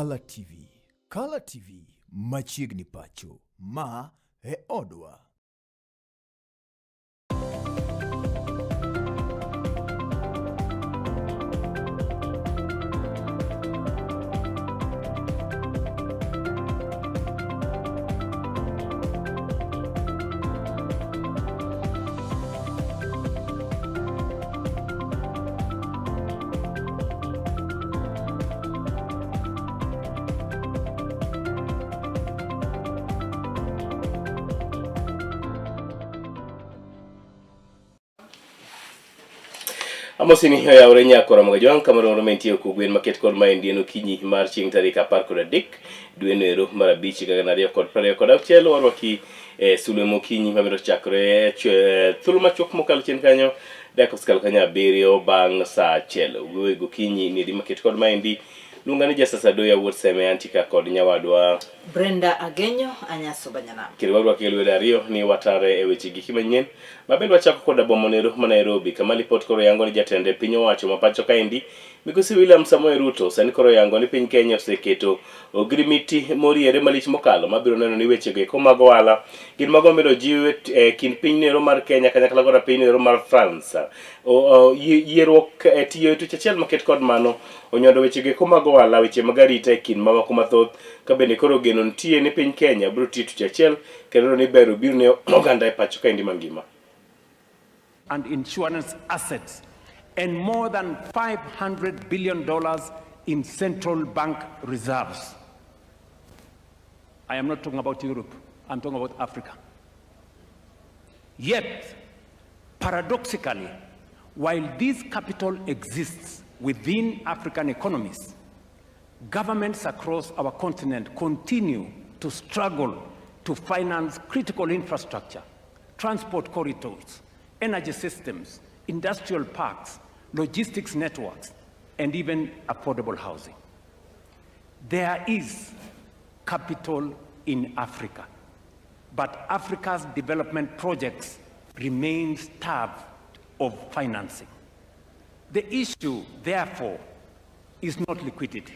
Kala TV. Kala TV machiegni pacho. Ma e odwa. Amosini oyawre nyakora moga jwang' kamoro moro mentie kogwen maket kod maendi en okinyi mar chieng' tarik 13 dwe noero mar abich higa 2026 warwaki e sulwe mokinyi mabiro chakore thuolo machuok mokalo chien kanyo dakika osekalo kanyo abiriyo bang' saa achiel wuoyo gokinyi niedi maket kod maendi luonga ni Jasasa Doya wuod Seme antika kod nyawadwa Brenda Agenyo Anyaso Banyanam. Kendo warwaki e lwedo ariyo ni watare e weche giki manyien mabende wachako koda boma nero ma Nairobi kama lipot koro yango ni jatend piny owacho ma pacho kaendi Migosi William Samoei Ruto sani koro yango ni piny Kenya oseketo ogirimiti moriere malich mokalo mabiro neno ni wechego eko mag ohala gin mago mabiro jiw e kind piny nero mar Kenya kanyakla koda piny nero mar France. Yierruok e tiyo e tuch achiel maket kod mano onyondo wechego eko mag ohala, weche mag arita e kind mamoko mathoth ka bende koro geno nitie ni piny Kenya biro tiyo e tuch achiel kendo ni ber obiro ne oganda e pacho kaendi mangima. and insurance assets and more than $500 billion in central bank reserves. I am not talking about Europe, I'm talking about Africa. Yet, paradoxically, while this capital exists within African economies, governments across our continent continue to struggle to finance critical infrastructure, transport corridors, energy systems, industrial parks, logistics networks, and even affordable housing. There is capital in Africa, but Africa's development projects remain starved of financing. The issue, therefore, is not liquidity.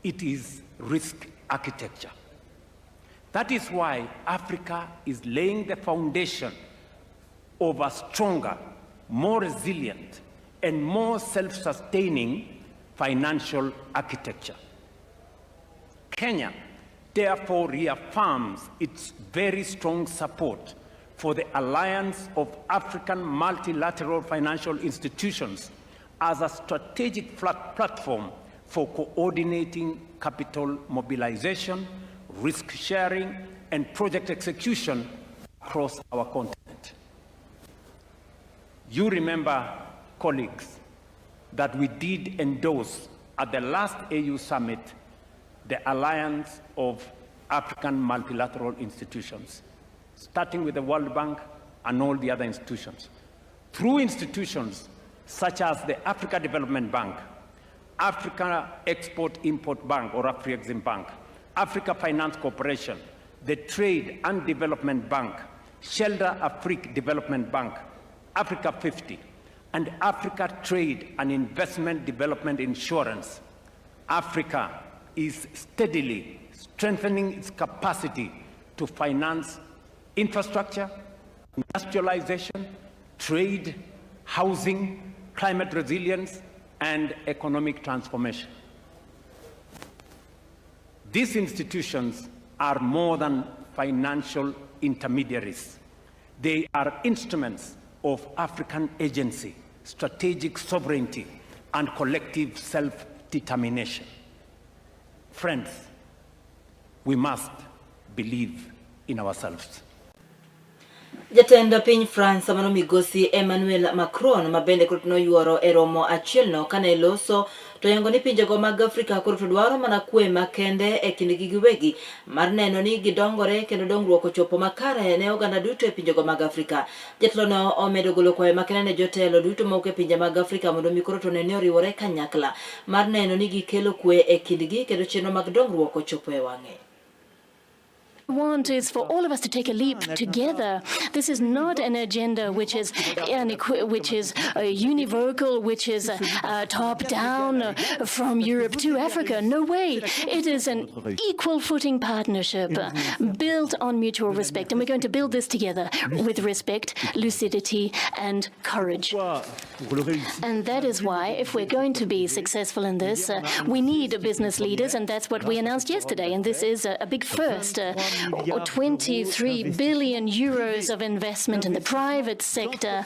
It is risk architecture. That is why Africa is laying the foundation of a stronger, more resilient, and more self-sustaining financial architecture. Kenya therefore reaffirms its very strong support for the Alliance of African Multilateral Financial Institutions as a strategic platform for coordinating capital mobilization, risk sharing, and project execution across our continent. You remember, colleagues, that we did endorse at the last AU summit the Alliance of African Multilateral Institutions, starting with the World Bank and all the other institutions. Through institutions such as the Africa Development Bank, Africa Export-Import Bank or Afrexim Bank, Africa Finance Corporation, the Trade and Development Bank, Shelter Afrique Development Bank, Africa 50, and Africa Trade and Investment Development Insurance, Africa is steadily strengthening its capacity to finance infrastructure, industrialization, trade, housing, climate resilience, and economic transformation. These institutions are more than financial intermediaries. They are instruments of African agency, strategic sovereignty, and collective self-determination. Friends, we must believe in ourselves. Jatend piny France mano migosi Emmanuel Macron ma bende koro noyuoro e romo achielno kane loso to yango ni pinjego mag Afrika koro to dwaro mana kwe makende e kindgi giwegi mar neno ni gidongore kendo dongruok ochopo makare ne oganda duto e pinjego mag Afrika. Jatelono omedo golo kwayo makende ne jotelo duto mawuok e pinje mag Afrika mondo mi koro to ne ni oriwore kanyakla mar neno ni gikelo kwe e kindgi kendo chenro mag dongruok ochopo e wang'e. Want is for all of us to take a leap together. This is not an agenda which is univocal, which is top down from Europe to Africa. No way. It is an equal footing partnership built on mutual respect, and we're going to build this together with respect, lucidity, and courage. And that is why, if we're going to be successful in this, we need business leaders, and that's what we announced yesterday. And this is a big first. 23 billion euros of investment in the private sector.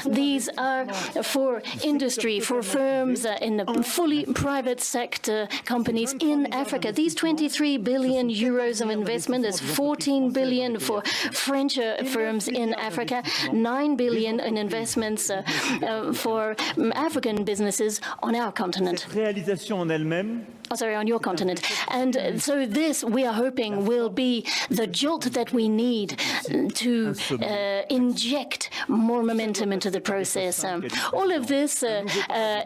These are for industry, for firms in the fully private sector companies in Africa. These 23 billion euros of investment is 14 billion for French firms in Africa, 9 billion in investments for African businesses on our continent. Oh, sorry, on your continent. And so this, we are hoping, will be the jolt that we need to inject more momentum into the process. All of this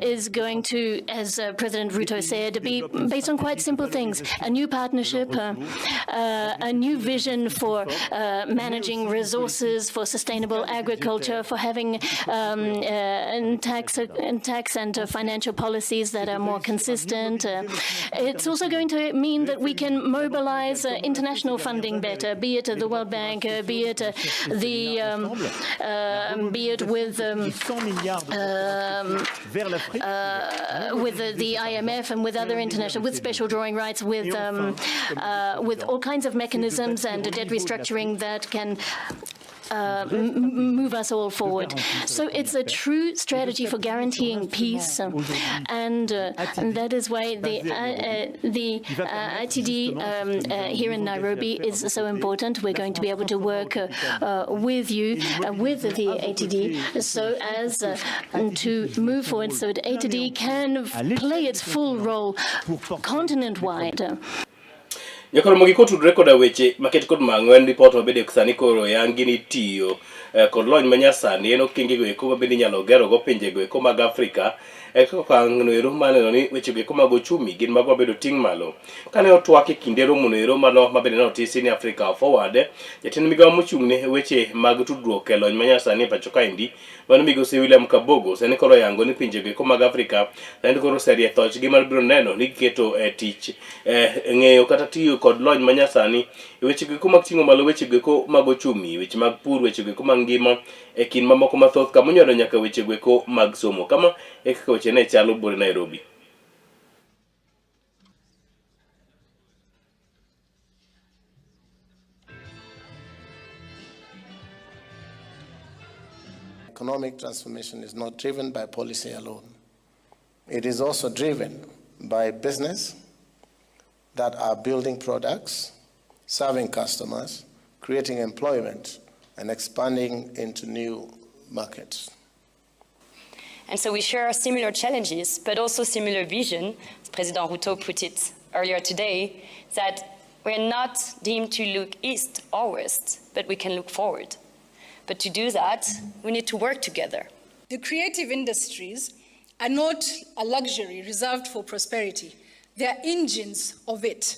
is going to, as President Ruto said, be based on quite simple things: a new partnership, a new vision for managing resources, for sustainable agriculture, for having tax and financial policies that are more consistent. It's also going to mean that we can mobilize international funding better, be it the World Bank, be it with the IMF and with other international, with special drawing rights, with all kinds of mechanisms and debt restructuring that can move us all forward. So it's a true strategy for guaranteeing peace, and that is why the ATD here in Nairobi is so important. We're going to be able to work with you, with the ATD, so as to move forward, so that ATD can play its full role continent-wide. Nyakoro mogi kotudore koda weche maket kod mang'wen ripot mabende sani koro yangi ni tiyo kod lony manyasani en okenge go eko mabende inyalo gero go pinje go eko mag Afrika kaka okang' no ero maneno ni weche go eko mag ochumi gin mago mabedo ting' malo. Kane otwak e kinde romo no ero mano mabende notisi ni Africa Forward, jatend migawo mochung' ne weche mag tudruok e lony manyasani e pacho kaendi mano migosi William Kabogo sani koro yango ni pinje go eko mag Afrika sani koro oserie thochgi mar biro neno ni giketo e tich ng'eyo kata tiyo kod lony manyasani weche go eko mag ting'o malo weche go eko mag ochumi, weche mag pur, weche go eko mag ngima e kind mamoko mathoth kamonywado nyaka weche go eko mag somo. Kama e kaka weche ne chalo buore Nairobi. Economic transformation is not driven by policy alone. It is also driven by business that are building products, serving customers, creating employment, and expanding into new markets. And so we share similar challenges, but also similar vision, as President Ruto put it earlier today, that we're not deemed to look east or west, but we can look forward. But to do that, we need to work together. The creative industries are not a luxury reserved for prosperity. They are engines of it.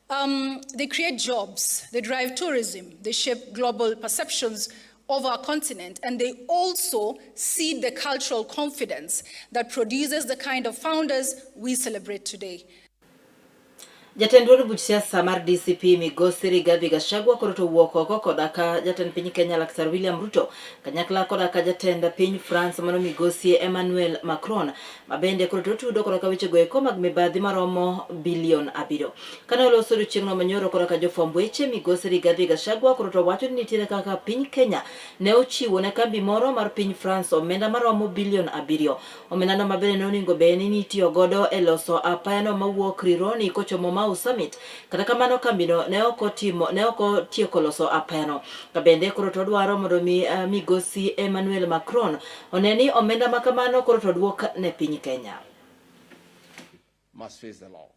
They create jobs, they drive tourism, they shape global perceptions of our continent, and they also seed the cultural confidence that produces the kind of founders we celebrate today. Jatend duond buch siasa mar DCP Migosi Rigathi Gachagua koro to owuok oko koda ka jatend piny Kenya Laktar William Ruto kanyakla koda ka jatend piny France mano Migosi Emmanuel Macron mabende koro to otudo koda ka weche go eko mag mibadhi maromo bilion 7. Kane oloso odiochieng'no manyoro koda ka jofwamb weche, Migosi Rigathi Gachagua koro to wacho ni nitiere kaka piny Kenya ne ochiwo ne kambi moro mar piny France omenda maromo bilion 7. Omendano mabende ne onego bed ni itiyo godo e loso apayano mawuok Rironi kochomo Mau Summit. Kata kamano kambino ne ok otieko loso apayano. Kabende koro to dwaro mondo mi Migosi Emmanuel Macron one ni omenda makamano koro to duok ne piny Kenya. Must face the law.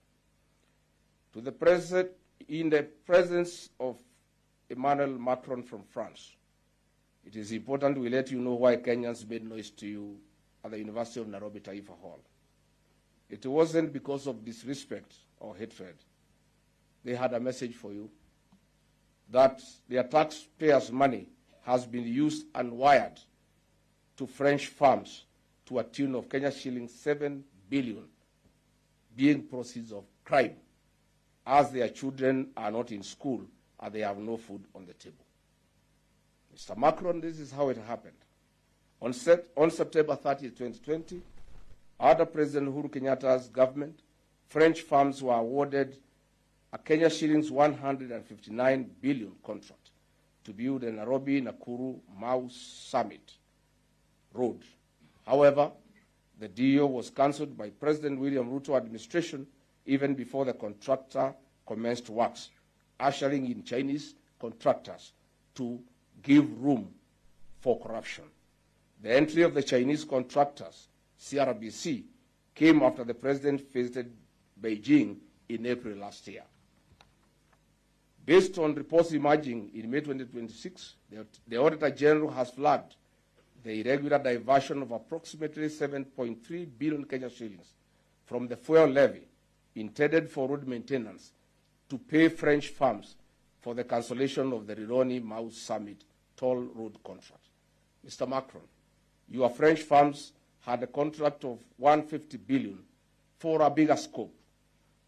To the president, in the presence of Emmanuel Macron from France, it is important we let you know why Kenyans made noise to you at the University of Nairobi Taifa Hall. It wasn't because of disrespect or hatred. They had a message for you. that their taxpayers' money has been used and wired to French firms to a tune of Kenya shillings 7 billion, being proceeds of crime, as their children are not in school and they have no food on the table. Mr. Macron, this is how it happened. On September 30, 2020, under President Uhuru Kenyatta's government, French firms were awarded a Kenya shillings 159 billion contract to build the Nairobi-Nakuru-Mau Summit Road. However, the deal was cancelled by President William Ruto administration even before the contractor commenced works, ushering in Chinese contractors to give room for corruption. The entry of the Chinese contractors, CRBC, came after the president visited Beijing in April last year. Based on reports emerging in May 2026, the Auditor General has flagged the irregular diversion of approximately 7.3 billion Kenya shillings from the fuel levy intended for road maintenance to pay French firms for the cancellation of the Rironi Mau Summit toll road contract. Mr. Macron, your French firms had a contract of 150 billion for a bigger scope.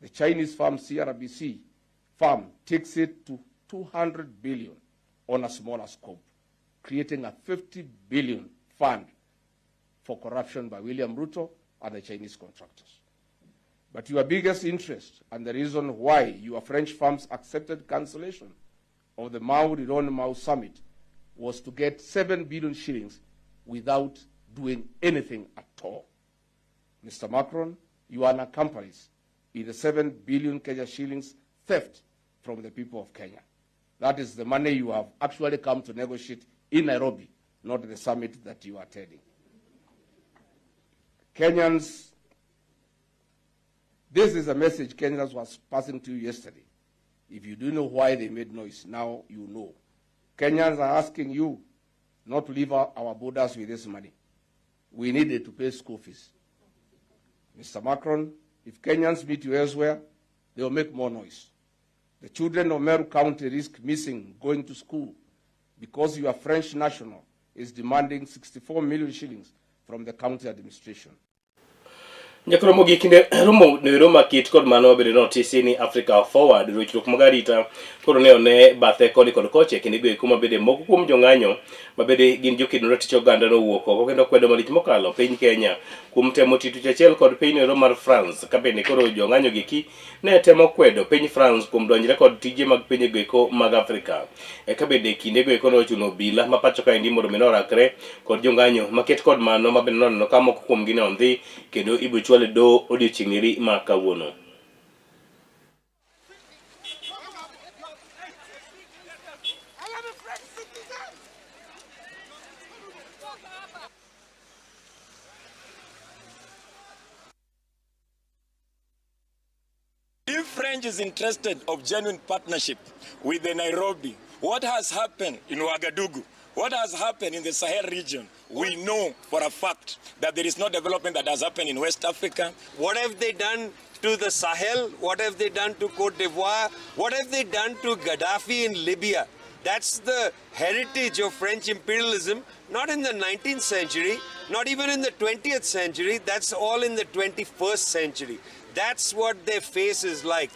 The Chinese firm CRBC firm takes it to 200 billion on a smaller scope, creating a 50 billion fund for corruption by William Ruto and the Chinese contractors. But your biggest interest and the reason why your French firms accepted cancellation of the Mau Rironi Mau Summit was to get 7 billion shillings without doing anything at all. Mr. Macron, you are an accomplice in the 7 billion Kenya shillings theft from the people of Kenya. That is the money you have actually come to negotiate in Nairobi, not the summit that you are attending. Kenyans, this is a message Kenyans was passing to you yesterday. If you do know why they made noise, now you know. Kenyans are asking you not to leave our borders with this money. We need it to pay school fees. Mr. Macron, if Kenyans meet you elsewhere, they will make more noise. The children of Meru County risk missing going to school because your French national is demanding 64 million shillings from the county administration. Nyaka romo gi kinde romo noero maket kod mano bedo notisi ni Africa Forward rochruok mag arita koro ne one bathe koni kod kocha e kinde go eko mabende moko kuom jong'anyo mabende gin jokedo ratich oganda nowuok oko kendo kwedo malich mokalo piny Kenya kuom temo tiyo tich achiel kod piny noero mar France ka bende koro jong'anyo giki ne temo kwedo piny France kuom donjre kod tije mag pinje go eko mag Afrika. Eka bende kinde go eko nochuno obila ma pacho kaendi mondo mi norakre kod jong'anyo maket kod mano mabende noneno ka moko kuomgi ne ondhi kendo ibochwal e doho odiochieng' eri ma kawuono. If French is interested of genuine partnership with the Nairobi, what has happened in Ouagadougou, what has happened in the Sahel region, we know for a fact that there is no development that has happened in West Africa. What have they done to the Sahel? What have they done to Cote d'Ivoire? What have they done to Gaddafi in Libya? That's the heritage of French imperialism, not in the 19th century, not even in the 20th century. That's all in the 21st century. That's what their face is like.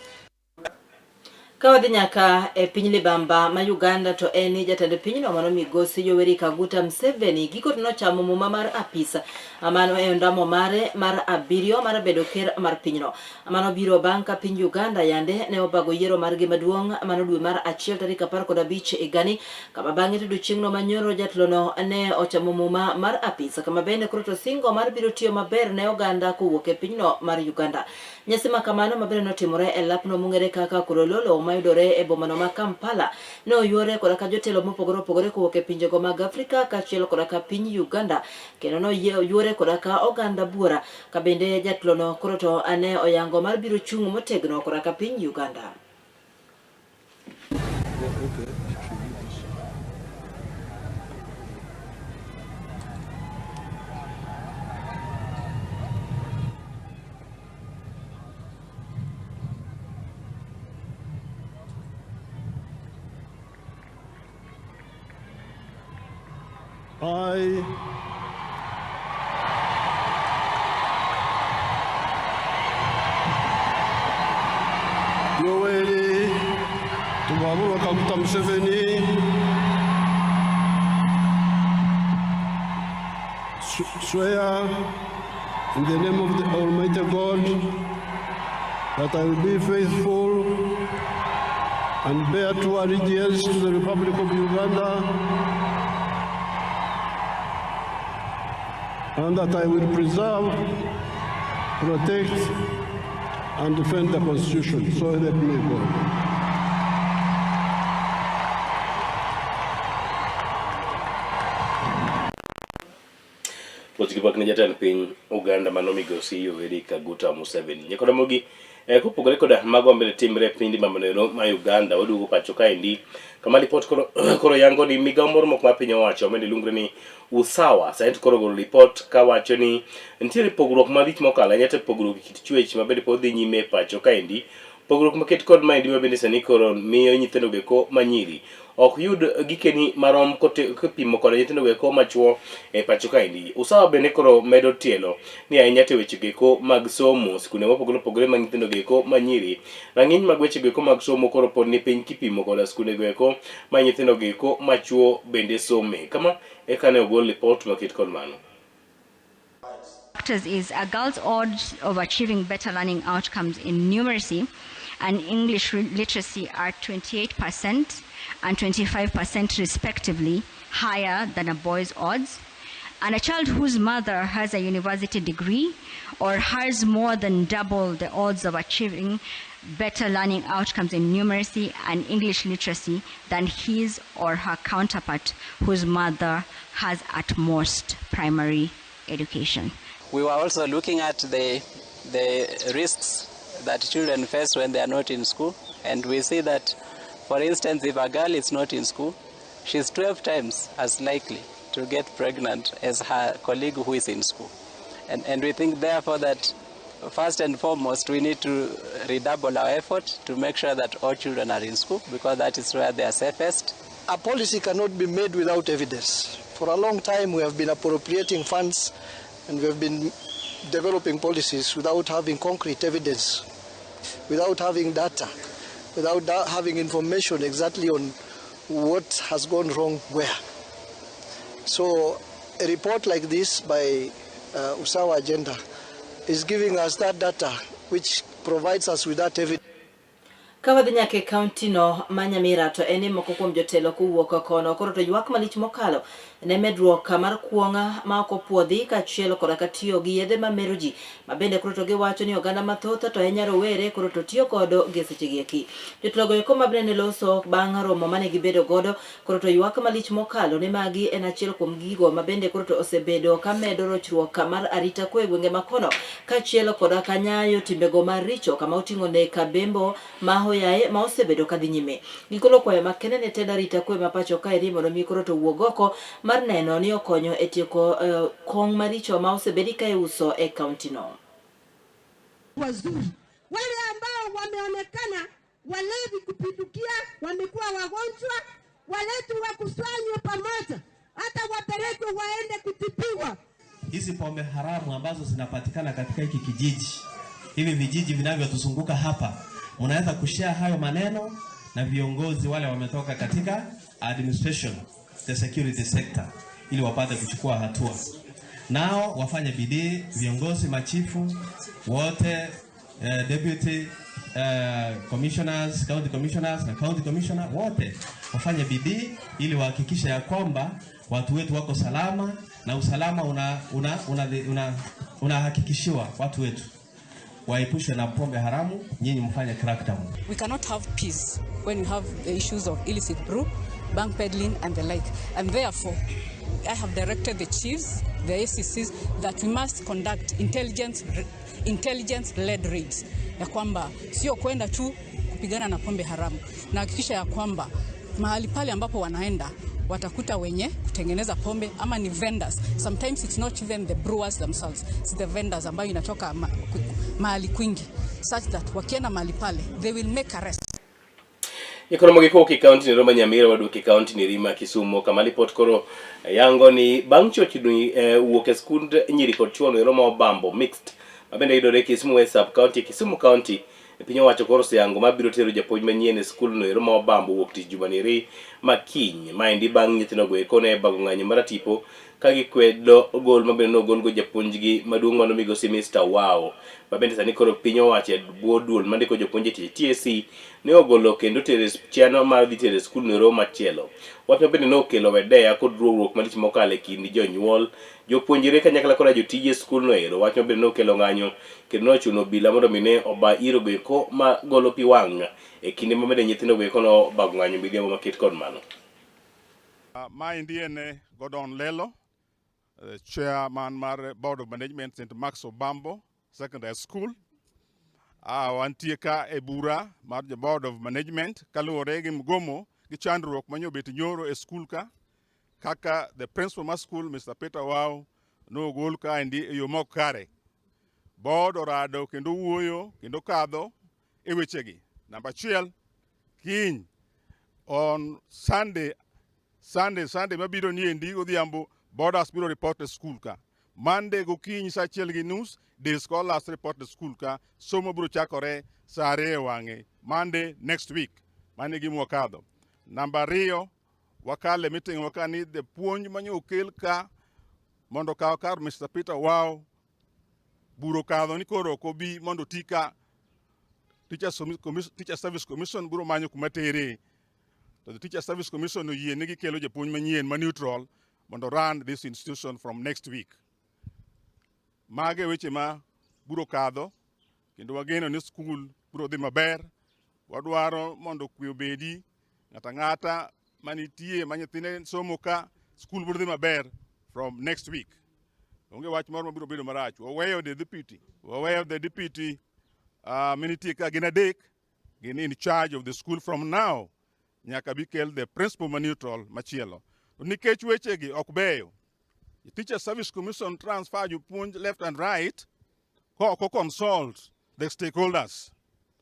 Ka wadhi nyaka e piny libamba ma Uganda to en ni jatend pinyno mano migosi Yoweri Kaguta Museveni giko to nochamo muma mar apis mano e ondamo mare mar abiriyo mar bedo ker mar pinyno. Mano biro bang' ka piny Uganda yande ne obago yiero margi maduong' mano dwe mar achiel tarik 15 higani kama bang'e to odiochieng'no manyoro jatelono ne ochamo muma mar apis kama bende koro to singo mar biro tiyo maber ne oganda kowuok e pinyno mar Uganda. Nyasi ma kamano ma bende notimore e lapno mong'ere kaka Kololo mayudore e bomano ma Kampala ne oyuore koda ka jotelo mopogore opogore kowuok e pinjego mag Afrika kaachiel koda ka piny Uganda kendo noyuore koda ka oganda buora ka bende jatelono koro to ne oyango mar biro chung' motegno koda ka piny Uganda. I Yoweri Tibuhaburwa Kaguta Museveni swear in the name of the Almighty God that I will be faithful and bear true allegiance to the Republic of Uganda, and that I will preserve, protect, and defend the Constitution. So help me God. Puoch gi pak ne jatend piny Uganda mano migosi Yoweri Kaguta Museveni. Nyakoda mogi kopogore koda mago mabende timre e piny mamnero ma Uganda waduogo pacho kaendi kama lipot koro, koro yango ni migawo moro mok mar piny owacho mabende luongre ni Usawa sani to koro ogolo lipot kawacho ni nitiere pogruok malich mokalo ahinya to pogruok e kit chwech mabende pod dhi nyime e pacho kaendi. Pogruok maket kod maendi mabende sani koro miyo nyithindo goeko manyiri ok yud gikeni marom kipimo kod nyithindo goeko machuo e pacho kaendi. Usawa bende koro medo tielo ni ahinya to weche goeko mag somo skunde mopogore opogore mag nyithindo goeko manyiri rang'iny mag weche goeko mag somo koro pod ni piny kipimo koda skunde goeko ma nyithindo goeko machuo bende some. Kama eka ne ogol lipot maket kod mano. Factors is a girl's odds of achieving better learning outcomes in numeracy and English literacy are 28% and 25% respectively higher than a boy's odds. And a child whose mother has a university degree or has more than double the odds of achieving better learning outcomes in numeracy and English literacy than his or her counterpart whose mother has at most primary education. We were also looking at the risks that children face when they are not in school, and we see that, for instance, if a girl is not in school, she's 12 times as likely to get pregnant as her colleague who is in school. And we think, therefore, that first and foremost, we need to redouble our effort to make sure that all children are in school, because that is where they are safest. A policy cannot be made without evidence. For a long time, we have been appropriating funds and we have been developing policies without having concrete evidence, without having data, without having information exactly on what has gone wrong where. So a report like this by Usawa Agenda is giving us that data, which provides us with that evidence. Ka wadhi nyaka e kaunti no ma Nyamira to en ni moko kuom jotelo kowuok kono koro to ywak malich mokalo ne medruok mar kuong' ma ok opuodhi kaachiel koda ka tiyo gi yedhe mamero ji ma bende koro to giwacho ni oganda mathoth to ahinya rowere koro to tiyo godo gi sechegi eki. Jotelogo eko ma bende ne loso bang' romo mane gibedo godo koro to ywak malich mokalo ni magi en achiel kuom gigo ma bende koro to osebedo ka medo rochruok mar arita kwe e gwenge ma kono kaachiel koda ka nyayo timbego maricho kama oting'o nek, bembo, mahoyaye ma osebedo ka dhi nyime. Gigolo kwayo makende ne tend arita kwe ma pacho kaeri mondo mi koro to wuog oko mar neno ni okonyo e tieko kong' maricho ma osebedi ka iuso e kaunti no. Wazuri wale ambao wameonekana walevi kupindukia, wamekuwa wagonjwa, waletwe wakusanywe pamoja, hata wapelekwe waende kutibiwa. Hizi pombe haramu ambazo zinapatikana katika hiki kijiji, hivi vijiji vinavyotuzunguka hapa, mnaweza kushare hayo maneno na viongozi wale wametoka katika administration, the security sector, ili wapate kuchukua hatua. Nao wafanye bidii, viongozi, machifu wote, deputy commissioners, county commissioners na county commissioner wote wafanye bidii ili wahakikishe ya kwamba watu wetu wako salama na usalama unahakikishiwa watu wetu. Waepushwe na pombe haramu, nyinyi mfanye crackdown. We cannot have peace when you have the issues of illicit brew, bank peddling and the like. And therefore, I have directed the chiefs, the ACCs, that we must conduct intelligence-led raids. Ya kwamba sio kwenda tu kupigana na pombe haramu. Na hakikisha ya kwamba mahali pale ambapo wanaenda watakuta wenye kutengeneza pombe ama ni vendors. Sometimes it's not even the brewers themselves, it's the vendors ambayo inatoka mahali kwingi, such that wakienda mahali pale they will make arrests. Ikoro gi kowuok e kaunti ni ma Nyamira waduok e kaunti ni ma Kisumo kama lipot koro yango ni bang' chochni eh, wuok e skund nyiri kod chuo no ma Obambo mixed ma bende yudore e Kisumu West Sub County e Kisumu County e piny owacho koro oseyango ma biro tero japuonj manyien e skul no ero ma Obambo wuok tich juma ni ma kiny. Maendi bang' nyithindo go eko ne bago ng'anyo maratipo ka gikwedo gol ma bende nogolgo japuonjgi maduong' mano migosi Mr. Wao ma bende sani koro piny owacho e bwo duol mandiko jopuonj e tich TSC ne ogolo kendo tere chenro mar dhi tere skul no machielo. Wach ma bende nokelo wedeya kod ruowruok malich mokalo e kind jonyuol, jopuonjre kanyakla koda jotije skul no ero. Wach ma bende nokelo ng'anyo kendo nochuno obila mondo mi ne oba iro go eko ma golo pi wang' e kinde ma bende nyithindo go eko nobago ng'anyo midhiambo maket kod mano. Maendi en Gordon Lelo, chairman mar Board of Management St. Mark's Obambo Secondary School. Wantie ka e bura mar jo Board of Management kaluwore gi mgomo gi chandruok manyo bet nyoro e skul ka kaka the principal mar school Mr. Peter Wao nogol kaendi e yo mok kare. Board orado kendo wuoyo kendo kadho e wechegi. Namba achiel, kiny on Sunday Sunday Sunday mabiro ni endi godhiambo boarders biro report e school ka. Monday gokinyi saa achiel gi nus day scholars report e school ka. Somo biro chakore saa ariyo e wang'e Monday next week. Mano e gima wakadho. Namba ariyo, wakalo e meeting wa ka ni the puonj manyo okel ka mondo okaw kar Mr. Peter Wao buro okadho ni koro ok obi mondo oti ka Teacher Service Commission biro manyo kuma tere. To the Teacher Service Commission oyie ni gikelo japuonj manyien ma neutral mondo run this institution from next week. Mage e weche ma buro kadho kendo wageno ni skul biro dhi maber. Wadwaro mondo kwe obedi, ng'ato ang'ata manitie ma nyithinde somo ka, skul biro dhi maber from next week. Onge wach moro mabiro bedo marach. Waweyo the deputy, waweyo the deputy manitie ka gin adek, gin in charge of the school from now nyaka bi kel the principal ma neutral machielo. Nikech wechegi ok beyo, Teacher Service Commission transfer jopuonj left and right ka ok consult the stakeholders.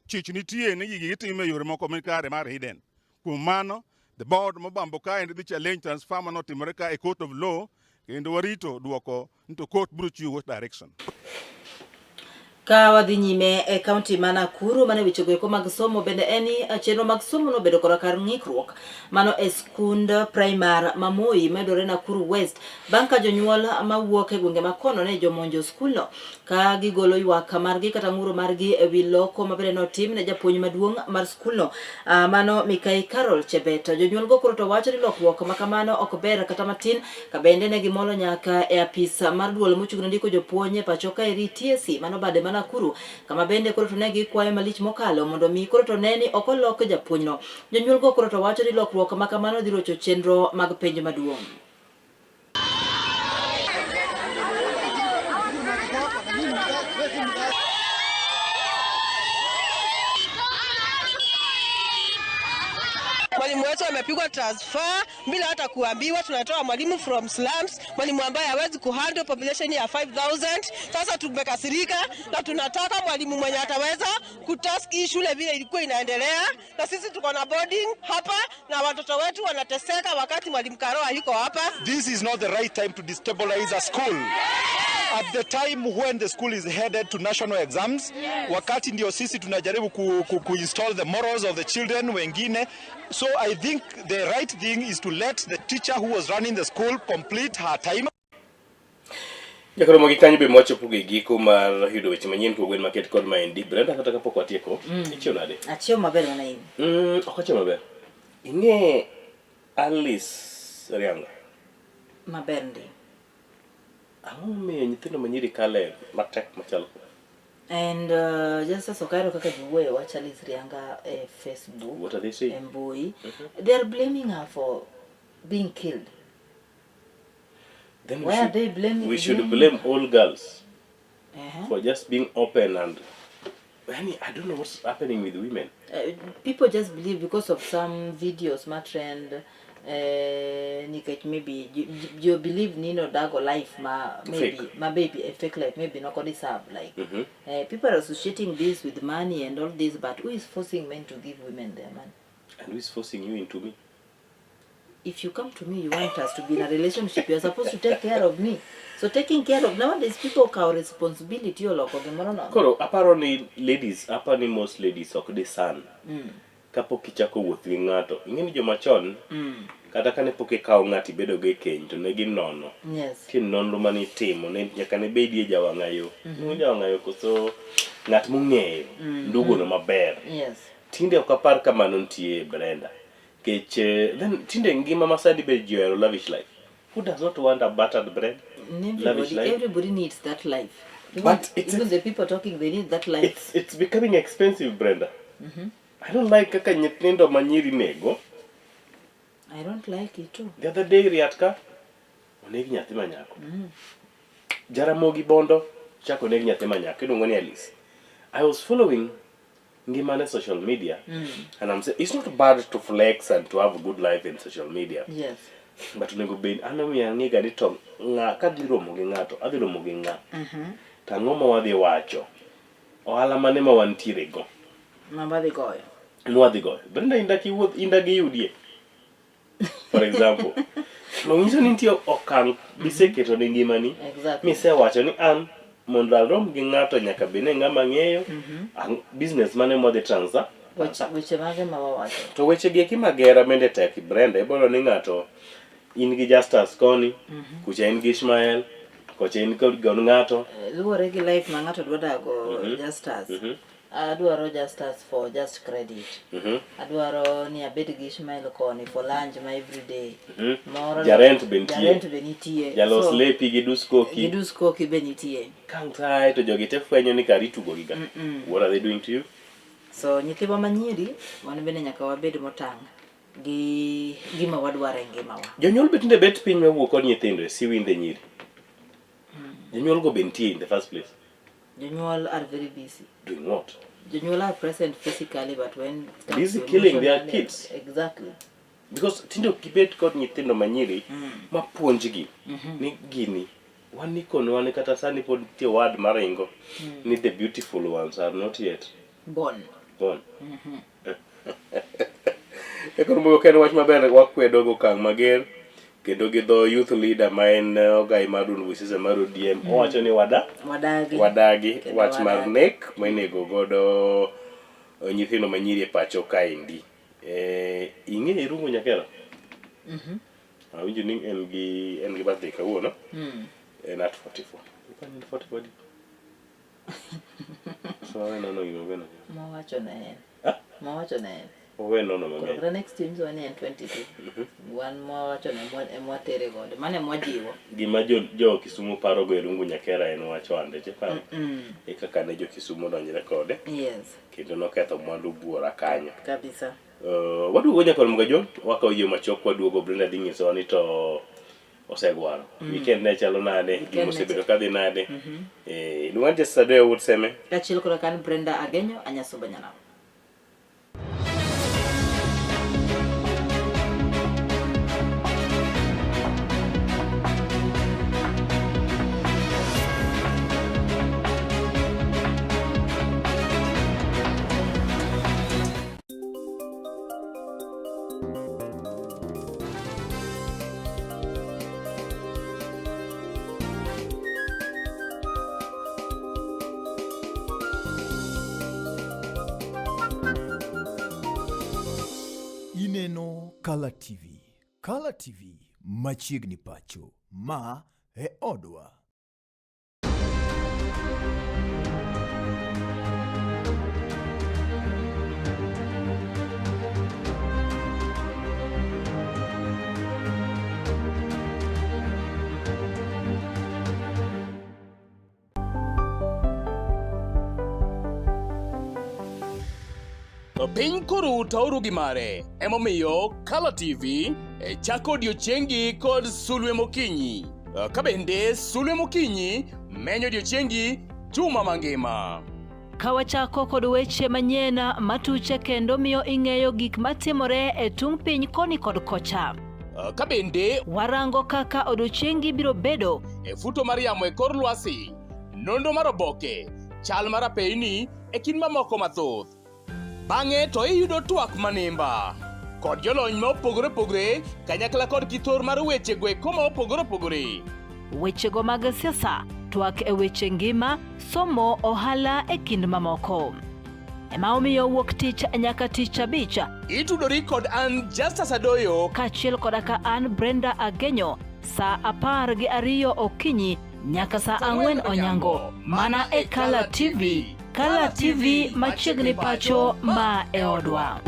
Chich nitie ni gigi gitimo e yore moko makare mar hidden. Kuom mano, the board mobambo kaendi dhi challenge transfer manotimore ka e court of law kendo warito duoko ni to court biro chiwo what direction. Ka wadhi nyime e kaunti ma Nakuru mane wechego eko mag somo bende en ni chenro mag somo nobedo koda kar ng'ikruok mano e skund primar ma Moi mayudore Nakuru West bang' ka jonyuol mawuok e gwenge makono ne jomonjo skulno ka gigolo ywak margi kata ng'uro margi e wi loko ma bende notim ne japuonj maduong' mar skulno mano Mikai Carol Chebet. Jonyuol go koro to wacho ni lokruok ma kamano ok ber kata matin ka bende ne gimolo nyaka e apis mar duol mochung' ne ndiko jopuonj e pacho kaeri TSC mano bade ma Nakuru kama bende koro to ne gikwayo malich mokalo mondo mi koro to ne ni ok olok japuonjno. Jonyuol go koro to wacho ni lokruok ma kamano dhi rocho chenro mag penj maduong'. Mwalimu wetu amepigwa transfer bila hata kuambiwa. Tunatoa mwalimu from slums, mwalimu ambaye hawezi kuhandle population ya 5000. Sasa tumekasirika na tunataka mwalimu mwenye ataweza kutask hii shule vile ilikuwa inaendelea, na sisi tuko na boarding hapa na watoto wetu wanateseka wakati mwalimu Karoa yuko hapa. This is not the right time to destabilize a school. At the time when the school is headed to national exams, wakati ndio sisi tunajaribu ku install the morals of the children wengine. So I think the right thing is to let the teacher who was running the school complete her time. Jakoro gi kanyo be mwachopo gi giko mar yudo weche manyien kogwen maket kod maendi. Brenda kata kapok watieko, ichiew nade? Achiew maber mana in. Ok achiew maber. Ing'e Alice Rianga. Maber ndi. Ang'o momiyo nyithindo manyiri kale matek machalo kama? And Justice Okairo kaka jiwuoyo wach Alice Rianga e Facebook. What are they saying? E mbui. They are blaming her for being killed. Then Why are they blaming we should blame all girls for just being open and yani, I don't know what's happening with women. People just believe because of some videos ma trend nikech maybe you believe ni nodago life ma maybe Fake. Ma maybe a fake life maybe noko deserve like people are associating this with money and all this, but who is forcing men to give women their money? And who is forcing you into me? If you come to me, you want us to be in a relationship, you're supposed to take care of me. So taking care of nowadays people kawo responsibility oloko gimoro nono. Koro aparo ni ladies, aparo ni most ladies ok discern. Kapok ichako wuoth gi ng'ato, ing'e ni joma chon kata kane pok ikawo ng'ato ibedo go e keny to ne ginono. Nitie nonro mane itimo, ne nyaka ne bedie jawang'ayo. Jawang'ayo koso ng'at mong'eyo ndugono maber. Tinde ok apar ka mano nitie Brenda. Kech eh, then tinde ngima ma sani be ji ohero lavish life. Who does not want a buttered bread? Lavish Everybody, life. everybody needs that life. Even, But it's even the people talking, they need that life. It's becoming expensive, Brenda. I don't like kaka nyithindo ma nyiri nego. I don't like it too. The other day Riat ka oneg nyathi ma nyako. Jaramogi Bondo chako oneg nyathi ma nyako iluongo ni Alice. I was following ngimane social media and I'm saying it's not bad to flex and to have a good life in social media. But onego bed an omiyo ang'ega ni to ng'a kadhi romo gi ng'ato adhi romo gi ng'a to ang'o ma wadhi wacho ohala mane ma wantiere go Ma wadhi goyo. mwadhi goyo Brenda inda kiwuoth inda giyudie for example nonyiso ni nitie okang' miseketo ne ngimani misewacho ni an mondo arom gi ng'ato nyaka bed ni ng'ama ng'eyo business mane mwadhi transa Weche mage ma wawacho. to weche gi eki magera bende tek Brenda ibono ni ng'ato in gi Justus koni kucha in gi Ishmael kocha in kod gon ng'ato Luwore gi life ma ng'ato dwa dago Justus. Adwaro Justus for just credit. Adwaro ni abed gi Ishmael koni for lunch ma everyday. Moro Jarent be nitie. Jarent be nitie. Jalos So, lepi gi dus koki gi dus koki be nitie. Kang' kae to jogi te fwenyo ni kar itugo gi ga. What are they doing to you? So nyithiwa manyiri wan bende nyaka wabed motang' gi gima wadwaro e ngimawa. Jonyuol be tinde bet piny mawuok kod nyithindo e siwinde nyiri. Jonyuol go be nitie in the first place. Jonyuol are very busy. Doing what? Jonyuol are present physically but when it comes Busy to killing their emotionally- kids. Exactly. Because tinde ok gibet kod nyithindo manyiri ma puonjgi ni gini wan nikono wan kata sani pod nitie word maringo ni the beautiful ones are not yet Born. born. Ekoro mbugo ok en wach maber wakwedo go okang' mager kendo gi dho youth leader ma en ogai mar duond Busese mar ODM owacho ni wada Wadagi. wadagi Kendo wach mar wadagi. nek ma inego godo nyithindo manyiri e pacho kaendi. Ing'e Irungu Nyakera? Awinjo ni en gi birthday kawuono. En at 44. Ipani en 44 di? So awe nono gima bende. Mowacho ne en. Mowacho ne en. Owe nono Koro mang'eny. kata next team so ni en 22. Wan mwawacho ne emwatere godo. Mano emwajiwo. Gima jo Kisumu paro go Irungu Nyakera en wach Wandeche paro. E kaka ne jo Kisumu odonjre kode. Kendo noketho mwandu buora kanyo. Kabisa. Waduogo nyaka Mga John, wakawo yie machuok waduogo Brenda dhi nyisowa ni to osegwaro. Weekend ne chalo nade? Weekend Gima ne osebedo kadhi nade? Luonga ni Jessica Adoyo wuod Seme. Kaachiel koda kan Brenda Agenyo Anyasuba Nyanam. Ineno Kala TV. Kala TV machiegni pacho. Ma e odwa. Piny koru tauru gi mare, emomiyo Kala TV e chako odiochiengi kod sulwe mokinyi. Ka bende sulwe mokinyi menyo odiochiengi juma mangima. Ka wachako kod weche manyien matuche kendo miyo ing'eyo gik matimore e tung' piny koni kod kocha. Ka bende warango kaka odiochiengi biro bedo e futo mar yamo e kor lwasi, nonro mar oboke, chal mar apeyni e kind mamoko mathoth. Bang'e to iyudo twak manimba kod jolony ma opogore opogore kanyakla kod kithor mar weche go eko ma opogore opogore. Wechego mag siasa, twak e weche ngima, somo, ohala e kind mamoko. Ema omiyo wuok tich nyaka tich abich. Itudori kod an Justus Adoyo kaachiel koda ka an Brenda Agenyo saa 12 okinyi nyaka saa 4 onyango mana e Kala TV. Kala TV machiegni pacho ma e odwa.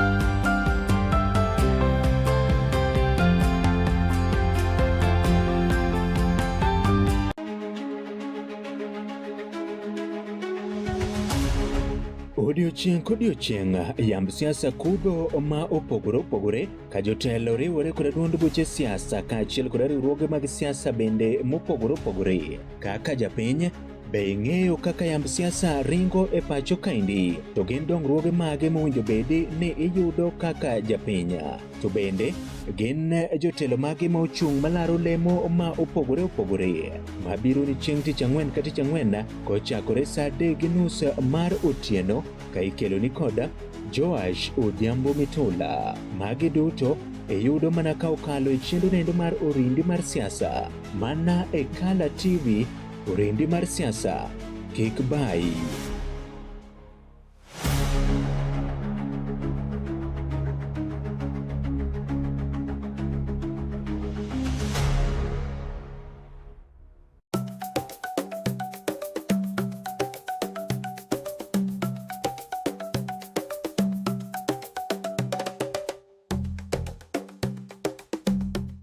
Odiochieng' kodiochieng' yamb siasa kudho ma opogore opogore ka jotelo riwore koda duond buche siasa kaachiel koda riwruoge mag siasa bende mopogore opogore. Kaka japiny, be ing'eyo kaka yamb siasa ringo e pacho kaendi? To gin dongruoge mage mowinjo bedi ni iyudo kaka japiny? To bende gin jotelo mage ma ochung' malaro lemo ma opogore opogore mabiro ni chieng' tich ang'wen ka tich ang'wen kochakore saa 3:30 mar otieno ka ikelo ni koda Joash Odhiambo Mitula. Magi duto iyudo mana ka okalo e chenro nendo mar orindi mar siasa mana e Kala TV, orindi mar siasa kik bayi.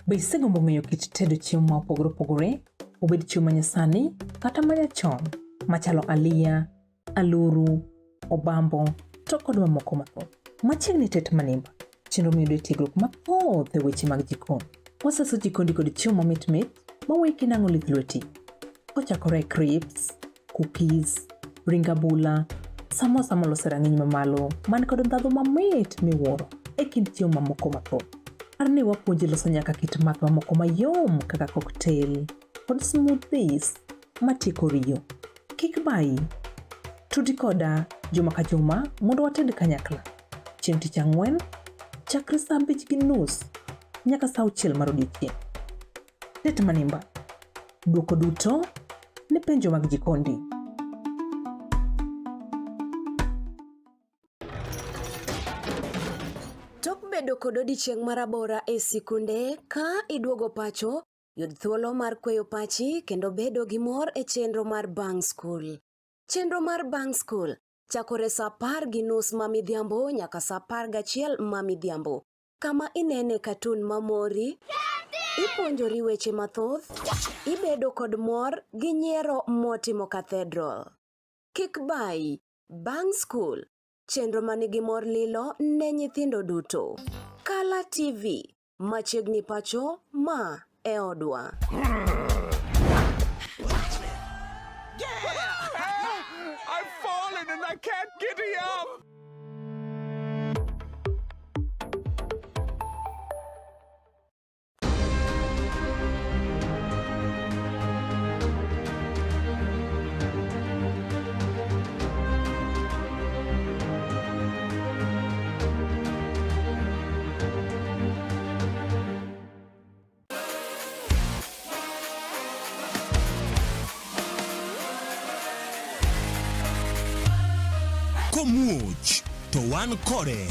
Be isegombo ng'eyo kit tedo chiemo ma opogore opogore, obed chiemo ma nyasani kata ma nyachon, machalo aliya, aluru, obambo to kod mamoko mathoth? Machiegni tet manimba, chenro miyudo e tiegruok mathoth e weche mag jikon. Wasaso jikondi kod chiemo mamit mit maweyi kinang'o lith lweti. Kochakore e crisps, cookies, ring abula, samosa molos e rang'iny mamalo man kod ndhadhu mamit miwuoro e kind chiemo mamoko mathoth. Par ni wapuonji loso nyaka kit math mamoko mayom kaka cocktail kod smoothies matieko riyo. Kik bayi. Tudi koda juma ka juma mondo wated kanyakla. Chieng' tich ang'wen, chakre saa 5:30 nyaka saa 6 mar odiechieng'. Tet manimba. Dwoko duto ne penjo mag jikondi. Tok bedo kod odiechieng' marabora e sikunde, ka iduogo pacho, yud thuolo mar kweyo pachi kendo bedo gi mor e chenro mar bang' skul. Chenro mar bang' skul chakore saa 10:30 ma midhiambo nyaka saa 11 ma midhiambo, kama inene katun mamori, ipuonjori weche mathoth, ibedo kod mor gi nyiero motimo cathedral. Kik bayi, bang' skul, chenro manigi mor lilo ne nyithindo duto. Kala TV, machiegni pacho, ma e odwa. I've fallen and I can't get up. Komuoch to wan kode.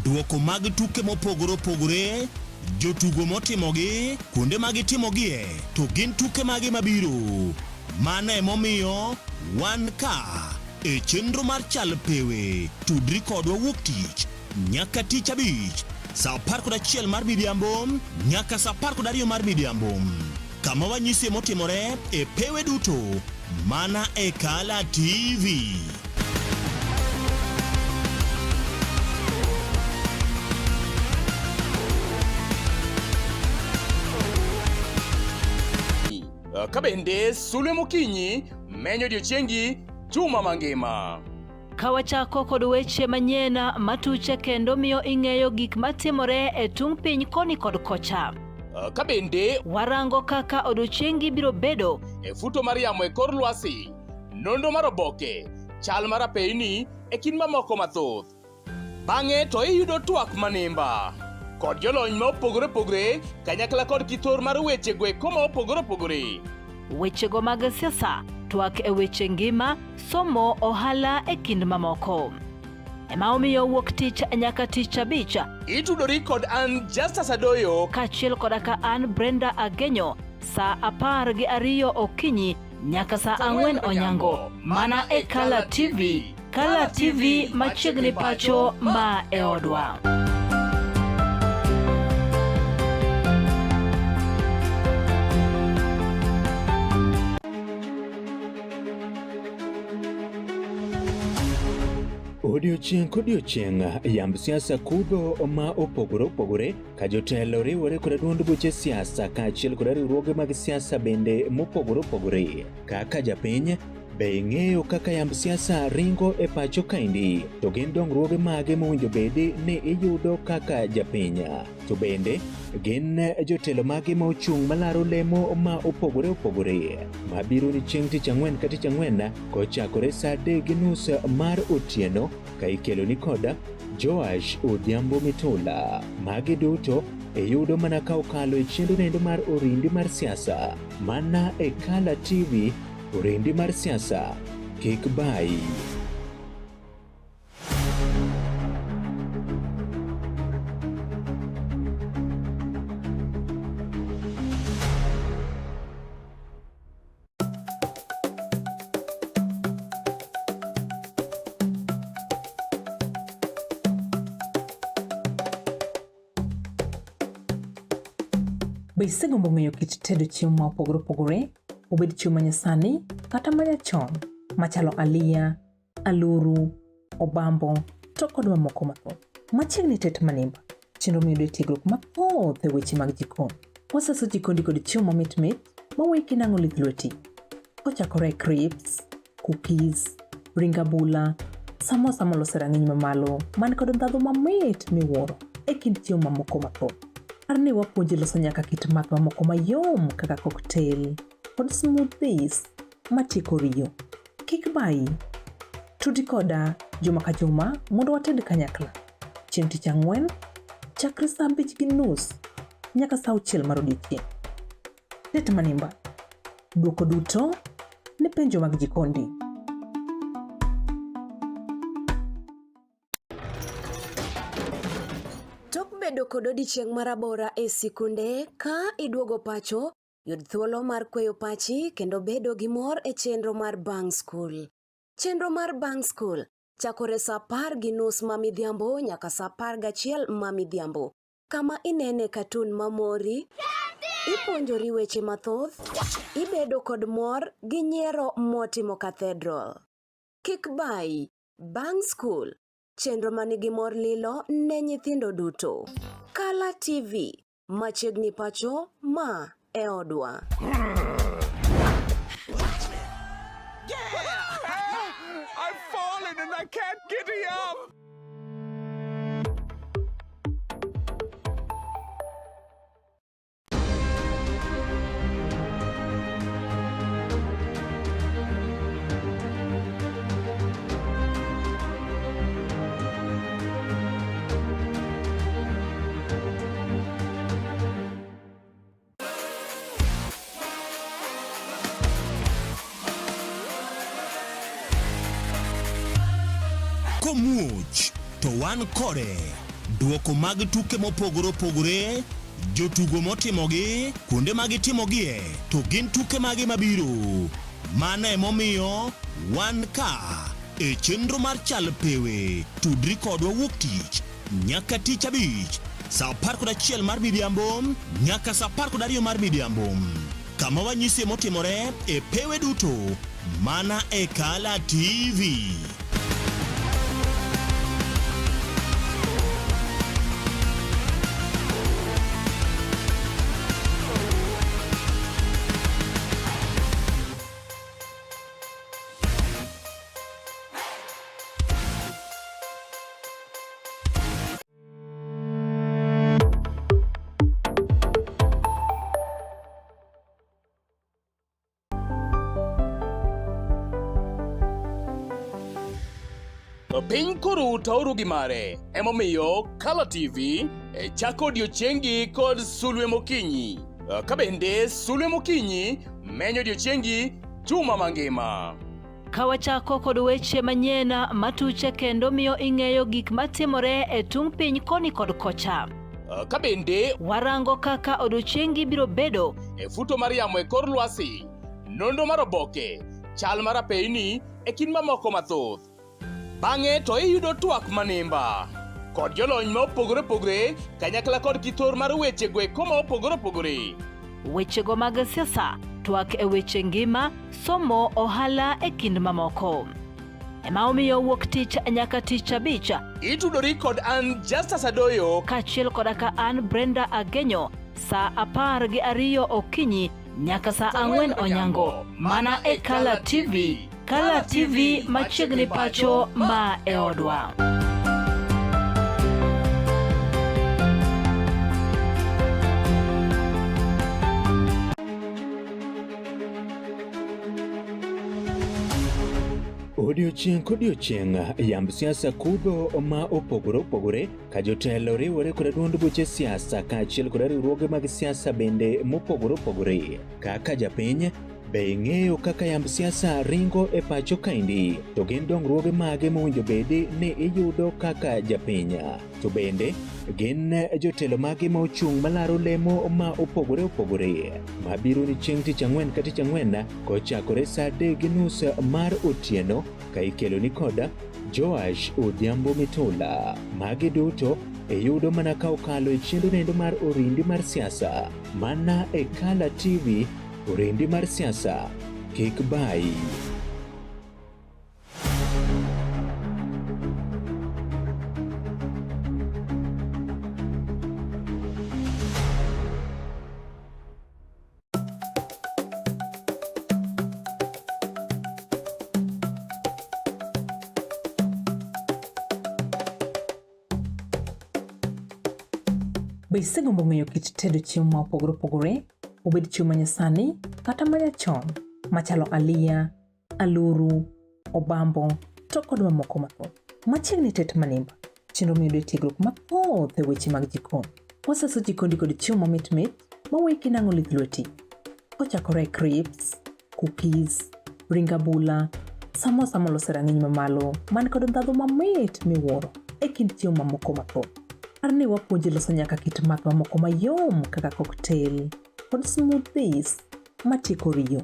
Duoko mag tuke mopogore opogore, jotugo motimogi, kuonde ma gitimogie, to gin tuke mage mabiro. Mano emomiyo wan ka e chenro mar Chal Pewe. Tudri kodwa wuok tich nyaka tich abich saa 11 mar midhiambo nyaka saa 12 mar midhiambo kama wanyisie motimore e pewe duto mana e Kala TV. Ka bende sulwe mokinyi menyo odiechiengi juma mangima. Ka wachako kod weche manyien matuche kendo miyo ing'eyo gik matimore e tung' piny koni kod kocha. Ka bende warango kaka odiechiengi biro bedo e futo mar yamo e kor lwasi, nonro mar oboke, chal mar apeyni e kind mamoko mathoth. Bang'e to iyudo twak manimba kod jolony ma opogore opogore kanyakla kod kithor mar weche go eko ma opogore opogore. Wechego mag siasa, twak e weche ngima, somo, ohala e kind mamoko. Ema omiyo wuok tich nyaka tich abich. Itudori kod an Justus Adoyo kaachiel koda ka an Brenda Agenyo saa 12 okinyi nyaka saa 4 onyango mana e Kala TV. Kala TV machiegni pacho ma e odwa. Odiochieng' kodiochieng' yamb siasa kudho ma opogore opogore ka jotelo riwore kod duond buche siasa kaachiel kod riwruoge mag siasa bende mopogore opogore. Kaka japiny, be ing'eyo kaka yamb siasa ringo e pacho kaendi? To gin dongruoge mage mowinjo bedi ni iyudo kaka japiny? To bende gin jotelo mage ma ochung' malaro lemo ma opogore opogore mabiro ni chieng' tich ang'wen ka tich ang'wen kochakore saa 3:30 mar otieno ka ikelo ni koda Joash Odhiambo Mitula. Magi duto iyudo mana ka okalo e chenro nendo mar orindi mar siasa mana e Kala TV, orindi mar siasa kik bayi. Be isegombo ng'eyo kit tedo chiemo ma opogore opogore, obed chiemo ma nyasani kata ma nyachon, machalo aliya, aluru, obambo to kod mamoko mathoth. Machiegni tet manimba, chenro miyudo tiegruok mathoth e weche mag jikon. Wasaso jikondi kod chiemo mamit mit maweyi kinang'o lith lweti. Kochakore e crisps, cookies, ring abula, samosa molos e rang'iny mamalo man kod ndhadhu mamit miwuoro e kind chiemo mamoko mathoth. Par ni wapuonji loso nyaka kit math mamoko mayom kaka cocktail kod smoothies matieko riyo. Kik bayi. Tudi koda juma ka juma mondo wated kanyakla. Chieng' tich ang'wen, chakre saa 5:30 nyaka saa 6 mar odiechieng'. Tet manimba. Dwoko duto ne penjo mag jikondi. Tok bedo kod odiechieng' marabora e sikunde, ka iduogo pacho, Yud thuolo mar kweyo pachi kendo bedo gi mor e chenro mar Bang' Skul. Chenro mar Bang' Skul chakore saa 10:30 ma midhiambo nyaka saa 11 ma midhiambo, kama inene katun mamori, ipuonjori weche mathoth, ibedo kod mor gi nyiero motimo cathedral. Kik bayi, Bang' Skul, chenro manigi mor lilo ne nyithindo duto. Kala TV, Machiegni pacho, ma e odwa. I've fallen and I can't get up. Komuoch to wan kode. Duoko mag tuke mopogore opogore, jotugo motimogi, kuonde ma gitimogie, to gin tuke mage mabiro. Mano emomiyo wan ka e chenro mar Chal Pewe. Tudri kodwa wuok tich nyaka tich abich saa 11 mar midhiambo nyaka saa 12 mar midhiambo kama wanyisie motimore e pewe duto mana e Kala TV. Piny koro taoru gi mare, emomiyo Kala TV e chako odiechiengi kod sulwe mokinyi. Ka bende sulwe mokinyi menyo odiechiengi juma mangima. Ka wachako kod weche manyien matuche kendo miyo ing'eyo gik matimore e tung' piny koni kod kocha. Ka bende warango kaka odiechiengi biro bedo e futo mar yamo e kor lwasi, nonro mar oboke, chal mar apeyni e kind mamoko mathoth. Bang'e to iyudo twak manimba kod jolony ma opogore opogore kanyakla kod kithor mar wechego eko ma opogore opogore. Wechego mag siasa, twak e weche ngima, somo, ohala e kind mamoko. Ema omiyo wuok tich nyaka tich abich. Itudori kod an Justus Adoyo kaachiel koda ka an Brenda Agenyo saa 12 okinyi nyaka saa 4 onyango mana e Kala TV. Kala TV machiegni pacho ma e odwa. Odiochieng' kodiochieng' yamb siasa kudho ma opogore opogore ka jotelo riwore kod duond buche siasa kaachiel kod riwruoge mag siasa bende mopogore opogore. Kaka japiny, be ing'eyo kaka yamb siasa ringo e pacho kaendi? To gin dongruoge mage mowinjo bedi ni iyudo kaka japiny? To bende gin jotelo mage ma ochung' malaro lemo ma opogore opogore mabiro ni chieng' tich ang'wen ka tich ang'wen kochakore saa 3:30 mar otieno ka ikelo ni koda Joash Odhiambo Mitula. Magi duto iyudo mana ka okalo e chenro nendo mar Orindi mar siasa mana e Kala TV. Orindi mar siasa kik bayi. Be isegombo ng'eyo kit tedo chiemo ma opogore opogore, obed chiemo manyasani kata manyachon, machalo aliya, aluru, obambo to kod mamoko mathoth? Machiegni tet manimba, chenro miyudo e tiegruok mathoth e weche mag jikon. Wasaso jikondi kod chiemo mamit mit maweki kinang'o lith lweti. Kochakore e crisps, cookies, ring abula, samosa molos e rang'iny mamalo man kod ndhadhu mamit miwuoro e kind chiemo mamoko mathoth. Par ni wapuonji loso nyaka kit math mamoko mayom kaka cocktail kod smoothies matieko riyo.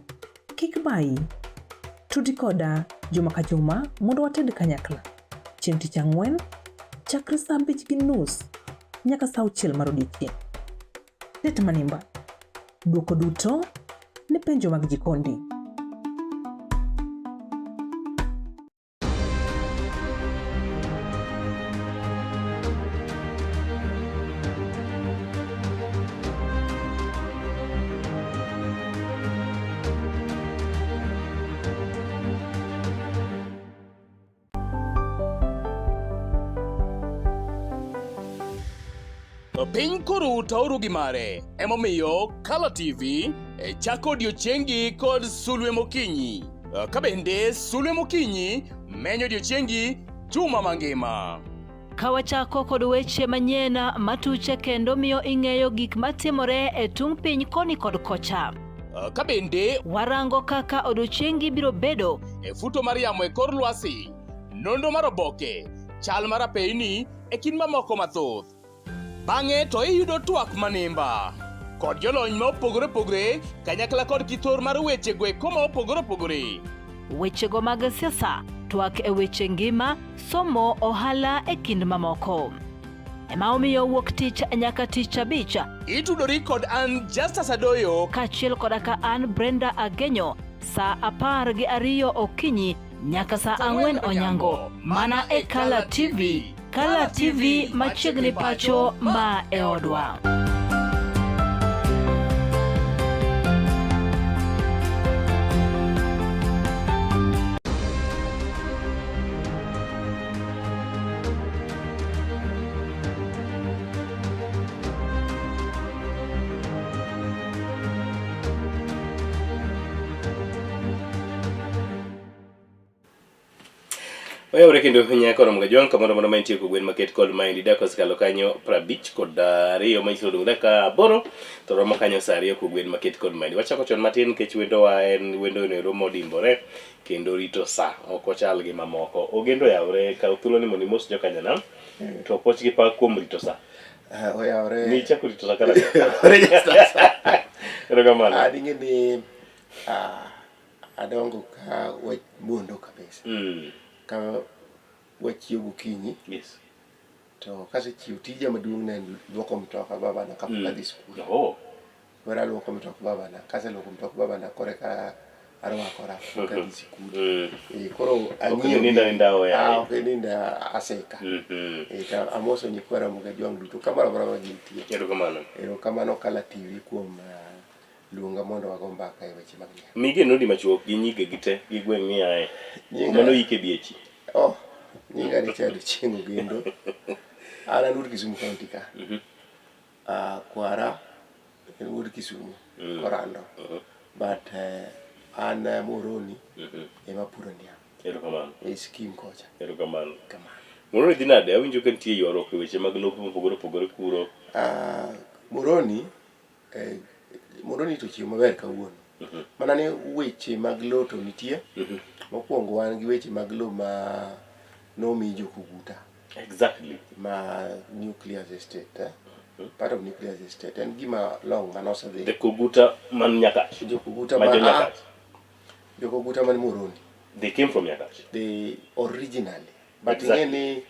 Kik bayi. Tudi koda juma ka juma mondo wated kanyakla. Chieng' tich ang'wen, chakre saa 5:30 nyaka saa 6 mar odiechieng'. Tet manimba. Dwoko duto ne penjo mag jikondi. Piny koro taoru gi mare, emomiyo Kala TV e chako odiechiengi kod sulwe mokinyi. Ka bende sulwe mokinyi menyo odiechiengi juma mangima. Ka wachako kod weche manyien matuche kendo miyo ing'eyo gik matimore e tung' piny koni kod kocha. Ka bende warango kaka odiechiengi biro bedo e futo mar yamo e kor lwasi, nonro mar oboke, chal mar apeyni e kind mamoko mathoth. Bang'e to iyudo twak manimba kod jolony ma opogore opogore kanyakla kod kithor mar wechego eko ma opogore opogore. Wechego mag siasa, twak e weche ngima, somo, ohala e kind mamoko. Ema omiyo wuok tich nyaka tich abich. Itudori kod an Justus Adoyo kaachiel koda ka an Brenda Agenyo saa 12 okinyi nyaka saa 4 onyango mana e Kala TV. Kala TV machiegni pacho ma e odwa. Oyawre kendo nyako romo ga jwang' kamoro amora ma intie kogwen maket kod maendi dak osekalo kanyo 52 manyiso odong' dakika 8 to romo kanyo saa 2 kogwen maket kod maendi. Wachako chon matin nikech wendowa en wendo ero modimbore kendo rito saa ok ochal gi mamoko. Ogendo oyawre kaw thuolo ni mondo imos jokanyanam to puoch gi pak kuom rito saa. Ah, oyawre. Nichako rito saa karang'o? Erokamano. Ah, ding'e ni ah, Adongo ka wamondo kabisa. Ka wachiew gokinyi. Yes. To kasechiew tija maduong' ne en luoko mtoka babana kapok adhi skul. Oh. Koro aluoko mtok babana, kaseluoko mtok babana koro eka arwakora korka adhi sikul. Eh, koro Ok inind aninda aoyaye. Ah, ok inind aseka. Eh, to amoso nyikwa Ramogi Ajwang' duto kamoro amora ma gintie. Erokamano. Erokamano Kala TV kuom ah, Luonga mondo wago mbaka e weche mag niang'. Mige nodi machuok gi nyige gi te gi gweng' miaye. Nyinga- Kuma noyike biechi. Oh, nyinga Richard Ochieng' Ogendo. An an wuod Kisumu County ka. Ah, kwara en wuod Kisumu, Korando. But an Muhoroni ema apuro niang'. Erokamano. E scheme kocha. Erokamano. Muhoroni dhi nade? Awinjo ka nitie ywaruok e weche mag lope mopogore opogore kuro. Ah, Muhoroni Eh, mondo ni to chiew maber kawuono. Mana ni weche mag lowo to nitie. Mokwongo wan gi weche mag lowo ma nomi jo Koguta. Exactly. Ma Nucleus Estate. Eh? Part of Nucleus Estate. En gima long mane osedhi. The Koguta man Nyakach. Jo Koguta ma ma jo Nyakach. Jo Koguta man Muhoroni. They came from Nyakach. They originally. But Exactly. ing'e ni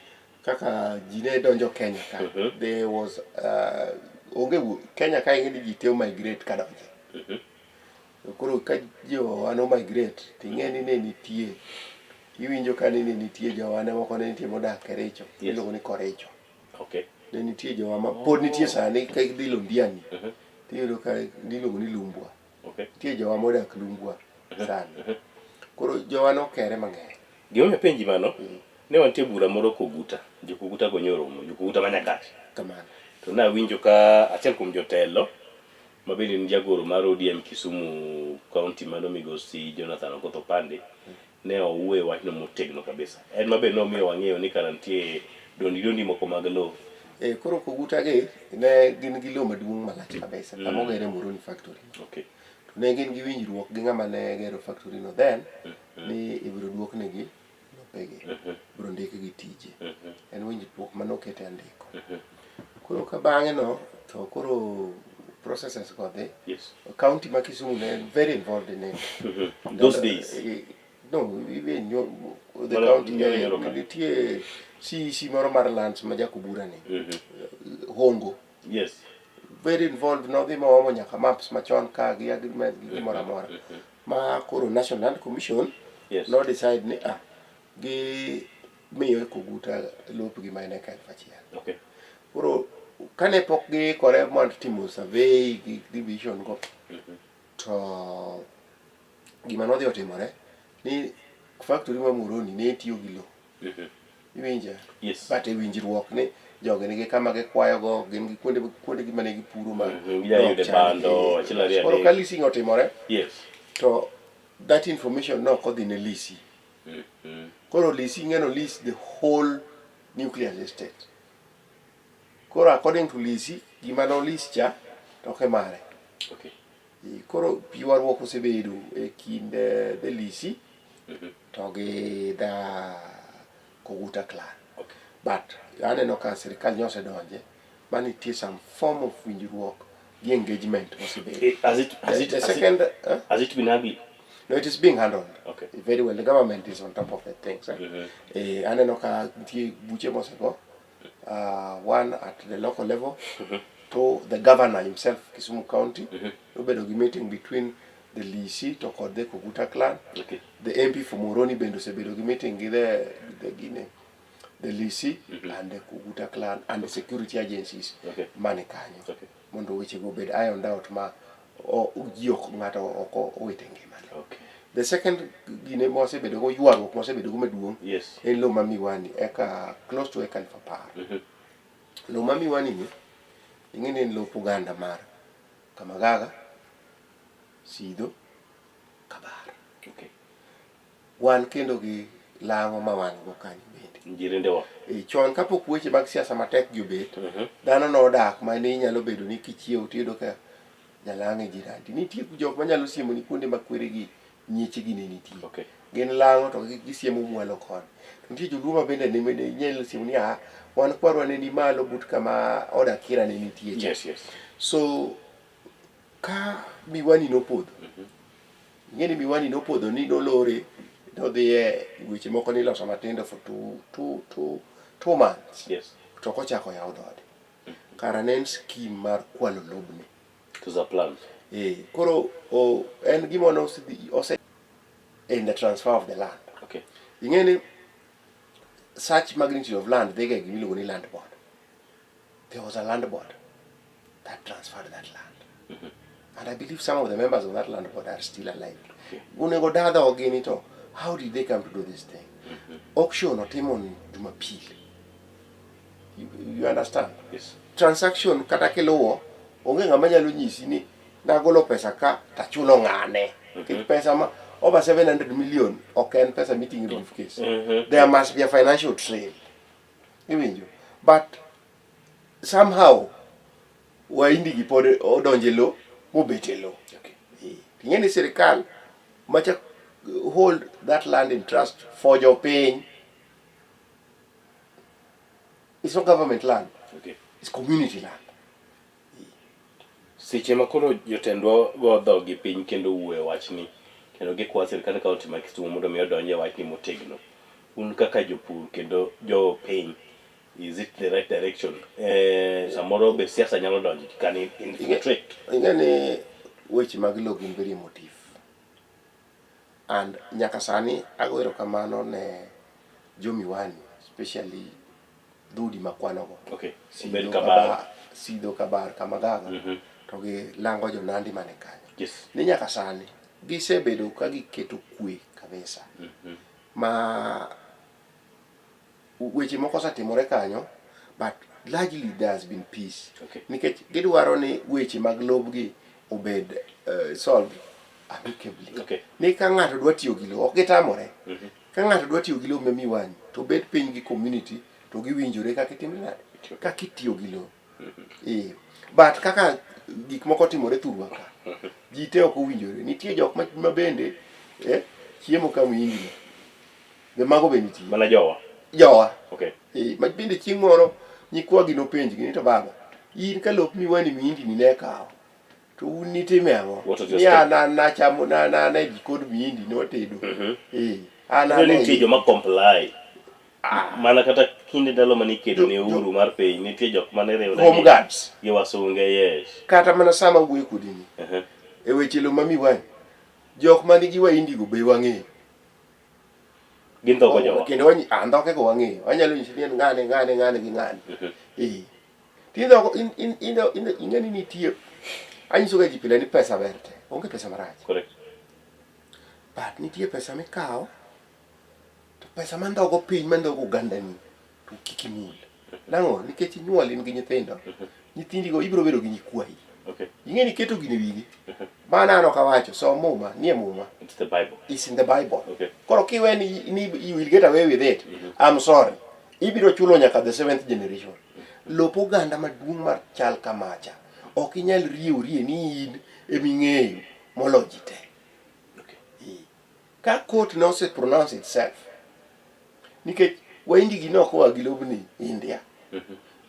kaka ji ne donjo Kenya ka, there was onge Kenya ka ing'e ni ji te migrate ka donje. Koro ka jowa no migrate to ing'e ni ne nitie iwinjo ka ni ne nitie jowa ne moko ne nitie modak Kericho iluongo ni Koricho. Okay. Ne nitie jowa ma pod nitie sani ka idhi Londiani tiyudo ka iluongo ni Lumbwa. Okay. Nitie jowa modak Lumbwa sani. Koro jowa nokere mang'eny. Gima omiyo apenji mano, ne wantie bura moro Koguta, jo Koguta go nyoromo, jo Koguta ma Nyakach. Kamano. To nawinjo ka achiel kuom jotelo ma bende en jagoro mar ODM Kisumu County mano migosi Jonathan Okoth Opande ne owuoyo e wachno motegno kabisa. En ma be nomiyo wang'eyo ni kara nitie dondi dondi moko mag lowo. Eh, koro Koguta gi ne gin gi lowo maduong' malach kabisa kama ogere Muhoroni factory. Okay. To ne gin gi winjruok gi ng'ama ne gero factory no then ni ibiro duoknegi lopegi, ibiro ndikgi tije. En winjruok mane oket e andiko. Koro ka bang'e no to koro processes go dhi. Yes. County ma Kisumu ne very involved in it. Those days. No, even the Mano- county nyoro nyoro ka. nitie CEC moro mar lands ma Jakobura ni. Hongo. Yes. Very involved nodhi moomo nyaka maps machon ka gi agreement gi gimoro amora. Ma koro National Land Commission Yes. no decide ni ah gi miyo Koguta lopgi ma en eka 1000. Okay. Koro kane pok giikore mar timo survey gi division go to gima nodhi otimore ni factory ma Muhoroni ne tiyo gi lowo. Iwinja? Yes. But e winjruok ni jogi nigi kama gikwayogo, gin gi kuonde kuondegi mane gipuro ma Ginyalo yude ok chal. bando, achiel ariyo Koro adek. ka leasing otimore, Yes. to that information no ok odhi ne lessee. Koro lessee ing'e no lease the whole nuclear estate. Koro according to lessee, gima no lease cha to ok e mare. Okay. Koro ywaruok osebedo e kind eh, the lessee to gi the Koguta clan. Okay. But aneno ka sirikal nyo osedonje ma nitie some form of winjruok gi engagement mosebedo. Has it, has it, The has second, it, has it been ugly? No, it is being handled. Okay. Very well. The government is on top of the things. Eh? Eh, aneno ka nitie buche mosego. One at the local level to the governor himself, Kisumu County. Nobedo gi meeting between the lessee to kod the Koguta clan. Okay. The MP for Muhoroni bende osebedo gi meeting gi the gine, the lessee and the Koguta clan and the security agencies Okay. mane kanyo. Okay. Mondo weche go obed ironed out ma o, ji ok ng'ato ok owito ngimane. Okay. The second gine mosebedo go ywaruok mosebedo go maduong' Yes. en lowo ma Miwani eka close to eka 10,000. Lowo ma Miwani ni ing'e ni en lop oganda mar Kamagaga, Sidho, Kabar. Okay. Wan kendo gi lang'o ma wan go kanyo bende. Jirendewa. E, chon kapok weche mag siasa matek gi obet, dhano nodak ma ne inyalo bedo ni kichiewo tiyudo ka jalang'o e jirandi. Nitie jok manyalo siemo ni kuonde ma kweregi nyiechegi ne nitie. Okay. Gin lang'o to gisiemo mwalo koni. To nitie joluo ma bende ne inyalo siemo ni ah, wan kwarwa ne ni malo but kama od Akira ne nitie cha. Yes, yes. So ka Miwani nopodho, ing'e ni Miwani nopodho ni nolore nodhi e weche moko niloso matindo for 2 months. Yes. To ok ochako yaw dhoode. Kara ne en scheme mar kwalo lobni. It was a plan. Eh, koro o, en gima nosedhi ose in the transfer of the land. Okay. Ing'e ni such magnitude of land dhiga e gima iluongo ni land board. There was a land board that transferred that land. And I believe some of the members of that land board are still alive. Onego da dhogi ni to how did they come to do this thing? Auction otim on Jumapil. You understand? Yes. Transaction kata kiluwo onge ng'ama nyalo nyisi ni nagolo pesa ka tachulo ng'ane. Nikech pesa ma over 700 million ok en pesa miting'o e briefcase. There must be a financial trail. Iwinjo? But somehow Wahindi gi pod odonjo e lo mobet e lo. Okay. Eh, Ing'e ni sirikal macha hold that land in trust for jopiny. It's not government land. Okay. It's community land. Seche ma koro jotendwa go dhogi piny kendo wuoyo e wachni kendo gikwa sirkand kaunti ma Kisumu mondo mi odonj e wachni motegno. Un kaka jopur kendo jopiny, is it the right direction? Eh, samoro be siasa nyalo donjo, can infiltrate. Ing'e ni weche mag lo gin very emotive. And nyaka sani ago erokamano ne jo Miwani, especially dhudi makwanogo. Okay. Sidho Obed Kabar. Sidho Kabar, Kamagaga, to gi lango jo Nandi mane kanyo. Yes. Ni nyaka sani gisebedo ka giketo kwe kabisa. Ma weche moko osetimore kanyo but largely there has been peace. Okay. Nikech gidwaro ni weche mag lobgi obed solved amicably. Okay. Ni ka ng'ato dwa tiyo gi lowo, ok gitamore. Ka ng'ato dwa tiyo gi lowo ma Miwani, to bed piny gi community to giwinjore kaka itimre nade? Kaka itiyo gi lowo. Eh. But kaka gik moko timore thurwa ka, ji te ok owinjore. Nitie jok ma bende chiemo ka muhindi. Be mago be nitie. Mana jowa. Jowa. Okay. Eh, ma bende chieng' moro nyikwagi nopenjgi ni to baba, in ka lop Miwani mihindi ni ne kawo, to un nitime ang'o? What was your Ni an step? an nachamo na na na e jikond mihindi ne watedo. Eh, an Nyiso an ni e nitie joma comply. Mana kata kinde ndalo mane iketo ne uhuru mar piny, nitie jok mane riwre Home guards. gi wasunge, yes. Kata mana sama awuoyo kodi ni, e weche lo ma Miwani, jok manigi wahindi go be wang'eyo. Gin dhoko jowa. Kendo ah, ndhoke go wang'eyo. Anyalo nyisi ni en ng'ane, ng'ane, ng'ane gi ng'ane. Eh. Tindho in in in in ing'e ni nitie anyiso ga ji pile ni pesa ber te. Onge pesa marach. Correct. But nitie pesa mikawo to pesa mandhogo piny mandhogo ogandani to kik imul. Nang'o? Nikech inyuol in gi nyithindo. Nyithindigo ibiro bedo gi nyikwayi. Okay. Ing'e ni keto gini e wigi. Mano an ok awacho, som muma, nie muma. It's the Bible. It's in the Bible. Okay. Koro kiwe ni you will get away with it. I'm sorry. Ibiro chulo nyaka the seventh generation. Lop oganda maduong' mar chal kamacha. Ok inyal riewrie ni in eming'eyo molo ji te. Okay. Ka court ne ose pronounce itself, nikech Wahindi gi ne ok oa gi lobni India.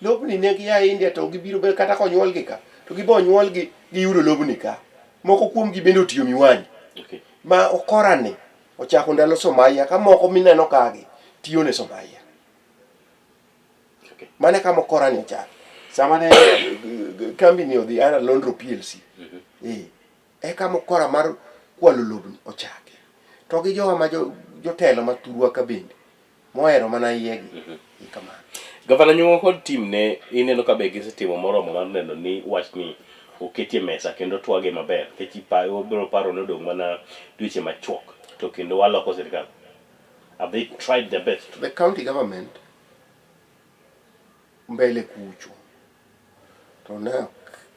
Lobni ne gia India to gibiro be kata konyuolgi ka, to gibo onyuolgi giyudo lobni ka. Moko kuomgi bende otiyo Miwani. Okay. Ma okorani ochako ndalo Somaia ka moko mineno kagi tiyo ne Somaia. Okay. Mano e kama okorani ochako. Sama ne kambi ni odhi ana Lonrho PLC. Eh. Eka mokora mar kwalo lobni ochake. To gi jowa ma jotelo ma thurwa ka bende mohero mana iyegi. Kamano. Gavana Nyong'o kod team ne ineno ka be gisetimo moromo mar neno ni wachni oketie mesa kendo twage maber nikech wabiro paro ni odong' mana dweche machuok to kendo waloko sirikal. Have they tried their best? The county government mbele kucho to ne ok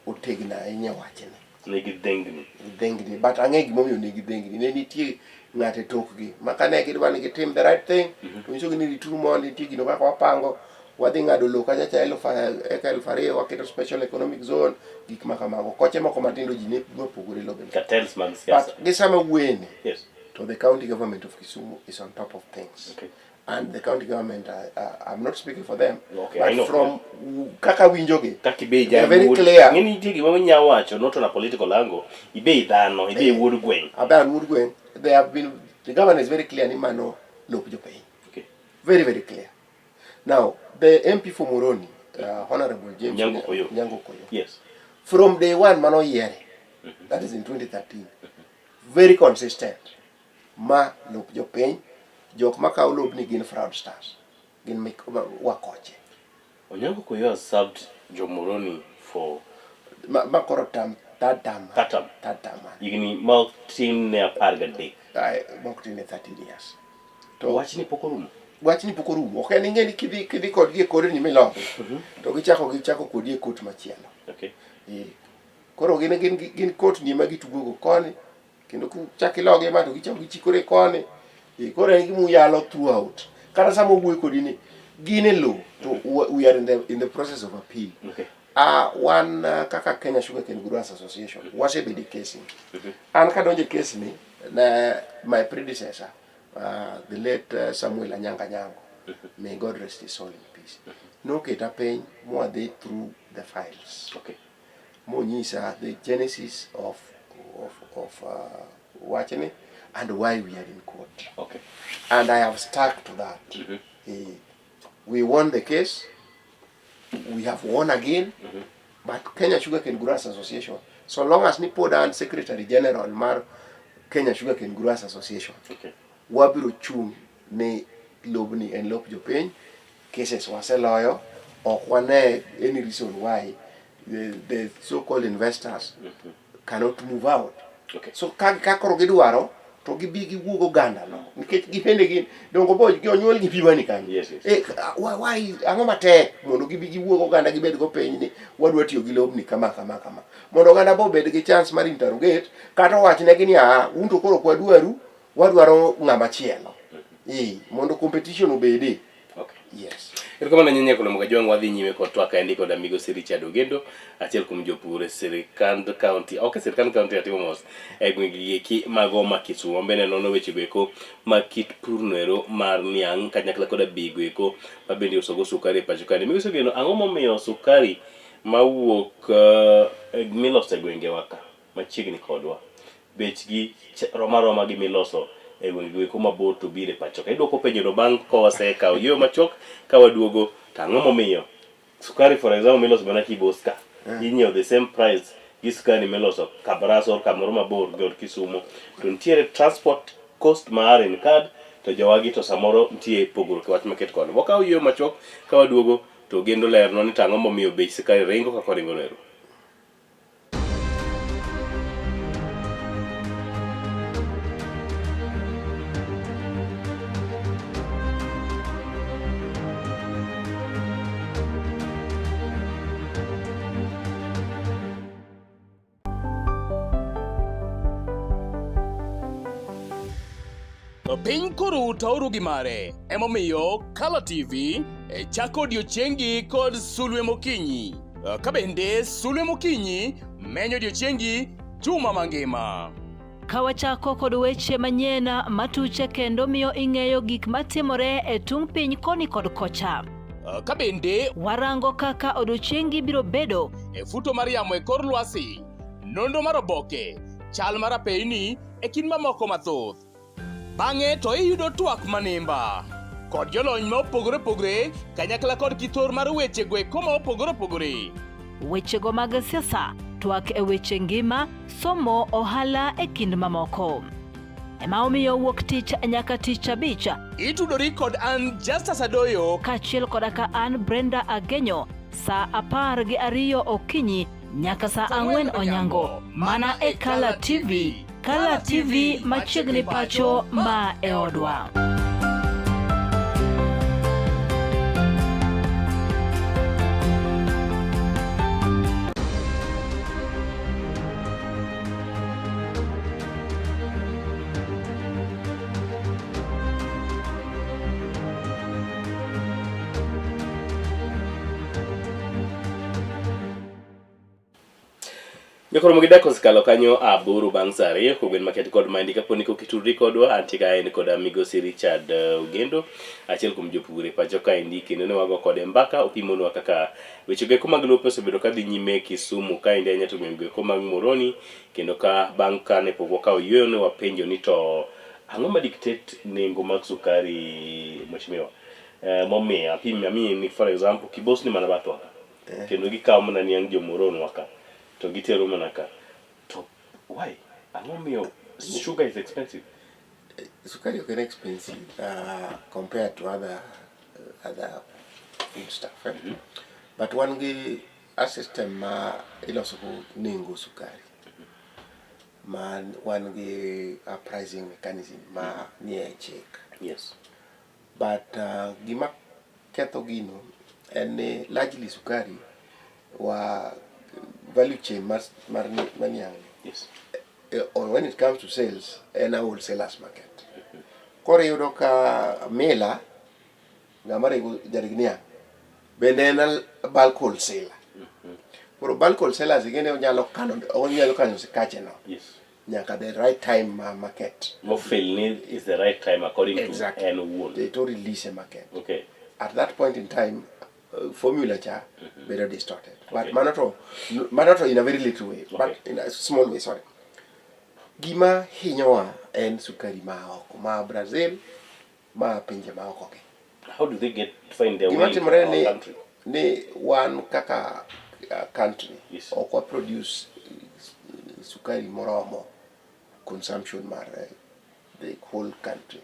otegno ahinya wachni. Nigi dhengni. Dhengni, but ang'e gimomiyo nigi dhengni. Ne nitie ng'ato e tokgi ma kane gidwa ni gitim the right thing to nyisogi ni rituru mondi nitie gino kaka wapango wadhi ng'ado lowo kacha cha eluf eka 2000 waketo special economic zone gik ma kamago koche moko matindo ji ne dwa pogore lobe Cartels mag siasa. but gi sama wuoyeni Yes. to the county government of Kisumu is on top of things Okay. and the county government I'm not speaking for them Okay, I but know. from kaka winjogi Kaka ibe they are very clear Ng'eni nitie gima inya wacho not on a political angle. Ibe dhano, ibe wuod gweng'. Abe an wuod gweng' they have been the governor is very clear ni mano lop jopiny Okay. very very clear now the MP for Moroni Honorable James Nyango Koyo. Nyango Koyo Yes. from day one mano yiere that is in 2013 very consistent ma lop jopiny jok makawo lobni gin fraudsters gin mek wakoche Onyango Koyo has served Jomoroni for ma, ma koro tam third term third term. third term Higni ma ok tin ne 13. Ai, mok tin ne 13 years To wachni pok orumo. Wachni pok orumo ok en ing'e ni kidhi kidhi kodgi e kodni milogi to gichako gichako kodi e kot machielo Okay. Eh, koro gin gin gin kot ni ema gitugogo koni kendo kuchak ilogi ma to gichako gichikore koni Eh, koro en gima uyalo throughout kata sama owuoyo kodi ni gin e lowo to we are in the process of appeal Okay. Wan kaka Kenya Sugarcane Growers Association wasebedo e kesi an kadonjo e kesi ni ne my predecessor the late Samuel Anyanga Nyango may God rest his soul in peace noketa piny mwadhi through the files Okay. monyisa the genesis of wachni and why we are in court Okay. and I have stuck to that. We won the case, we have won again, but Kenya Sugarcane Growers Association, so long as ni pod an Secretary General mar Kenya Sugarcane Growers Association, Okay. wabiro chung' ni lobni en lop jopiny, cases waseloyo, ok wane any reason why the so-called investors cannot move out. Okay. So ka koro gidwaro to gibi giwuog oganda no nikech gibende gin dongo bo gi onyuol gi pimani kanyo. Yes, yes. Why ang'o matek mondo gibi giwuog oganda gibed go piny ni wadwa tiyo gi lobni kama kama kama mondo oganda bo obed gi chance mar interrogate kata owachnegi ni aa un to koro ok wadwaru wadwaro ng'ama chielo mondo competition obede. Okay. Yes. Erokamano ahinya Nyakolo Kajwang' wadhi nyime kod twak kaendi kod Migosi Richard Ogendo, achiel kuom jopur e sirikand county, ok e sirikand county atimo mos, e gwenge eki mago ma Kisumo. Bende nono weche goeko mag kit pur noero mar niang' kanyakla koda bigo eko ma bende iusogo sukari e pacho kaendi. Migosi Ogendo, ang'o momiyo sukari mawuok miloso e gwengewa ka machiegni kodwa bechgi roma roma gi miloso e gwenge goeko mabor to biro e pacho ka? Idwoko penjono bang' ka wasekawo yweyo machuok ka waduogo to ang'o momiyo sukari for example miloso mana Kibos ka inyiewo the same price gi sukari miloso Kabras or kamoro mabor gi od Kisumo to nitiere transport cost mar incurred to jowagi to samoro nitie pogruok e wach maket koni. Wakawo yweyo machuok ka waduogo to Ogendo lernwa ni to ang'o momiyo bech sukari ringo kaka oringo no ero. Piny koro utauru gi mare, emomiyo Color TV e chako odiochiengi kod sulwe mokinyi. Ka bende sulwe mokinyi menyo odiochiengi juma mangima. Ka wachako kod weche manyien matuche kendo miyo ing'eyo gik matimore e tung' piny koni kod kocha. Ka bende warango kaka odiochiengi biro bedo e futo mar yamo e kor lwasi, nonro mar oboke, chal mar apeyni e kind mamoko mathoth. Bang'e to iyudo twak manimba kod jolony ma opogore opogore kanyakla kod kithor mar weche go eko ma opogore opogore. Wechego mag siasa, twak e weche ngima, somo, ohala e kind mamoko. Ema omiyo wuok tich nyaka tich abich. Itudori kod an Justus Adoyo kaachiel koda ka an Brenda Agenyo saa 12 okinyi nyaka saa 4 onyango mana e Kala TV. Kala TV machiegni pacho ma e odwa. Mikoro gi dakika osekalo kanyo aboro bang' saa ariyo kogwen maket kod maendi kapo ni kok itudri kodwa antie ka en koda migosi Richard eh, Ogendo achiel kuom jopur e pacho kaendi kendo ne wago kode mbaka opimonwa kaka weche goeko mag lope osebedo ka dhi nyime Kisumu kaendi ahinya to gweng' goeko mag Moroni kendo ka bang' ka ne pok wakawo yueyo ne wapenjo ni to ang'o ma dictate nengo mag sukari mheshimiwa eh, momiyo apim amiyi ni for example Kibos ni mana bathwa ka Eh. kendo gikawo mana niang' jomoronwa ka to gitero mana ka to why ang'o miyo sugar is expensive Sukari ok en expensive compared to other other food stuff eh? But wan gi a system ma iloso go nengo sukari ma wan gi a pricing mechanism ma nie chik. Yes. But gima ketho gino en ni largely sukari wa value chain mar mar mar niang' ni Yes. or when it comes to sales en a wholesalers market. Koro iyudo ka miller ng'ama rego jareg niang' bende en a bulk wholesaler. Koro bulk wholesalers ing'e ni onyalo kano onyalo kano sikache no Yes. nyaka the right time ma market. Mofeel ni is the right time according Exactly. to en owuon. To release e market. Okay. At that point in time formula cha bedo distorted. But Okay. mano to in a very little way, but Okay. in a small way, sorry. Gima hinyowa en sukari ma oko, ma Brazil, ma pinje ma oko gi. How do they get find their Gima way into timore our ni country? ni wan kaka country Yes. ok wa produce sukari moromo consumption mar the whole country.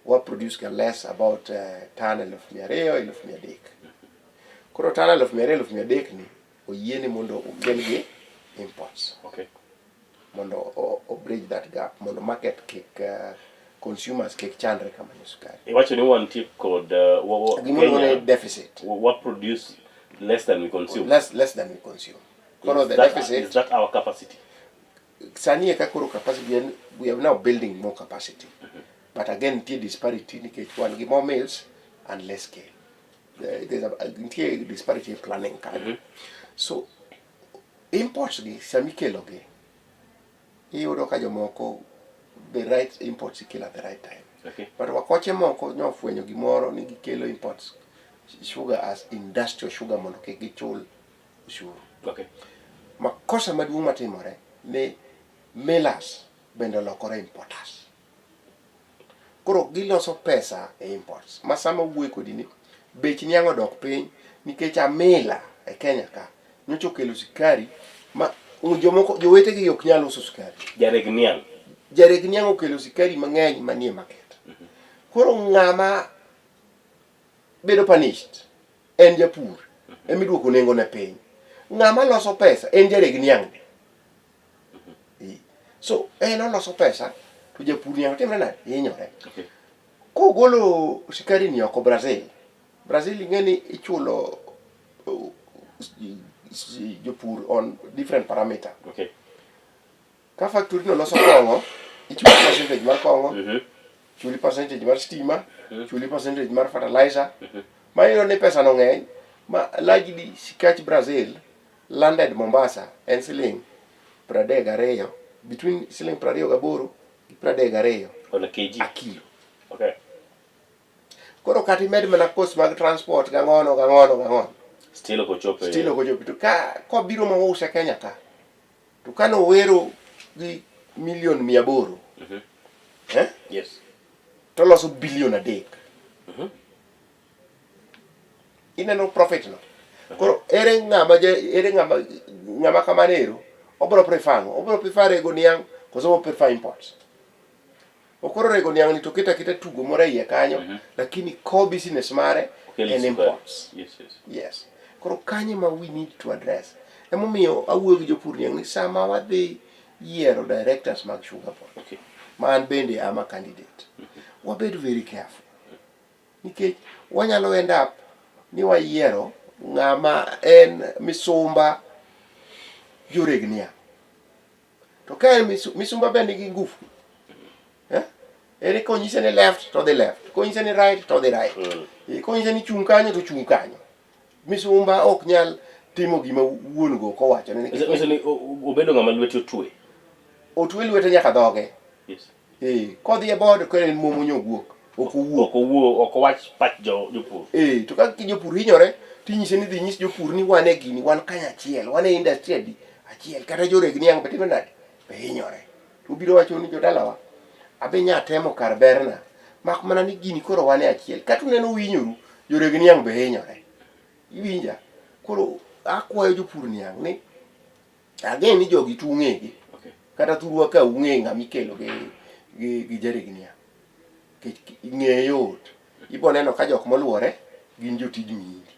Wa produce ga less about tan 2,200, 3,000. Koro tan 2,200, 3,000 ni oyiene mondo okel gi imports. Okay. Mondo o bridge that gap, mondo market kik consumers kik chandre kamanyo sukari. Iwacho ni wantie kod Gima iluongo ni Kenya, deficit. wa produce less than we consume. Less than we consume. Koro Is the that, deficit is that our capacity? sani eka koro capacity en we are now building more capacity. But again nitie disparity nikech wan gi more mills and less scale. There's a nitie disparity e planning kanyo. So imports gi sami ikelo gi iyudo ka jomoko the right imports ikelo at the right time. Okay. But wakoche moko nofwenyo gimoro ni gikelo imports sugar as industrial sugar mondo kik gichul ushuru. Okay. Makosa maduong' matimore ni millers bende olokore importers. Koro giloso pesa e imports. Ma sama wuoyo kodi ni bech niang' odok piny nikech amila e Kenya ka nyocha okelo sukari ma jomoko jowetegi ok nyal uso sukari. Jareg niang'. Jareg niang' okelo sukari mang'eny manie market. Koro ng'ama bedo punished en japur emiduoko nengo ne piny. Ng'ama loso pesa en jareg niang' ni. So en oloso pesa to japur niang' timre nade? Hinyore. Okay. Kogolo sukari ni oko Brazil, Brazil ing'e ni ichulo jopur on different parameter. Okay. Ka factory no loso kong'o, ichuli percentage mar kong'o, chuli percentage mar stima, chuli percentage mar fertilizer. Ma iyudo ni pesa no ng'eny, ma largely sikach Brazil landed Mombasa en siling 32, between siling 28 gi 32 On a kg. a kilo. Okay. Koro kata imed mana cost mag transport gang'ono gang'ono gang'ono. Still ok ochopo. Still ok ochopo. To ka kobiro ma ouse Kenya ka, to kane owero gi milion 800, eh? Yes. To loso bilion 3. Ineno profit no. Koro ere ng'ama ere ng'ama ng'ama kamano ero obro prefer ang'o? Obro prefer rego niang' koso obro prefer imports? Okoro rego niang' ni to keto aketa tugo moro e iye kanyo, lakini core business mare Okel en sukari. imports. Yes, yes. Yes. Koro kanyo ma we need to address. Emomiyo awuoyo gi jopur niang' ni sama wadhi yiero directors mag sugar board, Okay. ma an bende am a candidate, wabed very careful. Nikech wanyalo end up ni wayiero ng'ama en misumba joreg niang'. To ka en misumba be nigi ngufu. Eh? Ere konyise ni left to dhi left, konyise ni right to dhi right. Konyise ni chung' kanyo to chung' kanyo. Misumba ok nyal timo gima wuon go ok owachone. Nikech Nyiso ni obedo ng'ama lwete otwe. Otwe lwete nyaka dhoge. Yes. Eh, kodhi e board koro en momonyo guok. Ok owuo. Ok owuo, ok owach pach jo jopur. Eh, to ka jopur hinyore, tinyise ni dhi nyis jopur ni wan e gini, wan kanyachiel, wan e industry adi achiel, kata joreg niang' be timo nade? Be hinyore. To obiro wacho ni jodalawa, abe nya temo kar berna, mak mana ni gini koro wan e achiel. Kata uneno uhinyoru, joreg niang' be hinyore. Iwinja? Koro akwayo jopur niang' ni ag'e ni jogi to ung'egi. Okay. Kata thurwa ka ung'e ng'ama ikelo gi gi, gi jareg niang'. Nikech ng'eye yot. Ibo neno ka jok moluore gin jotij mihindi.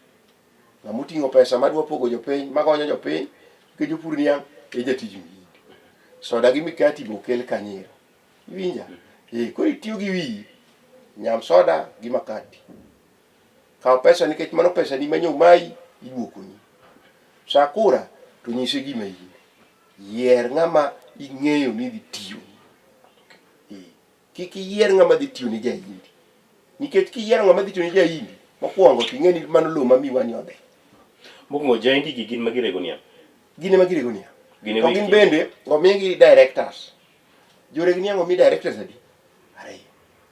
Ng'ama oting'o pesa madwa pogo jopiny, magonyo jopiny gi jopur niang' e jatij mihindi. Soda gi mikati be okel kanyero. Iwinja? Eh, koro itiyo gi wiyi. Nyam soda gi makati. Kaw pesa nikech mano pesani ma nyomayi iduokoni. Sa kura to nyise gima in. Yier ng'ama ing'eyo ni dhi tiyoni. Eh, kik iyier ng'ama dhi tiyoni ja-Hindi. Nikech kiyiero ng'ama dhi tiyoni ja-Hindi, mokwongo to ing'e ni mano lowo ma miwa ni odhi. Mokwongo ja-Hindi gi gin ma girego niang'. Gin ema girego niang'. Gin To gin bende omigi directors. Joreg niang' omi directors adi? Ariyo.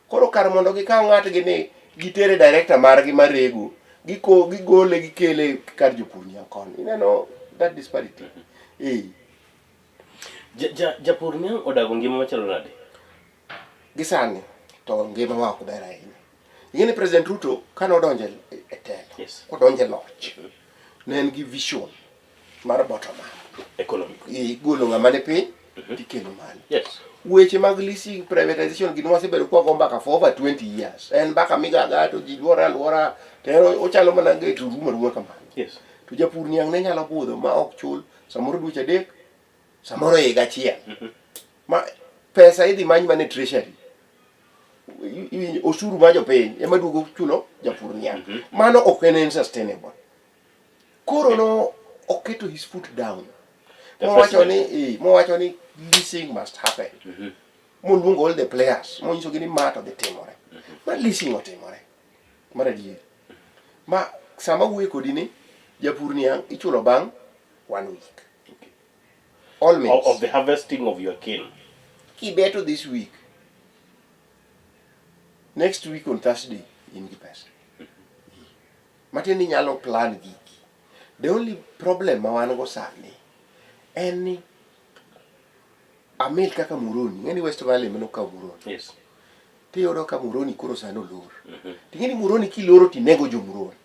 Koro kar mondo gikaw ng'atgi ni gitere director margi marego, giko gigole gikele kar jopur niang' koni. Ineno that disparity? Eh. Ja, ja, japur niang' odago ngima machalo nade? Gi sani to ngima wa ok ber ahinya. Ing'e ni President Ruto kane odonjo e telo, Yes. odonjo e loch, ne en gi vision mar bottom up. Economic. Igolo ng'ama ni piny tikelo malo. Yes. Weche mag leasing privatization gin wasebedo kwa go mbaka for over 20 years. En mbaka migaga to ji luore aluora to en ochalo mana ge to rumo aruma kamano. Yes. To japur niang' ne nyalo budho ma ok chul samoro dweche adek, samoro higa achiel. Ma pesa idhi many mana e treasury. Iwinjo, Osuru mar jopiny ema duogo chulo japur niang'. Mano ok en sustainable. Koro no oketo his foot down. The Mowacho ni president. eh, mowacho ni leasing must happen. Moluongo all the players, monyisogi ni ma to dhi timore. Ma leasing otimore. Mar adier. Ma sama wuoyo kodi ni japur niang' ichulo bang' one week. All means. Of the harvesting of your cane. Kibeto this week, next week on Thursday in gi pesa. Matiende ni inyalo plan giki. The only problem ma wan go sani en ni amil kaka Muhoroni, ing'e ni West Valley ema nokawo Muhoroni. Yes. Tiyudo ka Muhoroni koro sani olor. Ting'e ni Muhoroni kiloro tinego jo Muhoroni.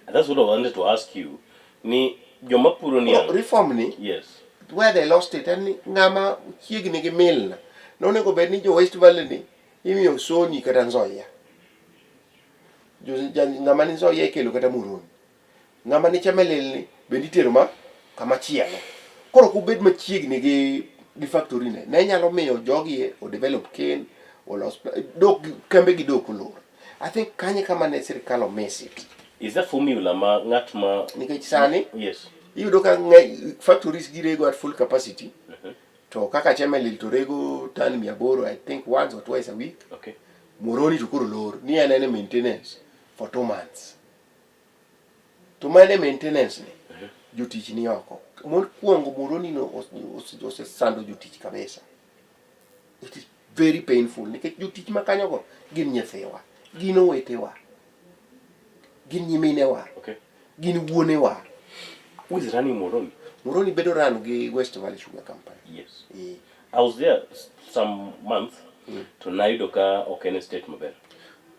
And that's what I wanted to ask you. Ni joma puro niang'. Koro reform ni Yes. where they lost it en ni ng'ama chiegni gi mill na nonego bed ni jo West Valley ni imiyo Sony kata Nzoia. Jo, ja, ng'ama ni Nzoia ikelo kata Muhoroni. Ng'ama ni Chemelil ni bende itero ma kama chielo. Koro ok ubed machiegni gi gi factory ne. Ne nyalo miyo jogi o develop cane, olos dok kembe gi dok olor. I think kanyo kama ne sirikal o miss it. Is that formula ma ng'at ma Nikech sani Yes. iyudo ka factories girego at full capacity. To kaka Chemelil to rego tan 800 I think once or twice a week. Okay. Muhoroni to koro lor ni en en e maintenance for 2 months. To ma en e maintenance ni jotich ni oko. Mokwongo Muhoroni no osesando jotich kabisa. It is very painful nikech jotich ma kanyogo gin nyithiwa, gin owetewa, gin nyiminewa, Okay. gin wuonewa. Who is running Muhoroni? Muhoroni bedo run gi West Valley Sugar Company. Yes. Eh. I was there some month to nayudo ka ok en e state maber.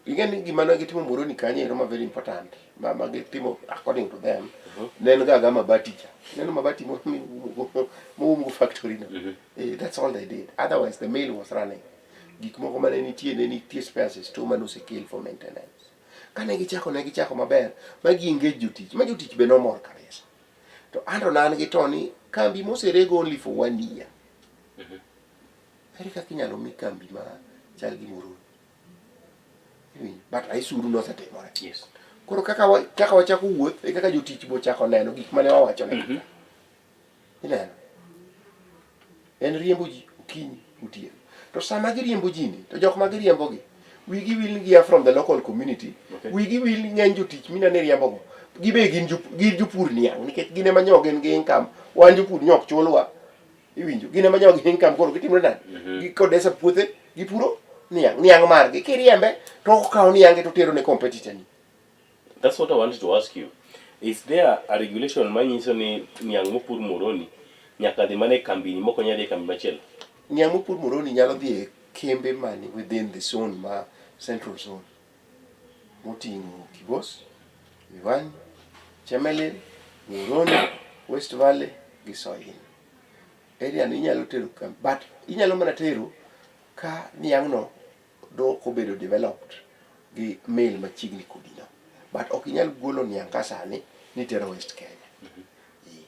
Ing'e ni gima ne gitimo Muhoroni kanyo ero ma very important ma, ma gitimo according to them ne en ga ga mabati cha. Neno mabati moum go factory no. Eh, that's all they did. Otherwise the mill was running. Gik moko mane nitie ne nitie spares e store mane osekel for maintenance. Kane gichako ne gichako maber ma gi engage jotich ma jotich be nomor kabisa. To anto ne an gi to ni kambi moserego only for one year. Ere kaka inyalo mi kambi ma chal gi Muhoroni? Iwinjo? But aisuru nosetimore. Yes. Koro kaka wa, kaka wachako wuoth e kaka jotich bochako neno gik mane wawacho ne. Ineno? En riembo ji okinyi otieno. To sama giriembo ji ni, to jok ma giriembo gi, wigi wil ni gia from the local community. Okay. Wigi wil ni ng'eny jotich minene riembogo. Gibe gin gin jopur niang' nikech gin ema nyo gin gi income. Wan jopur nyok chulwa. Iwinjo? Gin ema nyo gi income koro gitimre nade? Gikodesa puothe, gipuro niang', niang' margi. Kiriembe to okawo niange to otero ne competitor ni. That's what I wanted to ask you. Is there a regulation manyiso ni niang' mopur Muhoroni nyaka dhi mana e kambini mok onyal dhi e kambi machielo? Niang' mopur Muhoroni nyalo dhi e kembe mani within the zone ma central zone moting'o Kibos, Miwani, Chemelil, Muhoroni, West Valley gi Soin. Area ni inyalo tero kambi but inyalo mana tero ka niang' no dok obedo developed gi mill machiegni kodi no. But ok inyal golo niang' ka sani ni tero West Kenya. Eh,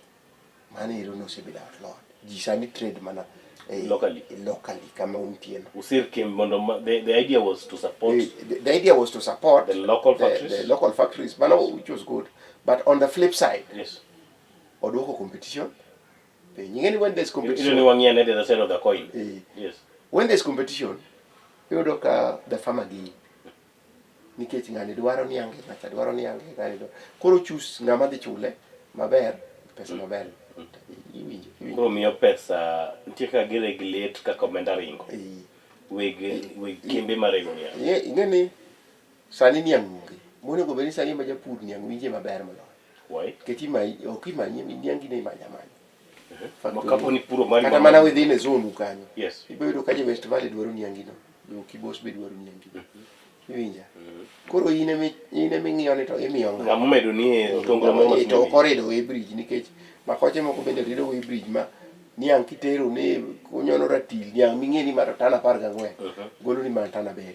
Mano ero nosebedo outlawed. Ji sani trade mana eh, Locally. locally kama untie no. Usir kembe mondo the idea was to support The idea was to support the local factories. the local factories, mano which was good. But on the flip side, yes. oduoko competition piny. Ing'e ni when there's competition, Iyudo ni wang'i ane the other side of the coin. Eh. Yes. When there's competition, iyudo ka the farmer gain. Nikech ng'ani dwaro niange, ng'acha dwaro niange, ng'ani dwaro. Koro choose ng'ama dhi chule maber, pesa maber. Iwinjo, iwinjo. Koro miyo pesa nitie kaka gi regulate kaka omenda ringo. Weg weg kembe marego niang'. Ing'e ni sani niang' onge. Monego bed ni sani ema japur niang' winje maber moloyo. Why? Nikech imanyi, ok imanyi, niangi ne imanya amanya. Ma kapo ni puro mari Kata mana within a zone kanyo. Yes. Ibiro yudo ka jo West Valley dwaro niangi no. Jo Kibos be dwaro niangi no. Iwinja? Koro in emi in emi ng'iyo ni to imiyo ng'a. Ng'ama omedo ni e otonglo moro Eh, to ok orido weighbridge nikech makoche moko bende rido weighbridge ma niang' kitero ni onyono ratil niang' ming'e ni mar tan 14 golo ni mana tan 7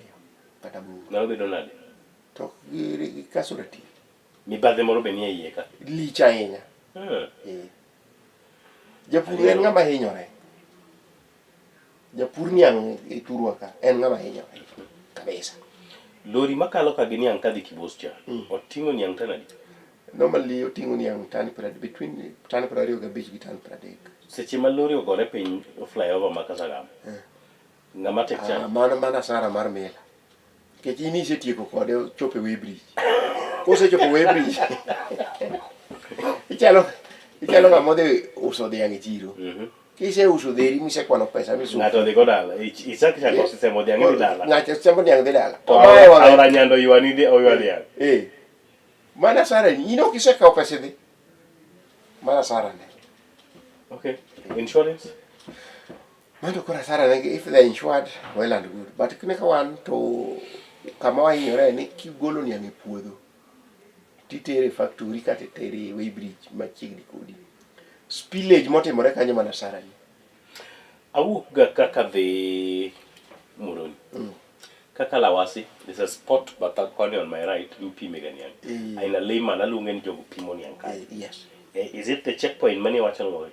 kata 8. Nyalo bedo nade? To gikaso ratil. Mibadhi moro be nie iye ka. Lich ahinya. Eh. Japur en ng'ama hinyore. Japur niang' e thurwa ka en ng'ama hinyore kabisa. Lori makalo ka gi niang' kadhi Kibos cha. Oting'o niang' tan adi? Normally oting'o niang' tan between tan 25 gi tan 30. Seche ma lori ogore piny flyover ma Kasagam. Ng'ama take charge? Ah, mano mana asara mar mila. Nikech in isetieko kode ochopo e weighbridge. Kosechopo weighbridge, ichalo ichalo ng'ama odhi uso dhiang' e chiro. Kiseuso dheri misekwano pesa misuso. Ng'ato odhi go dala. Ichak chako sembo dhiang' idhi dala. Ng'ato sembo dhiang' dhi dala. To Omaye wang'e. aora nyando ywani dhi oywa dhiang'. Eh. Mana asara ni in ok isekawo pesa idhi. Mana asara ne. Okay. Insurance? Mano koro asara ne if they insured well and good. But kine ka wan to kama wahinyore ni kigolo niang' e puodho titere e factory kata itere e weighbridge machiegni kodi. Spillage motimore kanyo mana asara ni. Awuok ga kaka dhi Muhoroni. Kaka Lawasi, there's a spot batha koni on my right mipime ga niang'. Aina layman aluonge ni jogo pimo niang' kanyo. Yes. Is it the checkpoint mane iwacho no?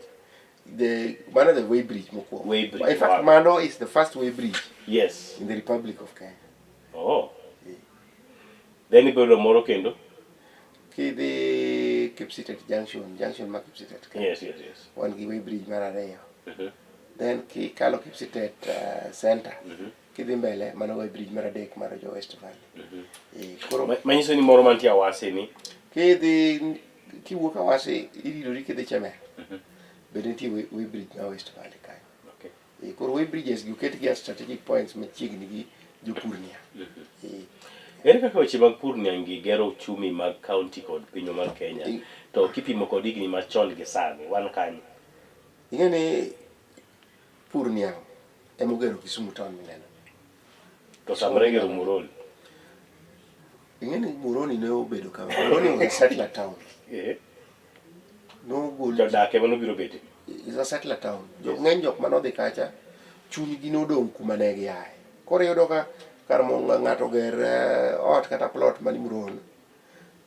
The mano the weighbridge mokwongo. Weighbridge, In fact, wow. mano is the first weighbridge. Yes. In the Republic of Kenya. Oh. Then ibedo moro kendo. Kidhi Kipsitet Junction, junction ma Kipsitet ka. Yes. Wan gi weighbridge mar ariyo. Then kikalo Kipsitet center, kidhi mbele mano weighbridge mar adek mar jo West Valley. Eh, koro Manyiso ni moro mantie Awasi ni. Kidhi kiwuok Awasi iridori kidhi Chemer. Bende nitie weighbridge ma West Valley kanyo. Okay. Eh, koro weighbridges gi oketgi at strategic points machiegni gi jopur niang'. Eh. Ere kaka weche mag pur niang' gi gero uchumi mag kaunti kod pinywa mar Kenya to kipimo kod higni machon gi sani wan kanye? Ing'e ni pur niang' ema ogero Kisumu town mineno. To samre gero Muhoroni. Ing'e ni Muhoroni ne obedo kama. Muhoroni was a settler town. Eh. Nogol Jodak ema nobiro bete. Is a settler town. Jok ng'eny jok mane odhi kacha chunygi nodong' kuma ne giaye. Koro iyudo ka kar mondo ng'ato oger ot kata plot mani Muhoroni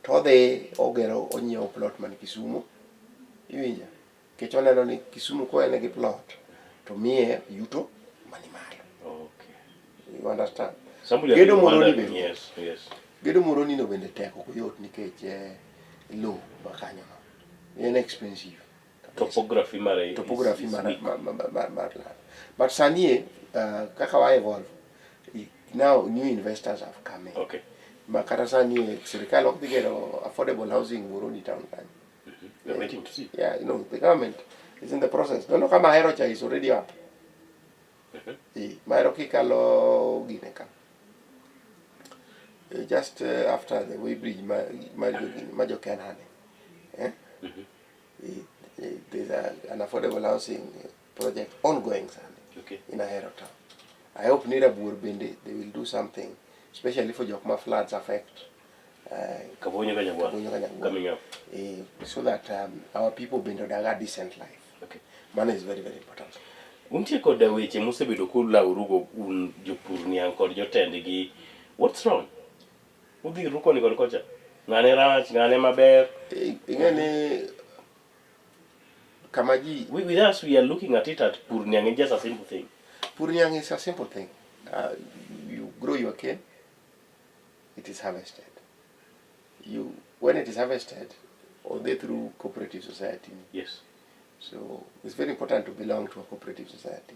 to odhi ogero onyiewo plot man Kisumu. Iwinjo? Nikech oneno ni Kisumu koene gi plot to miye yuto mani malo. Okay. You understand? Somebody Gedo has been Muhoroni wondering, bende. Yes. Gedo Muhoroni no bende tek ok oyot nikech lowo ma kanyo no en expensive. Topography mare Topography is mar weak. mar land. But sani kaka wa evolve now new investors have come in. Okay. Ma kata sani e sirikal ok dhi gero affordable housing Muhoroni town kanyo. We are waiting to see. Yeah, you know, the government is in the process. Nono kama Ahero cha is already up. Eh, Mahero kikalo gine ka. Eh, Just after the way bridge ma ma jo gini, ma jo Kenhane. Eh? Eh, There's an affordable housing project ongoing sani in Ahero town. I hope ni Rabuor bende they will do something especially for jok ma floods affect. Kabonyo Kanyagwal. Kabonyo Kanyagwal. Coming up. So that our people bende odag a decent life. Mano is very very important. Untie kod weche musebedo kulawrugo un jopur niang' kod jotendgi. What's wrong? Udhi ru koni kod kocha. Ng'ane rach, ng'ane maber. Ing'e ni kama ji With us we are looking at it at pur niang' is just a simple thing. Pur niang' is a simple thing. You grow your cane, it is harvested. You when it is harvested, odhi through cooperative society. So it's very important to belong to a cooperative society.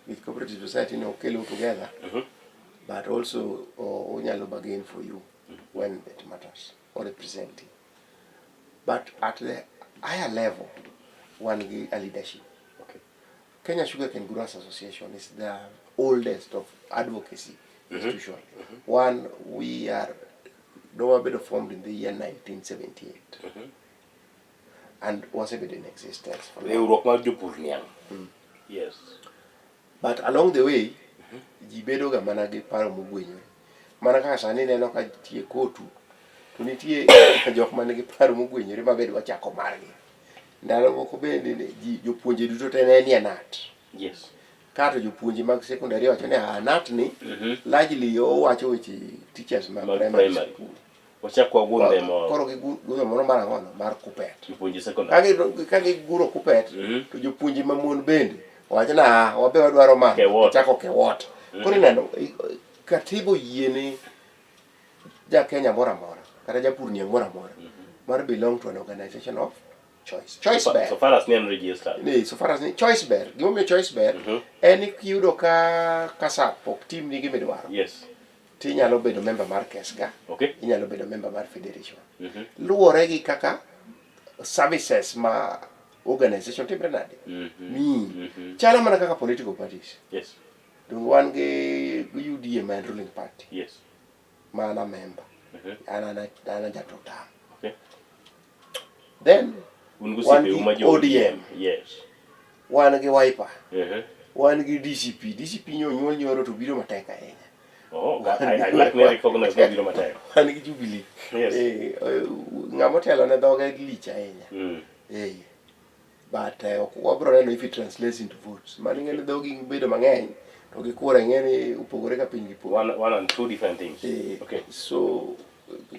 With cooperative society, no okelo together, but also onyalo bargain for you when it matters or represent you. But at the higher level, wan gi a leadership. Kenya Sugarcane Growers Association is the oldest of advocacy institution. One, we are nowabedo formed in the year 1978 and wasebedo in existence for long. Riwruok mar jopur niang'. Yes. But along the way, ji bedo ga mana gi paro mogwenyore. Mana kaka sani ineno ka nitie kotu, to nitie jok man gi paro mogwenyore ma be dwa chako margi. Ndalo moko bende ji jopuonje duto te ne nie KNUT. Kato jopuonje mag secondary wacho ni ah, KNUT ni largely owacho weche teachers mag Mag primary primary. school. Wachak wagundhe moro. Koro gigundho moro mar ang'ono mar KUPPET. Jopuonje secondary. Ka giguro KUPPET to jopuonje mamon bende wacho ni ah, wabe wadwaro ma KEWOTA. chako KEWOTA. Koro ineno katiba oyiene ja Kenya moro amora kata japur niang' moro amora mar belong to an organization of choice. Choice So, ber. so far as ni en registered. Ni, so far as ni choice ber. Gimomiyo choice ber en ni kiyudo ka KASAP ok timni gima idwaro. Tinyalo bedo member mar KESGA. Inyalo bedo member mar federation. Luwore gi kaka services ma organization timre nade. Miyi. Chalo mana kaka political parties. Donge wan gi UDA ma en ruling party. Ma an a member. An an jatotam. Then Un wan gosiepe gi ma jo ODM. Wan gi Wiper. Wan gi DCP. DCP nyo nyuol nyoro to biro matek ahinya. Oh, I like ne recognize ni biro matek. Wan gi Jubilee. Ng'ama otelo ne dhoge lich ahinya. But ok wabro neno if it translates into votes. Mano ing'e ni dhogi bedo mang'eny to gikura ing'e ni opogore ka piny gi polo. One and two different things. So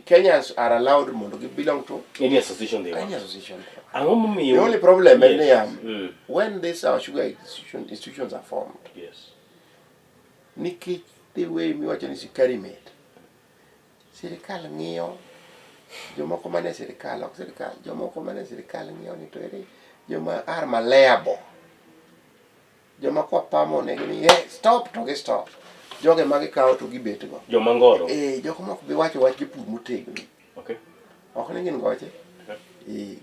Kenyans are allowed mondo gi belong to any association they any want. association. Ang'o momiyo The only problem en niya, when these our sugar institutions are formed, nikech the way miwacho ni sukari mit, sirikal ng'iyo jomoko mane sirikal, ok sirikal, jomoko mane sirikal ng'iyo ni to ere joma are malleable, joma kwapamo negi ni hey, stop to gi stop, joge ma gikawo to gibet go. Joma ngoro. Jok mok bi wacho wach jopur motegno. Ok ni gin goche.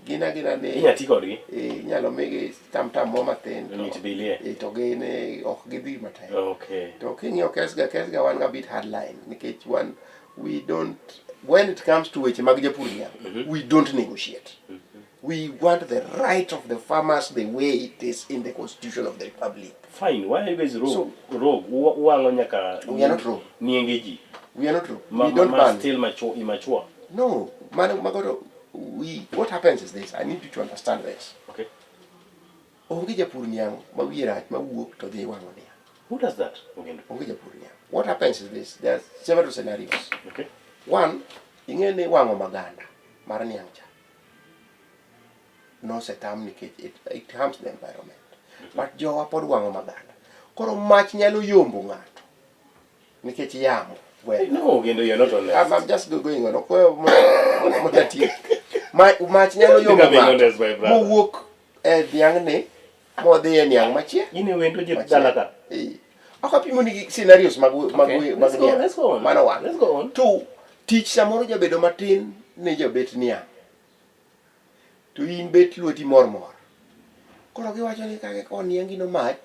Gin agina ni Inya ti kodgi. Inyalo migi tam tam mo mathin to, Mit bilie. to gin ok gidhi matek. To king'iyo KESGA, KESGA wan ga bit hardline nikech wan we don't when it comes to weche mag japur niang', we don't negotiate. We want the right of the farmers the way it is in the constitution of the republic. Fine, why are you guys rogue? So, rogue. Uwang'o nyaka We are not rogue. nienge ji. We are not rogue. Ma, We don't ma, ma ban. still mature, immature. No, mano magoto we what happens is this. I need you to understand this. Onge japur niang' ma wiye rach ma wuok to dhi wang'o niang'. Who does that? Ogendo. Onge japur niang'. What happens is this. There are several scenarios. One, ing'e ni wang'o maganda mar niang' cha nosetam nikech it harms the environment. But jowa pod wang'o maganda. Koro mach nyalo yombo ng'ato nikech yamo. Weather. No, Ogendo, you're not honest. I'm just going on. Ok mondo atiek. Mach nyalo yombo Think I'm being ng'ato honest, my brother. mowuok e dhiang'ni modhi e niang' machielo. In e wendo je dala ka. Ok apimo ni scenarios mag Okay, mag let's go, niang'. let's go on. Mano one. Let's go on. Two, Tich samoro jabedo matin ne jabet niang'. To in bet lweti mor mor. Koro giwacho ni ka gikawo niangi no mach,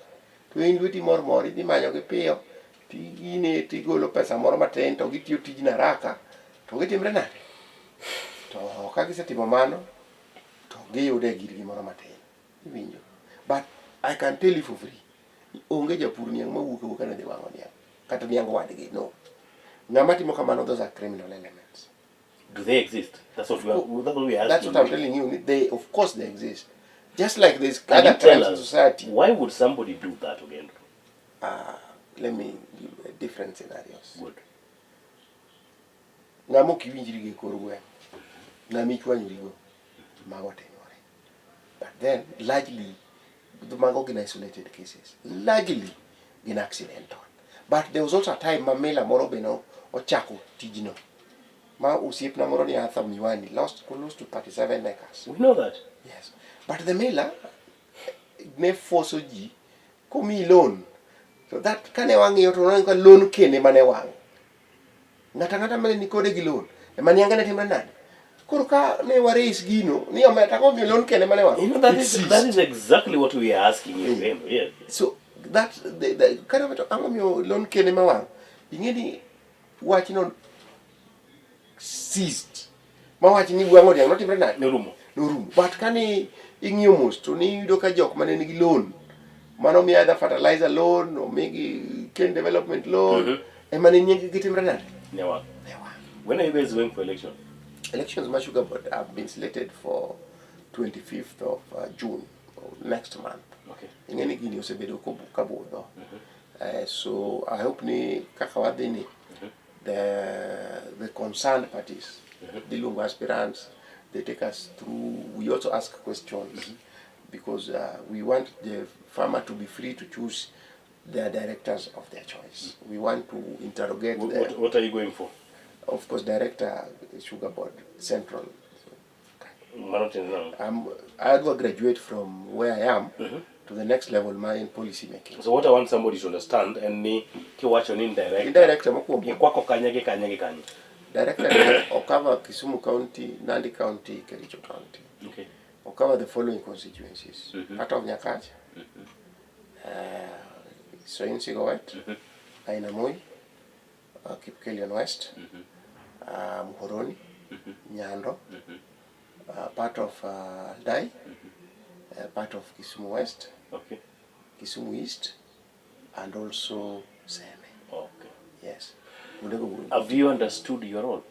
to in lweti mor mor idhi manyogi piyo tigine tigolo pesa moro matin to gitiyo tijno haraka to gitimre nade? To ka gisetimo mano to giyude girgi moro matin. Iwinjo? But I can tell you for free, onge japur niang' mawuok awuoka ni dhi wang'o niang' kata niang wadgi, no. Ng'ama timo kamano those are criminal elements. Do they exist? That's what we are, that's what we are That's asking. what I'm telling you. They, of course they exist. Just like there's Can other you tell crimes in us society. Why would somebody do that, Ogendo? Let me give different scenarios. Good. Ng'ama ok iwinjri go e kor gweng', ng'ama ichwanyorigo, mago timore. But then largely mago gin isolated cases. Largely gin accidental. But there was also a time ma mila moro be no ochako tijno. Ma osiepna moro ni Arthur Miwani lost close to 37 acres. We know that. Yes. But the mila ne forso ji komiyi loan. So that kane wang'iyo to waneno ka loan kene mane wang'. Ng'ato ang'ata mane nikode gi loan ema niange ne timre nade? Koro ka ne wa raise gino ni ometa komiyo loan kene mane wang'. You know, that it is, ceased. that is exactly what we are asking you, Ogendo. Yes. So that the kane wacho ang'o miyo loan kene ma wang'? Ing'e ni wachno ceased. Ma wach ni wang'o dhiang' notimre nade? Norumo. Norumo. But kane ing'iyo mos to niyudo ka jok mane nigi loan mano mi either fertilizer loan omigi cane development loan ema ne nying gi timre nade? Ne wang'. When are you guys going for election? Elections ma Sugar Board have been slated for 25th of June next month. Okay. Ing'e ni gini osebedo kabudho. So I hope ni kaka wadhi ni the concerned parties, the Lungu aspirants, they take us through. We also ask questions because we want the farmer to be free to choose their directors of their choice. We want to interrogate What them. are you going for? Of course, Director Sugar Board Central. Mano tiende nang'o? I will graduate from where I am to the next level ma in policy making. So what I want somebody to understand en ni kiwacho ni director, Director mokwongo. Ikwako kanye gi kanye gi kanye. Director ni ocover Kisumu County, Nandi County, Kericho County. Okay. Ocover the following constituencies. Part of Nyakach, Soin Sigowet, Ainamoi, Kipkelion West, Muhoroni, Nyando, part of Aldai, part of Kisumu West, Okay. Kisumu East, and also Seme. Okay. Yes. Kuondego Have you understood your role?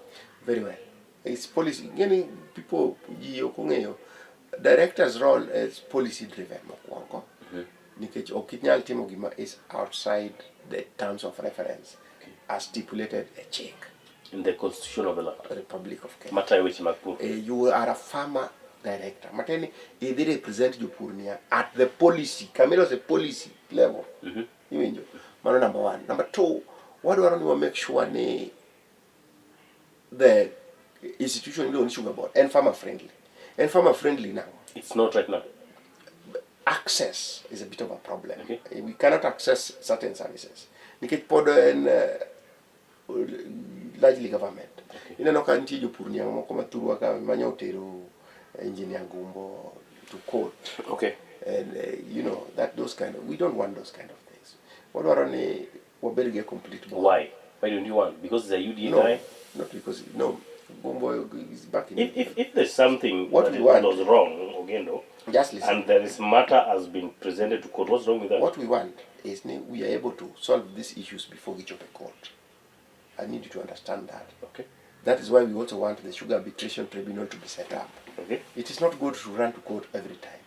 Very well. It's policy. Ng'eni people ji ok ong'eyo. Director's role is policy driven mokwongo. Nikech ok inyal timo gima is outside the terms of reference as stipulated e chik. In the constitution of the land. Republic of Kenya. Matayo weche mag pur. You are a farmer director. Matiende ni idhi represent jopur niya at the policy. Kamilose policy level. Iwinjo? Mano number one. Number two, wadwaro ni wa make sure ni the institution miluongo ni Sugar Board en farmer friendly. En farmer friendly now. It's not right now. Access is a bit of a problem. Okay. We cannot access certain services. Nikech pod en largely government. Ineno ka nitie jopur niang' moko ma thurwa ka manyo otero engineer Gumbo to court. Okay. And you know that those kind of, we don't want those kind of things. Wadwaro ni wabed gi a complete board. Why? Why don't you want? Because he's a UDA No, guy? not because, no. Gumbo is back in. If there's something What that we want. was wrong, Ogendo, Just listen. and there is matter has been presented to court, what's wrong with that? What we want is ni we are able to solve these issues before we chop a court. I need you to understand that. Okay. That is why we also want the Sugar Arbitration Tribunal to be set up. Okay. It is not good to run to court every time.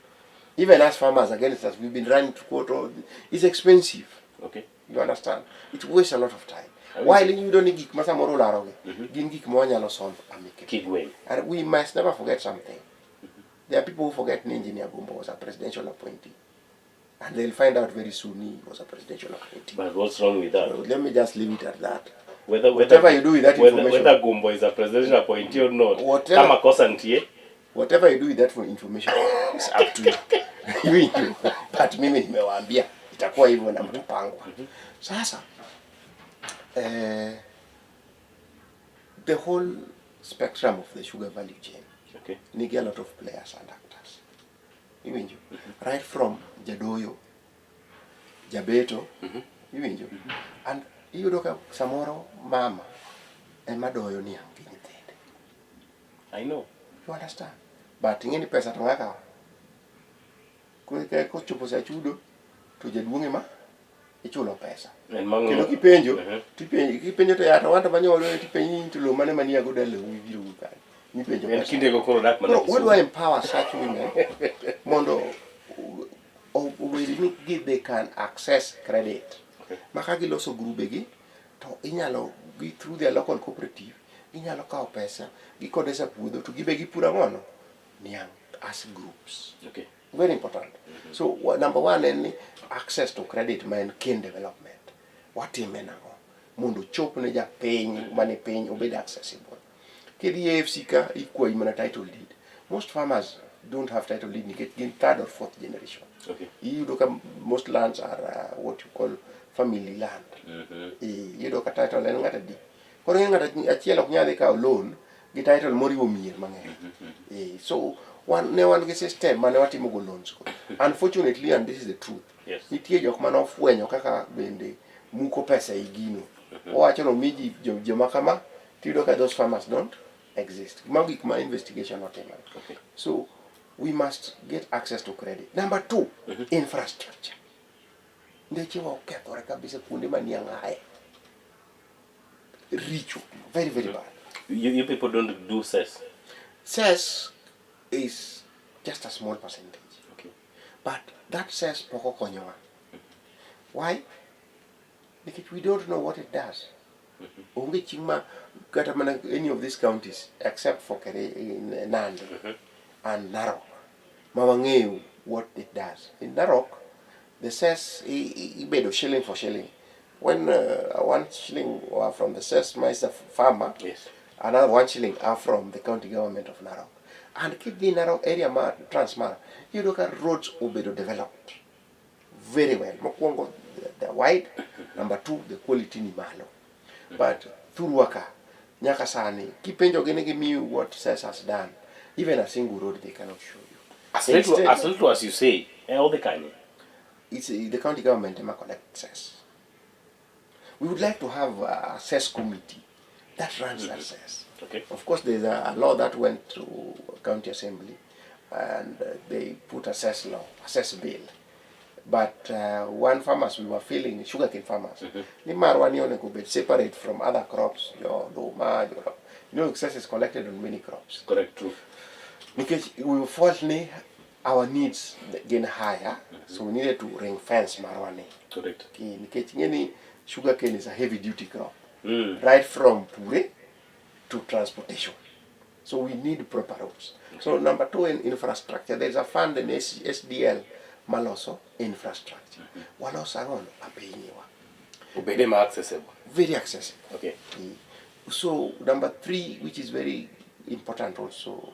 Even as farmers against us, we've been running to court. All it's expensive. Okay. You understand? It wastes a lot of time. I will While you don't need gik ma samoro olarogi, gin gik ma wanyalo solve amicably. Kigweng. And we must never forget something. There are people who forget ni Engineer Gumbo was a presidential appointee. And they'll find out very soon he was a presidential appointee. But what's wrong with that? So let me just leave it at that. Whether, Whatever you do with that information. Whether Gumbo is a presidential appointee or not, Whatever- kama kosa nitie, Whatever you do with that information is up to you. You. But mimi nimewaambia itakuwa hivyo na mtapangwa. Sasa The whole spectrum of the sugar value chain Okay. nigi a lot of players and actors. Iwinjo? Right from jadoyo, jabeto, iwinjo? And iyudo ka samoro mama ema doyo niang' gi nyithinde. I know. You understand? But ing'e ni pesa to ng'a kawo? Kochopo sa chudo to jaduong' ema ichulo pesa. En mang'o. Kendo kipenjo, tipenjo, kipenjo to ya to wanto manyo tipenji ni to lowo mane manie go dala ibiro go kanyo. Nipenjo En pesa. kindego koro dak mana Koro Kisumu. wadwa empower such women mondo obed ni gi they can access credit. Ma ka giloso grube gi to inyalo gi through their local cooperative ginyalo kawo pesa gikodesa puodho to gibe gipuro ang'ono niang' as groups. Okay. Very important. So number one en ni access to credit ma en cane development. Watime nang'o mondo ochop ne japiny mane piny obed accessible. Kidhi e AFC ka ikwayi mana title deed. Most farmers don't have title deed nikech gin third or fourth generation. Okay. Iyudo ka most lands are what you call family land. Iyudo ka title en ng'ato adi. Koro ing'e ng'ato achiel ok nyal dhi kawo loan gi title moriwo mier mang'eny. So wan ne wan gi system mane watimo go loans go. Unfortunately, and this is the truth, Yes. nitie jok mane ofwenyo kaka bende muko pesa ei gino. Owacho ni omi ji joma kama, tiyudo ka those farmers don't exist. Mago gik ma investigation otimore. Okay. So we must get access to credit. Number two, infrastructure. Ndechewa okethore kabisa kuonde ma niang' aye. Richo, very very bad. You people don't do cess. Cess is just a small percentage. Okay. But that cess pok okonyowa. Why? Nikech we don't know what it does. Onge chieng' ma kata mana any of these counties except for Kere, in Nandi and Narok ma wang'eyo what it does. In Narok, the cess ibedo shilling for shilling. When 1 shilling were from the cess ma is the farmer, Yes. another 1 shilling are from the county government of Narok. And kidhi Narok area ma Transmara, iyudo ka roads obedo developed very well. Mokwongo, the wide. Number two, the quality ni malo. But thurwa ka, nyaka sani, kipenjo gi ni gimiyi what cess has done, even a single road they cannot show you. As little, as little as you say, odhi kanye? It's the county government ema collect cess. We would like to have a cess committee that runs that cess. Okay. Of course, there's a law that went to county assembly, and they put a cess law, a cess bill. But one farmers we were feeling, sugarcane farmers, ni marwa ni onego bed separate from other crops, jo oduma, jo, cess is collected on many crops. Correct, true. Nikech we felt ni our needs gin higher, so we needed to ring fence marwa ni. Correct. Nikech ing'e ni sugarcane is a heavy duty crop. Right from pure to transportation. So we need proper roads. So number two in infrastructure, there's a fund in SDL maloso infrastructure. Waloso ang'ono apinyiwa. Obede ma accessible. Very accessible. Okay. So number three, which is very important also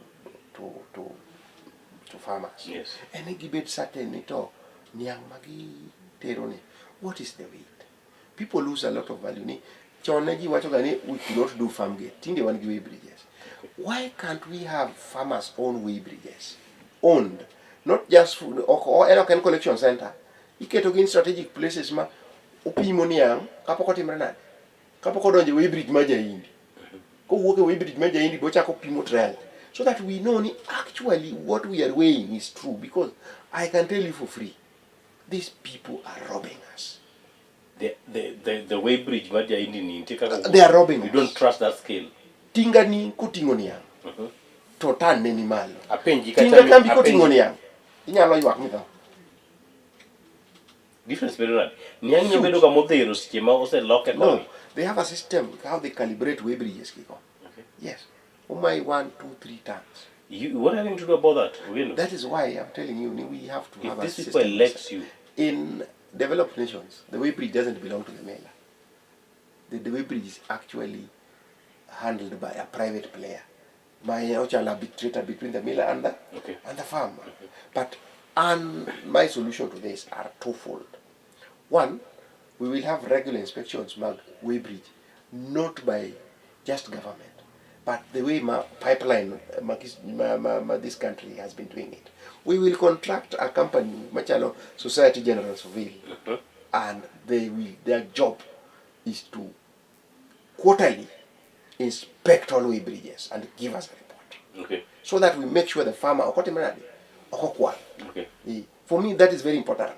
to farmers. Yes. En ni gibed certain ni to niang' ma gitero ni, what is the weight? People lose a lot of value ni chon ne ji wacho ga ni we could not do farm gate. Tinde wan gi weigh bridges. Why can't we have farmers own weigh bridges? Owned. Not just ok en ok en collection center. Iketo gi in strategic places ma opimo niang' kapok otimre nade? Kapok odonjo e weigh bridge ma Jaindi. Kowuok e weigh bridge ma Jaindi bochako pimo trailer. So that we know ni actually what we are weighing is true, because I can tell you for free, these people are robbing us. The weigh bridge mar Jaindi ni nitie kaka They are robbing You us. don't trust that scale. Tinga ni koting'o niang' to tan ne ni malo. Apenji kata Tinga kambi koting'o apenji. niang' inyalo ywak mitho. Difference bedo nade? Niang' nyalo bedo ga modhero seche ma oseloke No, koni. they have a system how they calibrate weigh bridges gigo. Okay. Yes. Umai 1, 2, 3 tons. You, what are you going to do about that? Ogeno? That is why I'm telling you ni we have to If have a these system. people elect you. In developed nations, the weigh bridge doesn't belong to the miller. The weigh bridge is actually handled by a private player. My ochalo arbitrator between the miller and the and the farmer. But and my solution to this are twofold. One, we will have regular inspections mag weigh bridge, not by just government. But the way ma pipeline ma, ma, ma, ma this country has been doing it, we will contract a company machalo Society General Civil, and they will, their job is to quarterly inspect all weighbridges and give us a report. Okay. So that we make sure the farmer ok otimre nade, ok okwal. Okay. For me that is very important.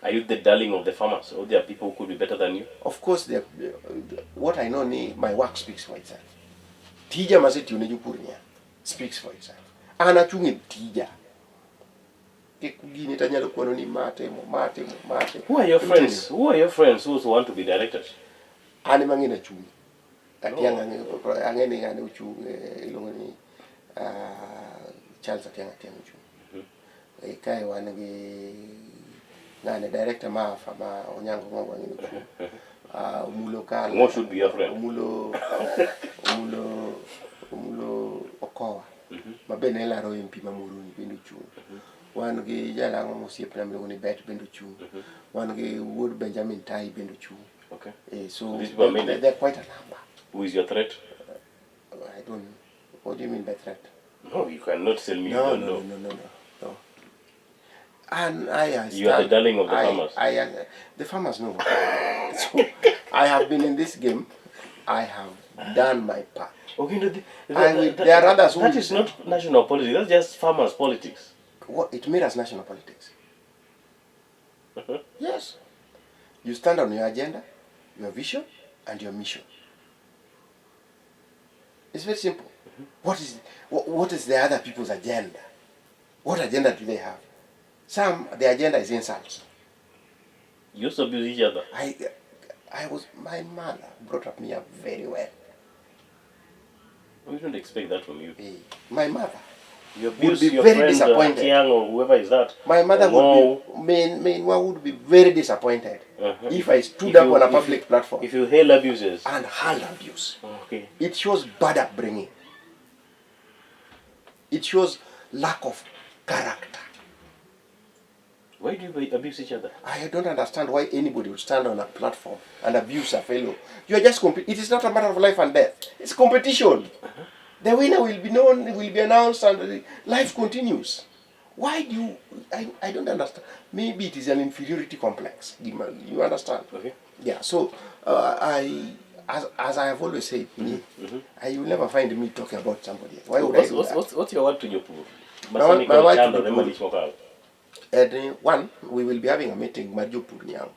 Are you the darling of the farmers or there are people who could be better than you? Of course, what I know ni my work speaks for itself. Tija masetiyo ne jopur niya speaks for itself. An achung' e tija. Kik gini tanyalo kwano ni ma timo, ma timo, ma timo. Who are your friends? Who are your friends who also want to be directors? An ema ang'e ni achung'. Atiang' ang'e ni ng'ane ochung' iluongo ni Charles Atiang' Atiang' ochung'. Eh, kae wan gi ng'ane director ma AFA ma Onyango Ng'ongo ang'e ni ochung'. Ah, Omulo Kal. Ng'o should be your friend. Omulo Omulo Omulo Okowa. Ma be ne laro MP ma Muhoroni bende ochung'. Wan gi jalang'o mosiepna miluongo ni Bet bende ochung'. Wan gi wuod Benjamin Tai bende ochung'. Okay. Eh, so These people are many. they're quite a number. Who is your threat? I don't. What do you mean by threat? No, you cannot tell me No, you don't no, know. no, no, no, no. And I You are the stand- darling of the farmers. I, the farmers know. So I have been in this game. I have done my part. Okay, no, I will, there are others who that will- is not national politics. That's just farmers' politics. What, it mirrors national politics. Yes. You stand on your agenda, your vision, and your mission. It's very simple. What is what is the other people's agenda? What agenda do they have? Some, the agenda is insults. You also abuse each other. I was, my mother brought up me up very well. We don't expect that from you. My mother You would abuse be your very friend, disappointed. Atiang or whoever is that. My mother Or would be, Mainwa would be very disappointed if I stood If up you- on a if public you- platform. If you hail abuses. And hurl abuse. Okay. It shows bad upbringing. It shows lack of character. Why do you abuse each other? I don't understand why anybody would stand on a platform and abuse a fellow. You are just it is not a matter of life and death. It's competition. The winner will be known, will be announced, and life continues. Why do you? I don't understand. Maybe it is an inferiority complex. You understand? Okay. Yeah. So I, as I have always said, me, I will never find me talking about somebody else. Why would I What's, do what's, that? what's your word to Jopur? My word to Chando, Jopur. And one, we will be having a meeting, mar Jopur Niang,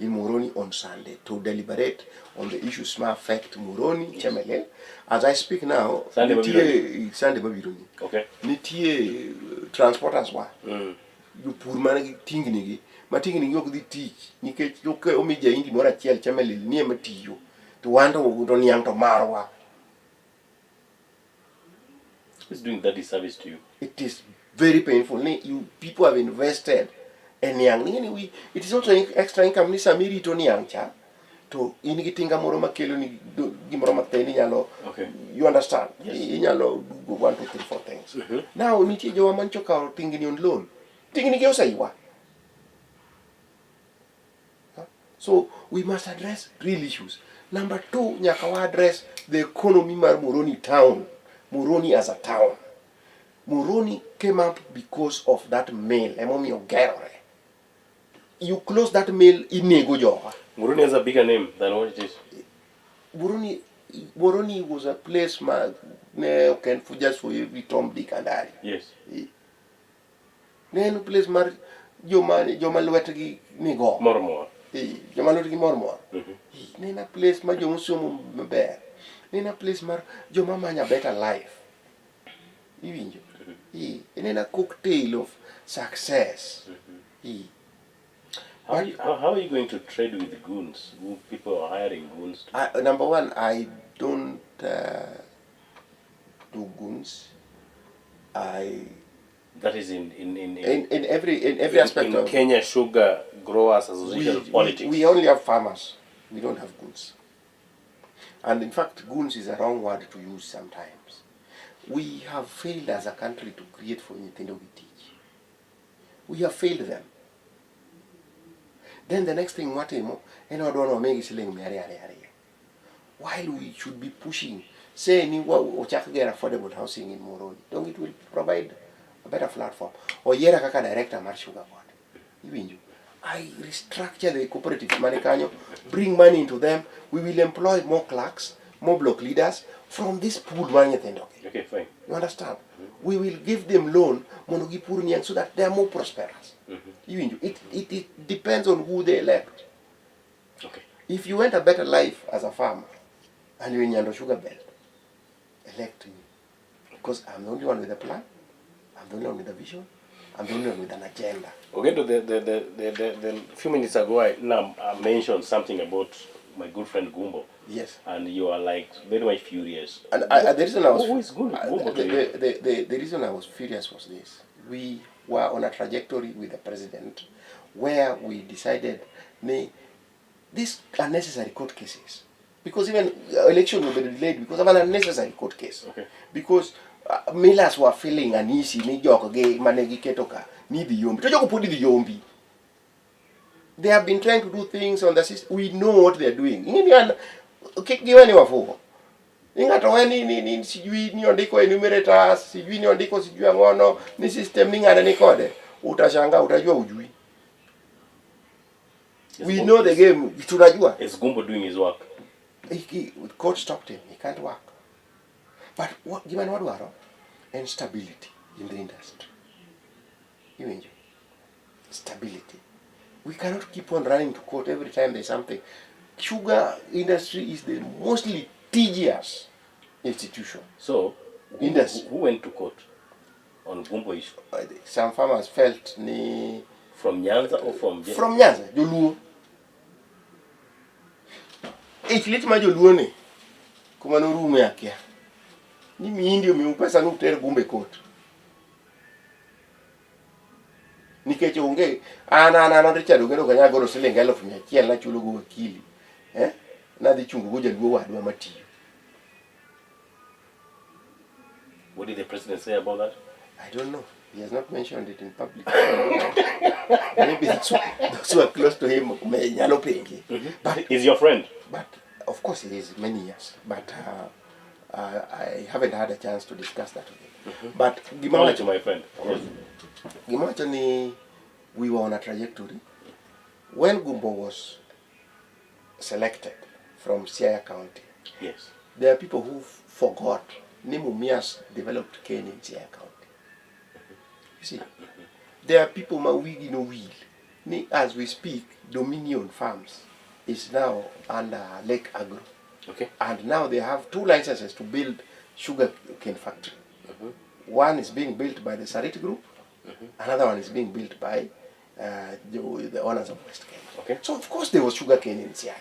in Muhoroni on Sunday to deliberate on the issues ma affect Muhoroni, Chemelil. As I speak now, Sunday nitie Sunday mabironi. Okay. Nitie transporters wa. Jopur man gi tingni gi, ma tingni gi ok dhi tich nikech ok omi jaindi moro achiel Chemelil ni ema tiyo. To wan to niang' to marwa. Who's doing that disservice to you? It is very painful. Ni you people have invested e niang'. Ni we, it is also extra income ni sama irito niang' cha to in gi tinga moro makelo ni gimoro mathin inyalo Okay. you understand? Yes. Inyalo do 1 2 3 4 things. Now nitie jowa mancho okawo tingni on loan. Tingni gi oseywa. Huh? So we must address real issues. Number two, nyaka wa address the economy mar Muhoroni town. Muhoroni as a town. Muhoroni came up because of that mill. Emomiyo ogerore. You close that mill, inego jowa. Muhoroni has a bigger name than what it is. Muhoroni was a place ma ne ok en just for every Tom, Dick and Harry. Yes. Ne en place mar joma lwetgi nigo. Mor mor. Joma lwetgi mor mor. Ne en a place mar joma osomo maber. Ne en a place mar joma manyo a better life. Iwinjo? Ne en a cocktail of success. How are you going to trade with goons? Who people are hiring goons to? Number one, I don't do goons. I That is in every aspect in of Kenya Sugar Growers Association politics. We only have farmers. We don't have goons. And in fact, goons is a wrong word to use sometimes. We have failed as a country to create for nyithindo gi tich. We have failed them. Then the next thing watimo en wadwa ni wamigi siling mia ariyo ariyo ariyo. While we should be pushing Say ni ochak ger affordable housing in Muhoroni. Don't it will provide a better platform. Oyiera kaka director mar Sugar Board. Iwinjo? I restructure the cooperative mane kanyo, bring money into them. We will employ more clerks, more block leaders from this pool mar nyithindo. Okay, fine. You understand? We will give them loan mondo gipur niang' so that they are more prosperous. Iwinjo? It depends on who they elect. Okay. If you want a better life as a farmer and you're in Nyando Sugar Belt, elect me. Because I'm the only one with a plan, I'm the only one with a vision, I'm the only one with an agenda. Ogendo, the few minutes ago, I now I mentioned something about my good friend Gumbo. Yes. And you are like very much furious. And the reason I was Who is Gumbo to you? The reason I was furious was this. We were on a trajectory with the president where we decided may these unnecessary court cases, because even election will be delayed because of an unnecessary court case. Okay. Because millers were feeling uneasy ni jogo gi mane giketo ka ni dhi yombi. To jogo pod idhi yombi. They have been trying to do things on the system. We know what they are doing. Ing'e ni an kik giwe ni wafuwo. Ni ng'ato we ni sijui ni ondiko enumerators, sijui ni ondiko sijui ang'ono, ni system ni ng'ane ni kode. Utashangaa, utajua ujui. We know the game, tunajua. Is Gumbo doing his work? Court stopped him, he can't work. But what, gima ne wadwaro en stability in the industry. Iwinjo? Stability. We cannot keep on running to court every time there's something. Sugar industry is the most litigious institution. So, Industry. who went to court on Gumbo issue? Some farmers felt ni... From Nyanza or from... From Nyanza, Joluo. Ich lit ma Joluo ni, kuma norume akia. Ni miindi omiu pesa ni uter Gumbo e court. Nikech onge, an Richard Ogendo ok anyal golo siling 1,100 nachulo go wakili. Nadhi chungo go jaluo wadwa matiyo. What did the president say about that? I don't know. He has not mentioned it in public. Maybe those who are close to him may nyalo penje. But he's your friend. But of course he is, many years. But I haven't had a chance to discuss that with him. But gima Only wacho to my friend. Yes. Gima wacho ni we were on a trajectory. When Gumbo was selected from Siaya County, Yes. there are people who forgot ni Mumias developed cane in Siaya County. You see, there are people ma wigi no will. Ni as we speak, Dominion Farms is now under Lake Agro. Okay. And now they have 2 licenses to build sugar cane factory. One is being built by the Sarit Group, another one is being built by the owners of West Kenya. Okay. So of course there was sugar cane in Siaya.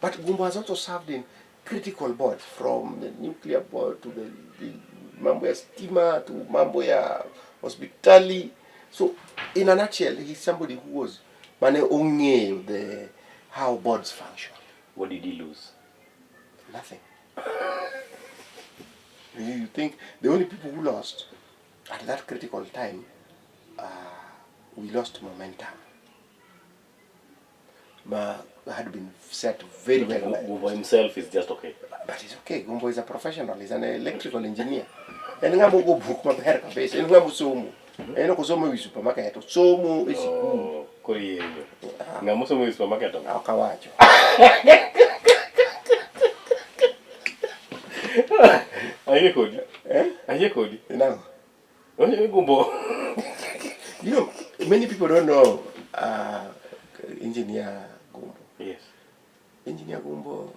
But Gumbo has also served in critical boards, from the nuclear board to the mambo ya stima to mambo ya hospitali. So in a nutshell, he's somebody who was mane ong'eyo the how boards function. What did he lose? Nothing. You think the only people who lost at that critical time, we lost momentum. Ma had been set very well. Gumbo himself is just okay. But it's okay. Gumbo is a professional. He's an electrical engineer. En ng'ama ogo buk maber kabisa. En ng'ama osomo. En ok osomo e wi supermarket. Osomo e sikul. Oh, koro iyenyo. Ng'ama osomo e wi supermarket to? Ok awacho. Ayie kodi. Eh? Ayie kodi. Nang'o? Oye, Gumbo. You know, many people don't know Engineer Gumbo. Yes. Engineer Gumbo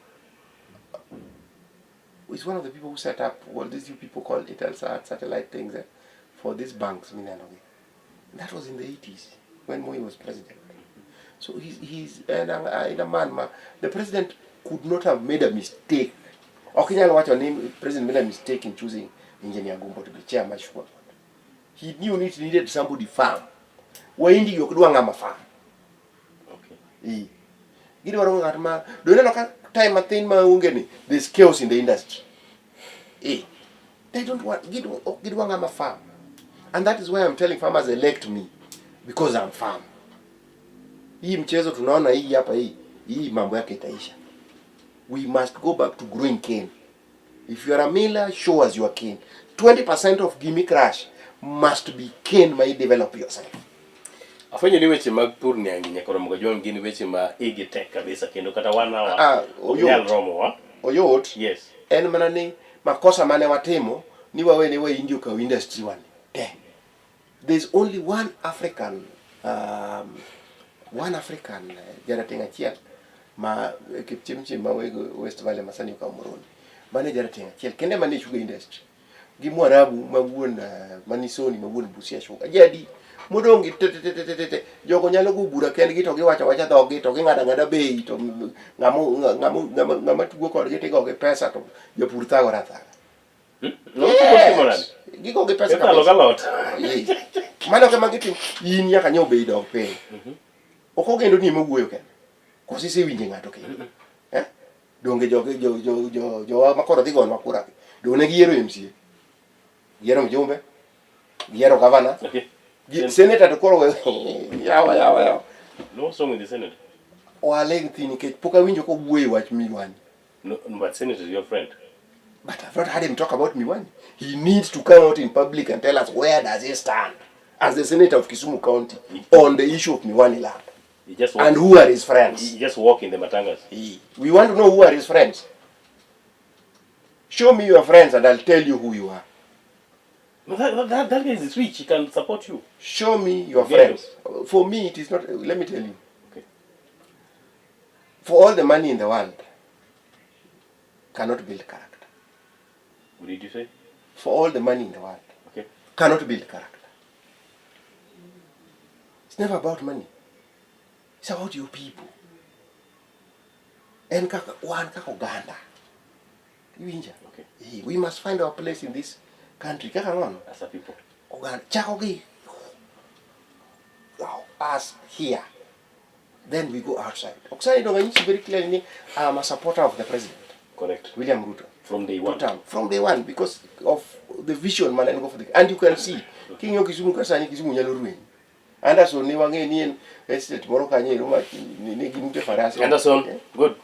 is one of the people who set up what these people call Intelsat, satellite things for these banks. That was in the 80s when Moi was president. So he's in a man, ma, the president could not have made a mistake. Okinyal wacho ni president made a mistake in choosing Engineer Gumbo to be chairman. He knew it needed somebody firm. Waindi ok dwa ng'ama firm. Okay. Gidwaro ng'at ma do ineno ka time mathin ma onge ni there's chaos in the industry. They don't want, gidwa, ok gidwa ng'ama firm. And that is why I'm telling farmers elect me because I'm firm. Hii mchezo tunaona hii hapa hii, hii mambo yake itaisha. We must go back to growing cane. If you are a miller, show us your cane. 20% of gimi crash must be cane ma i develop yourself. Afwenyo ni weche mag pur niangi nyaka romo ga gin weche ma igi tek kabisa kendo kata one hour Ah, ok nyal romo wa. Oyot. Yes. En mana ni makosa mane watimo ni wawe ni Wahindi okaw industry wani te. There's only one African one African jarateng' achiel ma Kipchimchim ma West Valley ma sani okawo Moroni. Mano e jarateng' achiel kende manie sugar industry. Gi Mwarabu ma wuon Manisoni ma wuon Busia Sugar. Ji adi modong' gi te te te te te te. Jogo nyalo go bura kendgi to giwacho awacha dhoggi to ging'ado ang'ada bei to ng'ama ng'ama ng'ama ng'ama tugo kodgi tigo gi pesa to japur thagore athaga. Yes. Gigo gi pesa Ithalo galot. Yes. Mano kama gitimo. In nyaka nyiew bei dog piny. Ok ogendo ni ema wuoyo kende. Koso isewinje ng'ato kendo. Eh? Donge jo jo jo jo jowa ma koro dhi gonwa kura gi. Donge ne giyiero MCA. Giyiero mjumbe. Giyiero gavana. Okay. Senator to koro yawa yawa yawa. No, what's wrong with the senator? Waling' thi nikech pok awinjo kowuoyo e wach Miwani. No, but senator is your friend. But I've not heard him talk about Miwani. He needs to come out in public and tell us where does he stand as the senator of Kisumu County on the issue of Miwani land. He just And who are his friends? He just walk in the matangas. We want to know who are his friends. Show me your friends and I'll tell you who you are. But that guy is rich. He can support you. Show me your Ogendo. friends. For me, it is not. Let me tell you. Okay. For all the money in the world, cannot build character. What did you say? For all the money in the world, Okay. cannot build character. It's never about money. It's about your people. En kaka wan kaka oganda. Iwinja? Okay. We must find our place in this country. Kaka ng'ono? As a people. Oganda. Chako gi us here. Then we go outside. Ok sani donge anyisi very clearly ni I am a supporter of the president. Correct. William Ruto. From day one. Two term. From day one because of the vision man en go for the and you can see king'iyo Kisumu ka sani Kisumu nyalo rweny. Anderson ne wang'e ni en estate moro kanyo ero ma ne gin ute farasi. Anderson, good.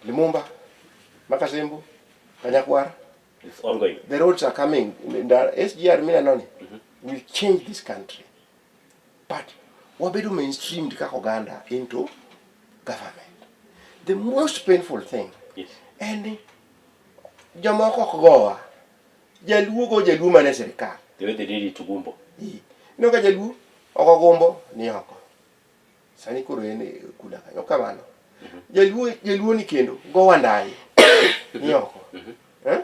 Lumumba, Makasembo, Kanyakwar. It's ongoing. The roads are coming. The SGR minanoni will change this country. But wabedo mainstreamed kaka oganda into government. The most painful thing Yes. en ni jomoko ok gowa. Jaluo go jaluo mane sirikal. The way they did it to Gumbo. Ineno ka jaluo ok ogumbo ni oko. Sani koro en e kula kanyo. Ok kamano. Jaluo jaluo ni kendo go wandayi ni oko. Eh?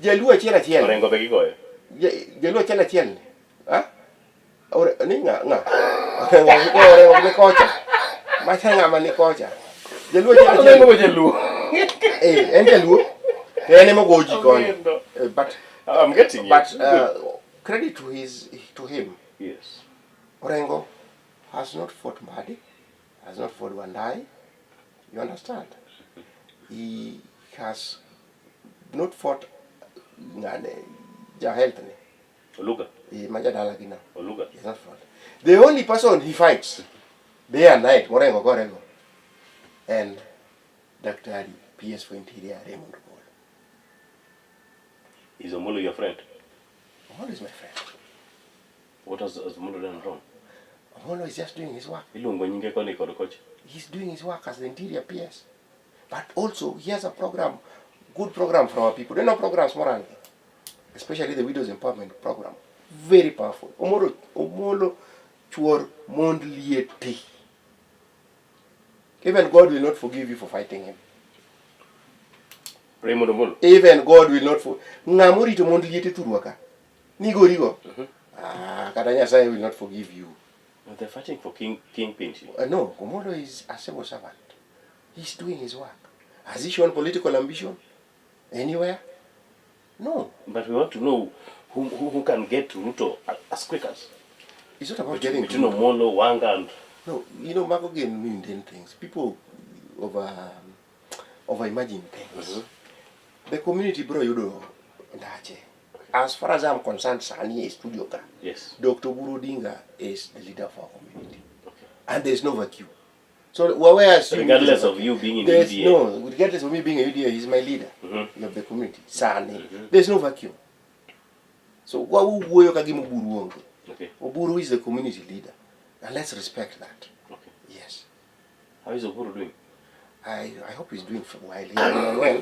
Jaluo achiel achiel. Orengo be gigoyo. Jaluo achiel achiel ni. Ha? Ore, ni ng'a ng'a. Orengo go orengo ni kocha. Macha ng'ama ni kocha. Jaluo achiel achiel. Orengo go jaluo. Eh, en jaluo. To en ema ogo ji koni. Ogendo. But I'm getting you. But credit to his to him. Yes. Orengo has not fought Mbadi, has not fought Wandai. You understand? He has not fought ngane ja health ni. Oluga. Eh, ma jadala gi no. Oluga. He has not fought. The only person he fights day and night, Morengo gorego, en Daktari PS for Interior Raymond Omolo. Is Omolo your friend? Omolo is my friend. What has Omolo done wrong? Omolo is just doing his work. Iluongo nyinge koni kod kocha. He's doing his work as the Interior PS. But also, he has a program, good program for our people. There are no programs more than, especially the Widows Empowerment Program. Very powerful. Omolo, Omolo chuor mond liete. Even God will not forgive you for fighting him. Raymond Omolo. Even God will not forgive. Ng'ama orito mond liete thurwa ka. Nigorigo. Ah, kata Nyasaye will not forgive you. No, they're fighting for kingpins. No, Omolo is a civil servant. He's doing his work. Has he shown political ambition anywhere? No. But we want to know who can get to Ruto as quick as. It's not about Between getting to Ruto. Omolo, Wanga, and No, you know, Marco again mundane things. People over imagine things. The community bro yudo ndache. As far as I'm concerned, sani e studio ka. Yes. Dr. Oburu Odinga is the leader of our community. And there's no vacuum. So where assume Regardless of you being in There's UDA. No, regardless of me being a UDA, he's my leader of the community. Sani. There's no vacuum. So wawuoyo ka gima Oburu onge. Okay. Oburu is the community leader. And let's respect that. Okay. Yes. How is Oburu doing? I hope he's doing well. He's doing well.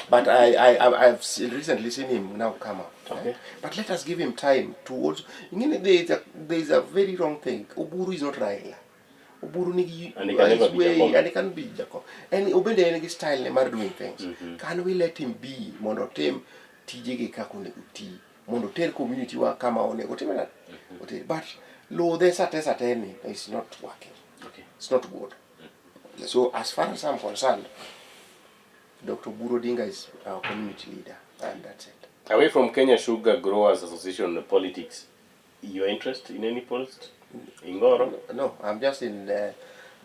But I've recently seen him now come out. Okay. But let us give him time to also. You know, there is a very wrong thing. Oburu is not Raila. Oburu nigi And he can never his be way, Jakom. and he can be Jakom. And obende en gi style ne mar doing things. Can we let him be mondo otim tijegi kaka onego ti, mondo oter community wa kama onego otime nade? Oter. But lude sate sate ni is not working. Okay. It's not good. So as far as I'm concerned, Dr. Oburu Odinga is our community leader, and that's it. Away from Kenya Sugar Growers Association politics, your interest in any post? Ingoro? No, I'm just in.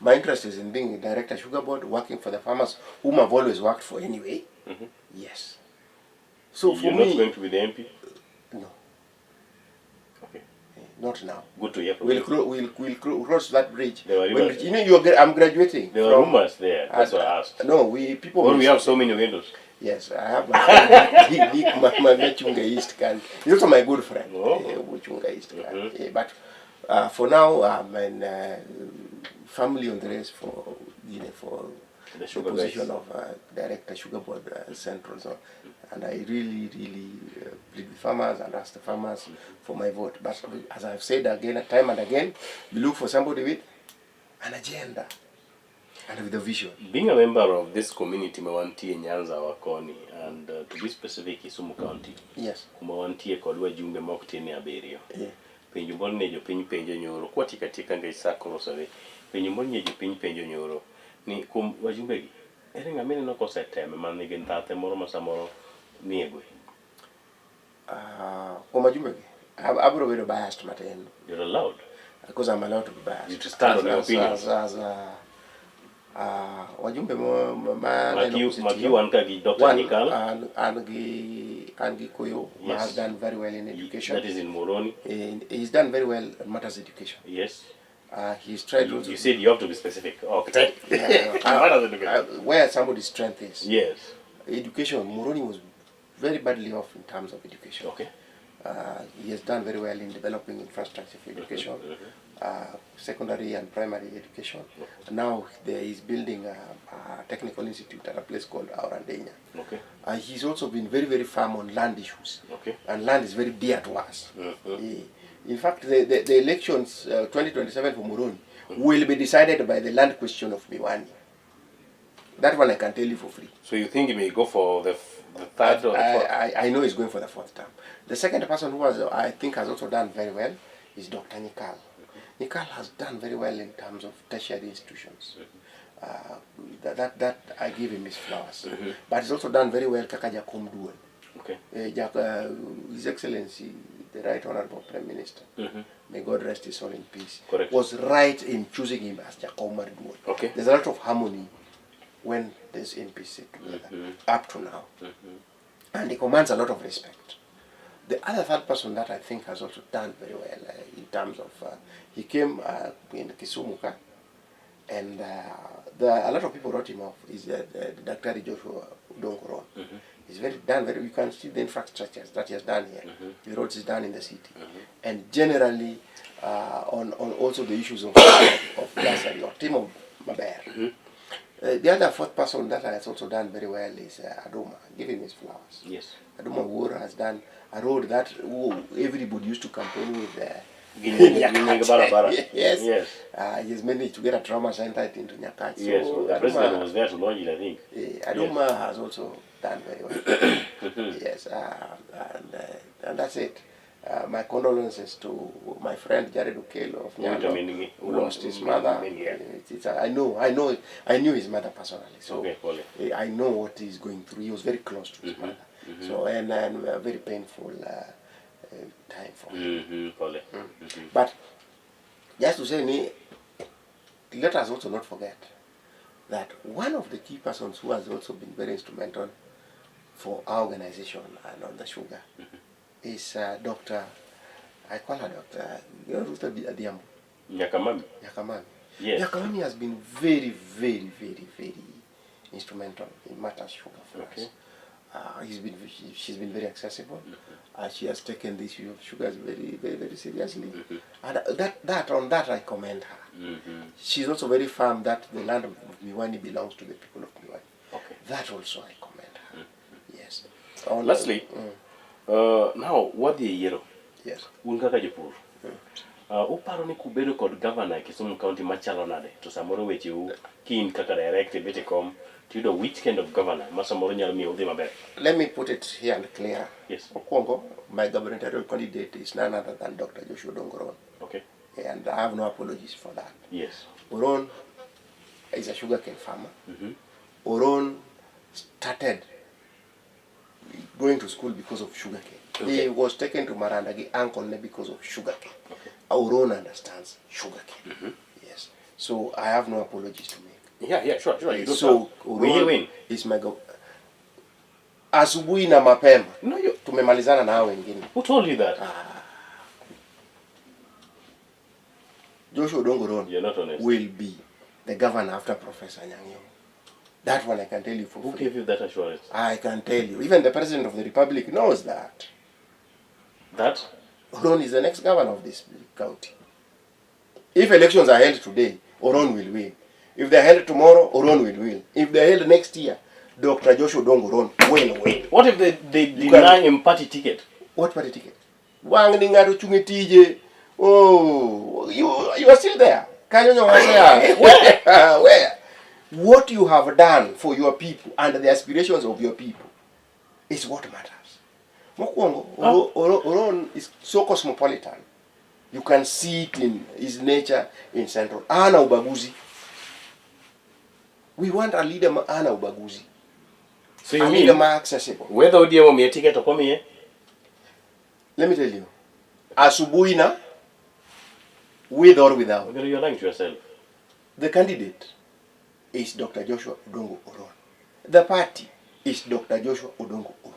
My interest is in being a director sugar board, working for the farmers whom I've always worked for anyway. Yes. So for You're me, not going to be the MP? No. Okay. Not now. Good to hear from We'll you. We'll cross that bridge. There were When rumors. I'm graduating. There were rumors there. That's why I asked. No, we people. Well, we have so many windows. Yes, I have my friend Nick Machunga East can. He's also my good friend. Oh. Muchunga East can. Yeah, but for now, I'm in family on the race for you know for The the sugar position guys. of director Sugar Board Central Zone, and I really, really plead with farmers and ask the farmers for my vote. But as I've said again, time and again, you look for somebody with an agenda and with a vision. Being a member of this community ma wantie Nyanza wa koni and to be specific, Kisumu County. Kuma wantie kod wajumbe mok tin ne abiriyo. Penjo moro ne jopiny penjo nyoro kwatieko atieka nikech sa koro osedhi. Penjo moro ne jopiny penjo nyoro ni kuom wajumbe gi ere ng'ama ineno koseteme man nigi ndhathe moro ma samoro nie gweng'? Kuom wajumbe gi, abiro bedo biased matin. You're allowed. Because I'm allowed to be biased. You to stand on your opinion. As wajumbe ma Maki neno kosetiyo. Maki wan ka gi Dr. One, Nyikal. An gi Koyo, ma has done very well in education. That is in Muhoroni. He's done very well in matters education. He's tried also You said you have to be specific. Okay. Yeah, Matters education. Where somebody's strength is. Education, Muhoroni was very badly off in terms of education. He has done very well in developing infrastructure for education, secondary and primary education. Now there is building a technical institute at a place called Aurandenya. He's also been very, very firm on land issues. And land is very dear to us. In fact, the elections 2027 for Muhoroni will be decided by the land question of Miwani. That one I can tell you for free. So you think he may go for the third or the fourth? I know he's going for the fourth term. The second person who has, I think, has also done very well is Dr. Nyikal. Nyikal has done very well in terms of tertiary institutions. That I give him his flowers. But he's also done very well kaka Jakom Duol. His Excellency, the Right Honorable Prime Minister, may God rest his soul in peace, was right in choosing him as Jakom mar Duol. There's a lot of harmony when these MPs sit together, up to now. And he commands a lot of respect. The other third person that I think has also done very well in terms of, he came in Kisumu, ka, and a lot of people wrote him off, is Dr. Joshua Odongo Ron. He's very done very, you can see the infrastructures that he has done here. The roads is done in the city. And generally, on also the issues of bursary or team of maber. The other fourth person that has also done very well is Aduma. Give him his flowers. Aduma Wuor has done a road that everybody used to campaign with. Ginying barabara. Yes. Yes. He has managed to get a trauma center into Nyakach. Yes, So the president Aduma, was there to launch it, I think. Aduma has also done very well. Yes, and that's it. My condolences to my friend Jared Okello of Wait a Nyando, minute. who lost his mother. Yeah. I knew his mother personally, so Okay, pole. I know what he's going through. He was very close to his mother, so and a very painful time for him. Pole. But just to say, let us also not forget that one of the key persons who has also been very instrumental for our organization and on the sugar is Doctor, I call her Doctor, Ruth Adhiambo. Nyakamami. Nyakamami. Yes. Nyakawani has been very, very, very, very instrumental in matters sugar for us. She's been very accessible. She has taken the issue of sugars very, very, very seriously. And on that I commend her. She's also very firm that the land of Miwani belongs to the people of Miwani. That also I commend her. Yes. On, Lastly, now wadhi e yiero. Yes. Un kaka jopur. Uparo ni kubedo kod governor e Kisumu County machalo nade? To samoro wecheu kin kaka direct e bet e kom to yudo which kind of governor ma samoro nyalo miyo udhi maber? Let me put it here and clear. Yes. Mokwongo, my gubernatorial candidate is none other than Dr. Joshua Odongo Oron. And I have no apologies for that. Oron is a sugarcane farmer. Oron started going to school because of sugarcane. He was taken to Maranda gi uncle ne because of sugarcane. Oron understands sugarcane. Yes. So I have no apologies to make. Yeah, yeah, sure. You don't So, have. Will you Oron win? is my go. Asubuhi na mapema. No, you... Tumemalizana na hao wengine. Who told you that? Joshua Odongo Oron You're not honest. will be the governor after Professor Anyang' Nyong'o. That one I can tell you for Who free. gave you that assurance? I can tell you. Even the President of the Republic knows that. That? Oron is the next governor of this county. If elections are held today, Oron will win. If they are held tomorrow, Oron will win. If they are held next year, Dr. Joshua Odongo Oron will win. What if they You deny can him party ticket? What party ticket? Wang ni ng'ato chung' e tije. Oh, you are still there. Kanyo nyo wasea. Where? Where? What you have done for your people and the aspirations of your people is what matters. Mokwongo, Oron is so cosmopolitan. You can see it in his nature in Central. Ana ubaguzi. We want a leader ma ana ubaguzi. So you A mean leader ma accessible. Whether ODM omiye ticket ok omiye? Let me tell you. Asubuhi na, with or without. You're lying to yourself. The candidate is Dr. Joshua Odongo Oron. The party is Dr. Joshua Odongo Oron.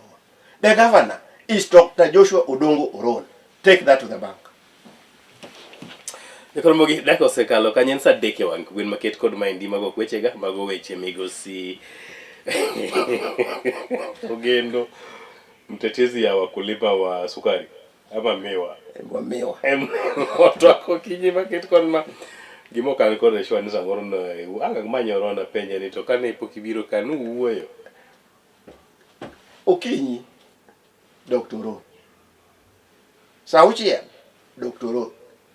The governor is Dr. Joshua Odongo Oron. Take that to the bank. Koro mogi dakika osekalo kanyo en saa adek e wang' gwen maket kod maendi mago ok wechega mago weche migosi Ogendo mtetezi ya wakulima wa sukari ama miwa. Wa miwa. Otwako okinyi maket kod ma gima ok an kod sure ni samoro no ang' manyoro na penje ni to kane pok ibiro ka nuwuoyo. Okinyi Dr. Oron. Saa auchiel Dr. Oron.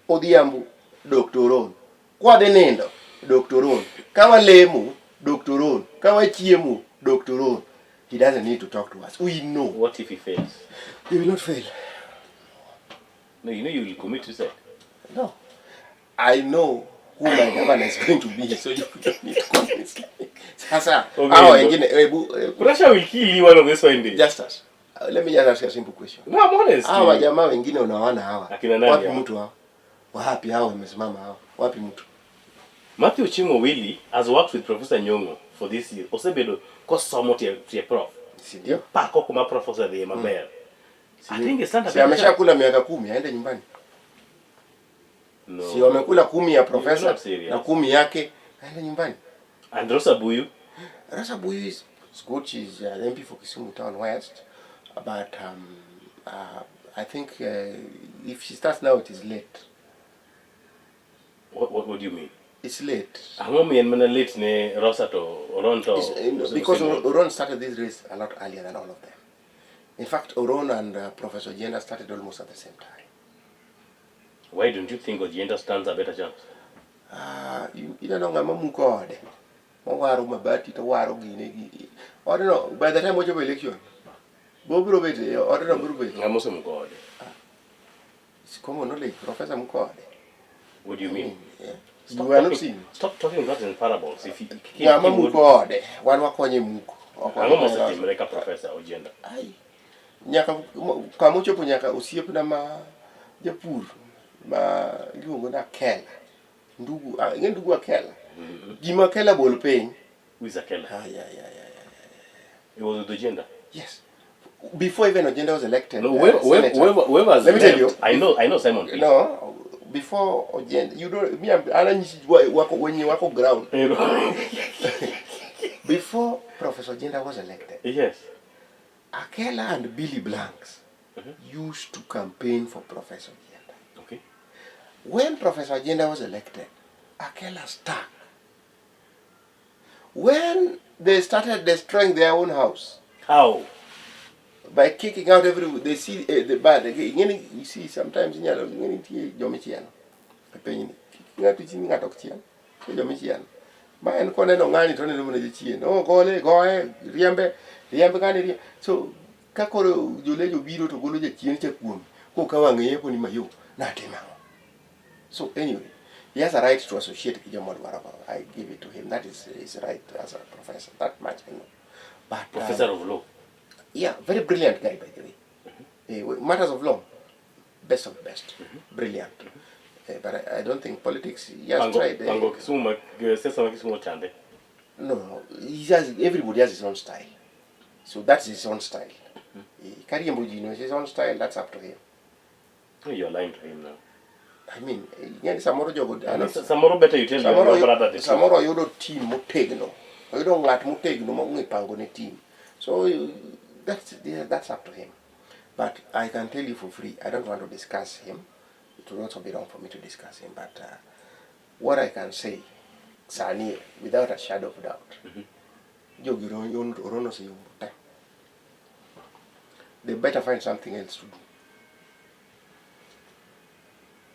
Odhiambo Dr. Oron. Kwadhi nindo Dr. Oron. Ka walemo Dr. Oron. Ka wachiemo Dr. Oron. He doesn't need to talk to us. We know. What if he fails? He will not fail. No, you know you will commit suicide. No. I know who my governor is going to be, so you don't need to convince me. Sasa, Okay, hao no. wengine, ebu, ebu. Pressure will kill you one of these fine days. Justus. Let me just ask you a simple question. No, I'm honest. Hawa jamaa wengine unawaona hawa. Akina nani Wapi hawa? mtu hao? Wapi hao wamesimama hao? Wapi mtu? Matthew Chingo Willy has worked with Professor Nyong'o for this year. Osebedo kosomo tie prof. Si ndio? Pako kuma prof osedhiye maber. I think it's Si ameshakula miaka 10 aende nyumbani. No. Si wamekula 10 ya professor You're not serious. na 10 yake aende nyumbani. And Rosa Buyu? Rosa Buyu is good. She's an MP for Kisumu Town West, but I think if she starts now, it is late. What do you mean? It's late. Ang'o miyo en mana late ne Rosa to Oron to Because Oron started this race a lot earlier than all of them. In fact, Oron and Professor Ojienda started almost at the same time. Why don't you think Ojienda stands a better chance? Ineno ng'ama muko ode, mowaro mabati to waro gine gi. Odno, by the time ochopo election, bobiro bet e odno biro bet. Ng'ama osemuko ode? It's common knowledge, Professor muko ode. What do you mean? Yeah. Stop You are not talking, seeing. Stop talking that in parables. If you keep, Ng'ama keep muko ode, wan wakonye muko. Ok Ang'o wakonye mosetimre ka Professor Ojienda? Ai. Nyaka kama ochopo nyaka osiepna ma japur ma iluongo ni Akela. Ndugu, ing'e ndugu Akela? Gima Akela bol piny. Who is Akela? Ay, ay, ay, ay, ay. It was with Ojienda. Yes. Before even Ojienda was elected. No, whoever, senator. whoever has Let me tell left, you. I know Simon Peter. No, Before Ojienda, you don't, me, I'm, an anyisi wako, wenye wako ground. Before Professor Ojienda was elected, Yes. Akela and Billy Blanks used to campaign for Professor Ojienda. When Professor Ojienda was elected, Akela stuck. When they started destroying their own house. How? By kicking out every, they see the bad. Ingeni, you see, sometimes inyalo, ingeni nitie joma ichiano e pinyni. Ng'ato chi ng'ato ok chien, nitie joma ichiano. Ma en koneno ng'ani to oneno mana jachien. Oh, gole, goye, riembe, riembe ng'ani, riembe. So, ka koro jolejo biro to golo jachien cha kuome. Koka wang'e yepo ni mayo, natimo ang'o? So anyway, he has a right to associate gi joma odwaro go. I give it to him. That is his right as a professor. That much I know. But, Professor of law. Yeah, very brilliant guy, by the way. Matters of law, best of the best. Brilliant. But I don't think politics, he has Pango, tried. Pango Kisumu, siasa ma Kisumu chande. No, he has, everybody has his own style. So that's his own style. Kariembo ji no, his own style, that's up to him. Oh, you're lying to him now. I mean, ing'eni samoro jogo, Samoro better you tell your samoro brother the truth. Samoro oyudo team motegno. Oyudo ng'at motegno ma ong'e pango ne team. So yeah, that's up to him. But I can tell you for free, I don't want to discuss him. It would also be wrong for me to discuss him. But what I can say, sani, without a shadow of doubt, jogi Orono oseyombo te. They better find something else to do.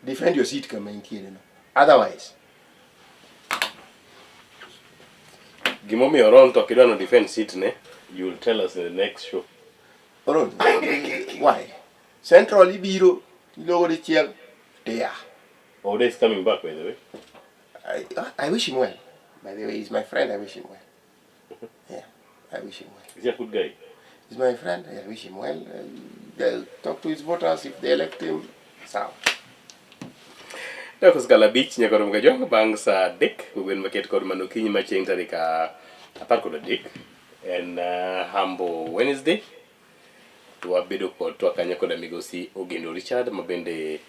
Defend your seat kama intiere no. Otherwise, Gimomiyo Oron to ok idwa no defend seat ne, you will tell us in the next show. Oron, why? Central ibiro, ilogo dichiel, tia. Ode is coming back, by the way. I wish him well. By the way, he's my friend, I wish him well. Yeah, I wish him well. Is he a good guy? He's my friend, I wish him well. They'll talk to his voters if they elect him. Sawa. Dakika osekalo 5 nyaka romo kajwang' bang' sa 3 kogwen maket kod mano okinyi ma chieng' tarik 13 en Humble Wednesday. To wabedo kod twak kanyo koda migosi Ogendo Richard ma bende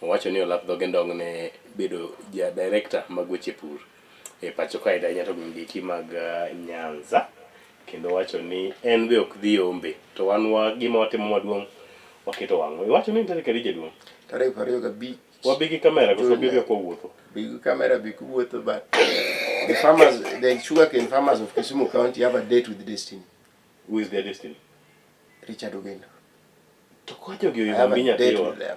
owacho ni olap dhoge ndong' ne bedo ja director mag weche pur e pacho kae ahinya to gwenge eki mag Nyanza, kendo owacho ni en be ok dhi ombe to wan wa gima watimo maduong' waketo wang'wa. Iwacho ni tarik adi jaduong'? Tarik 25. Wabi gi kamera koso wabi ok wawuotho? Bi gi kamera, bi kuwuotho, but the farmers, the sugarcane farmers of Kisumu County have a date with destiny. Who is their destiny? Richard Ogendo. To kwa jogi I have oyombi a date nyathiwa. with them.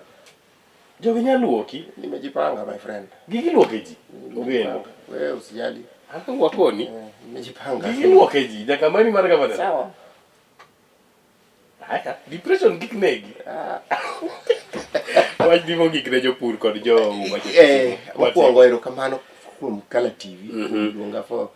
Jogi nyaluoki. Nimejipanga, my friend. Gigi luoke ji. Ogendo. Wewe usijali. An wakoni. Nimejipanga. Gigi luoke ji. Nyaka mani mar gavana. Sawa. Haya, depression kik negi. Wach ni mogik ne jopur kod jo Mokwongo erokamano kuom Kala TV luonga for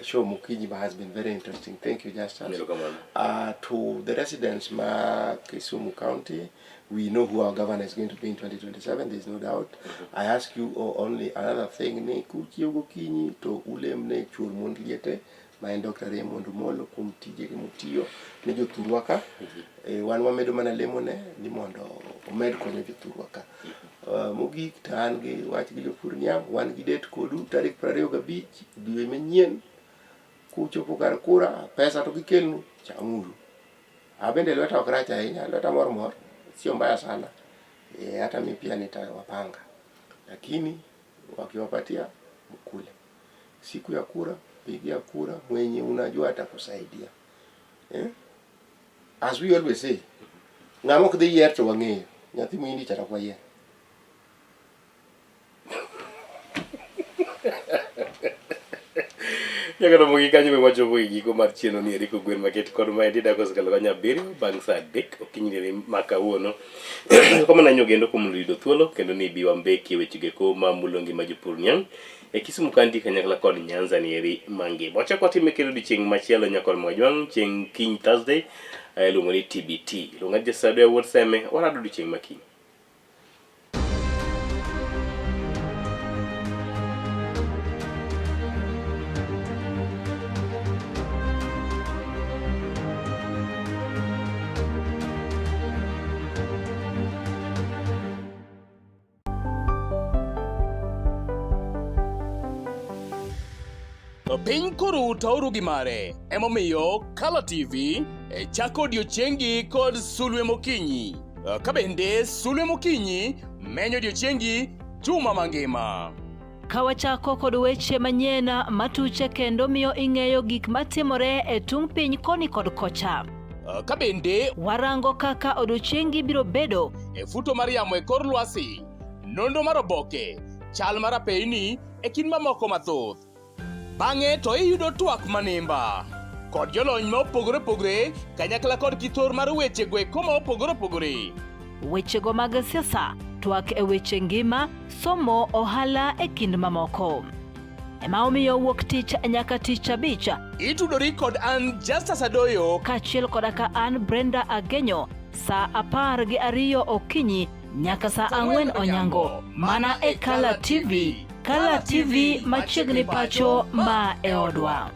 show Mokinyi ma has been very interesting. Thank you, Justus. Erokamano. To the residents ma Kisumu County, we know who our governor is going to be in 2027, there is no doubt. I ask you only another thing ni kuchiew gokinyi to ulem ne chuor mond liete ma en Dr. Raymond Omolo kuom tijege motiyo ne jothurwa ka. Wan wamedo mana lemone ni mondo omed konyo jothurwa ka. Mogik to an gi wach gi jopur niang', wan gi date kodu tarik 25 dwe manyien kuchopo kar kura, pesa to gikelnu, chamuru. Abende lweta ok rach ahinya, lweta mor mor, sio mbaya sana. Hata mi pia nitawapanga. Lakini wakiwapatia mkule. Siku ya kura, pigia kura mwenye unajua atakusaidia. As we always say, ng'ama ok dhi yier to wang'eyo. Nyathi muhindi cha ok wayier. Nyaka romo gi kanyo be wachopo e giko mar chenro ni eri kogwen maket kod maendi dakika osekalo kanyo 7 bang' sa 3 okinyi ni ma kawuono. Erokamano ahinya Ogendo kuom yudo thuolo kendo ni bi wambeki e weche go ma mulo ngima jopur niang' e Kisumu County kanyakla kod Nyanza ni eri mangima. Wachak watime kendo odiochieng' machielo nyakor Mwajwang' chieng' kiny Thursday iluongo ni TBT. Luonga Jasado Wuod Seme, warado odiochieng' ma kiny. Piny koro tauru gi mare, emomiyo Kala TV e chako odiochiengi kod sulwe mokinyi. Ka bende sulwe mokinyi menyo odiochiengi juma mangima. Ka wachako kod weche manyien matuche kendo miyo ing'eyo gik matimore e tung' piny koni kod kocha. Ka bende warango kaka odiochiengi biro bedo e futo mar yamo e kor lwasi, nonro mar oboke, chal mar apeyni e kind mamoko mathoth. Bang'e to iyudo twak manimba kod jolony ma opogore opogore kanyakla kod kithor mar weche go eko ma opogore opogore. Wechego mag siasa, twak e weche ngima, somo, ohala e kind mamoko. Ema omiyo wuok tich nyaka tich abich. Itudori kod an Justus Adoyo kaachiel koda ka an Brenda Agenyo saa 12 okinyi nyaka saa 4 onyango mana e Kala TV. Kala TV machiegni pacho ma e odwa.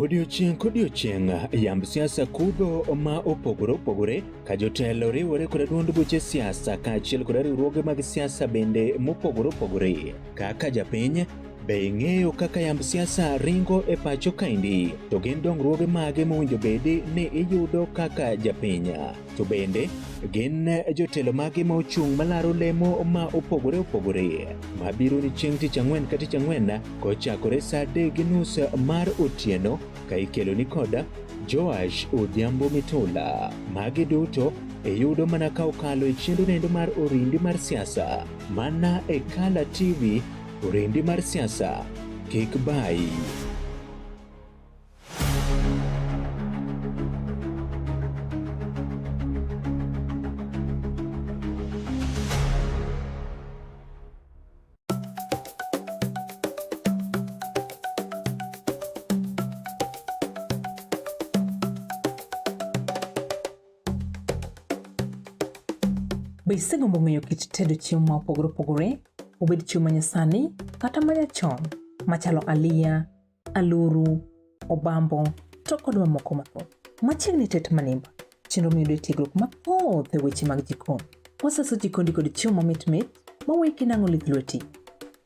Odiochieng' kodiochieng' yamb siasa kudho ma opogore opogore ka jotelo riwore kod duond buche siasa kaachiel kod riwruoge mag siasa bende mopogore opogore. Kaka japiny, be ing'eyo kaka yamb siasa ringo e pacho kaendi? To gin dongruoge mage mowinjo bedi ni iyudo kaka japiny? To bende gin jotelo mage ma ochung' malaro lemo ma opogore opogore mabiro ni chieng' tich ang'wen ka tich ang'wen kochakore saa 3:30 mar otieno ka ikelo ni koda Joash Odhiambo Mitula. Magi duto iyudo mana ka okalo e chenro nendo mar orindi mar siasa mana e Kala TV, orindi mar siasa kik bayi. Be isegombo ng'eyo kit tedo chiemo ma opogore opogore, obed chiemo ma nyasani kata ma nyachon, machalo aliya, aluru, obambo, to kod mamoko mathoth. Machiegni tet manimba, chenro miyudo e tiegruok mathoth e weche mag jikon. Wasaso jikondi kod chiemo mamit mit maweyi kinang'o lith lweti.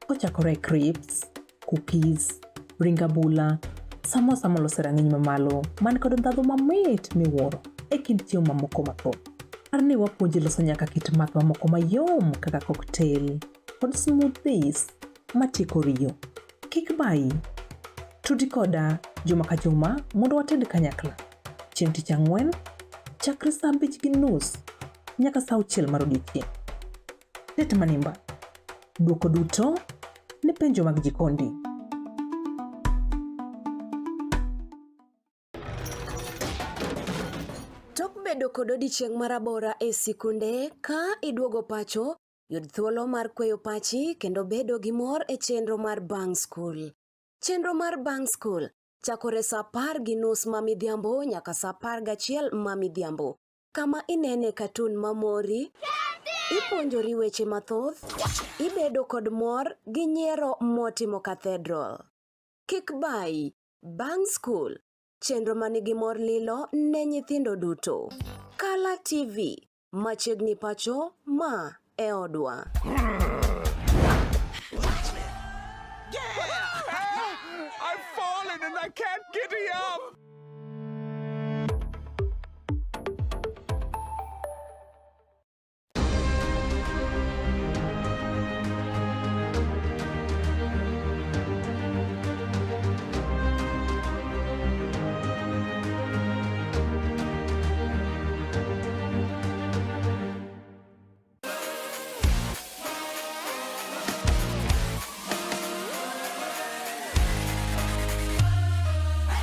Kochakore e crisps, cookies, ring abula, samosa molos e rang'iny mamalo man kod ndhadhu mamit miwuoro e kind chiemo mamoko mathoth. Par ni wapuonji loso nyaka kit math mamoko mayom kaka cocktail kod smoothies matieko riyo. Kik bayi. Tudi koda juma ka juma mondo wated kanyakla. Chieng' tich ang'wen, chakre saa 5:30 nyaka saa 6 mar odiechieng'. Tet manimba. Dwoko duto ne penjo mag jikondi. Tok bedo kod odiechieng' marabora e sikunde, ka iduogo pacho, Yud thuolo mar kweyo pachi kendo bedo gi mor e chenro mar Bang' Skul. Chenro mar Bang' Skul chakore saa 10:30 ma midhiambo nyaka saa 11 ma midhiambo, kama inene katun mamori, ipuonjori weche mathoth, ibedo kod mor gi nyiero motimo cathedral. Kik bayi, Bang' Skul, chenro manigi mor lilo ne nyithindo duto. Kala TV, Machiegni pacho ma e odwa. Yeah! I've fallen and I can't get up!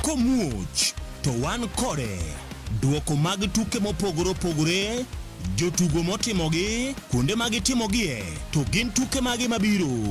Komuoch to wan kode. Duoko mag tuke mopogore opogore, jotugo motimogi, kuonde ma gitimogie, to gin tuke mage mabiro.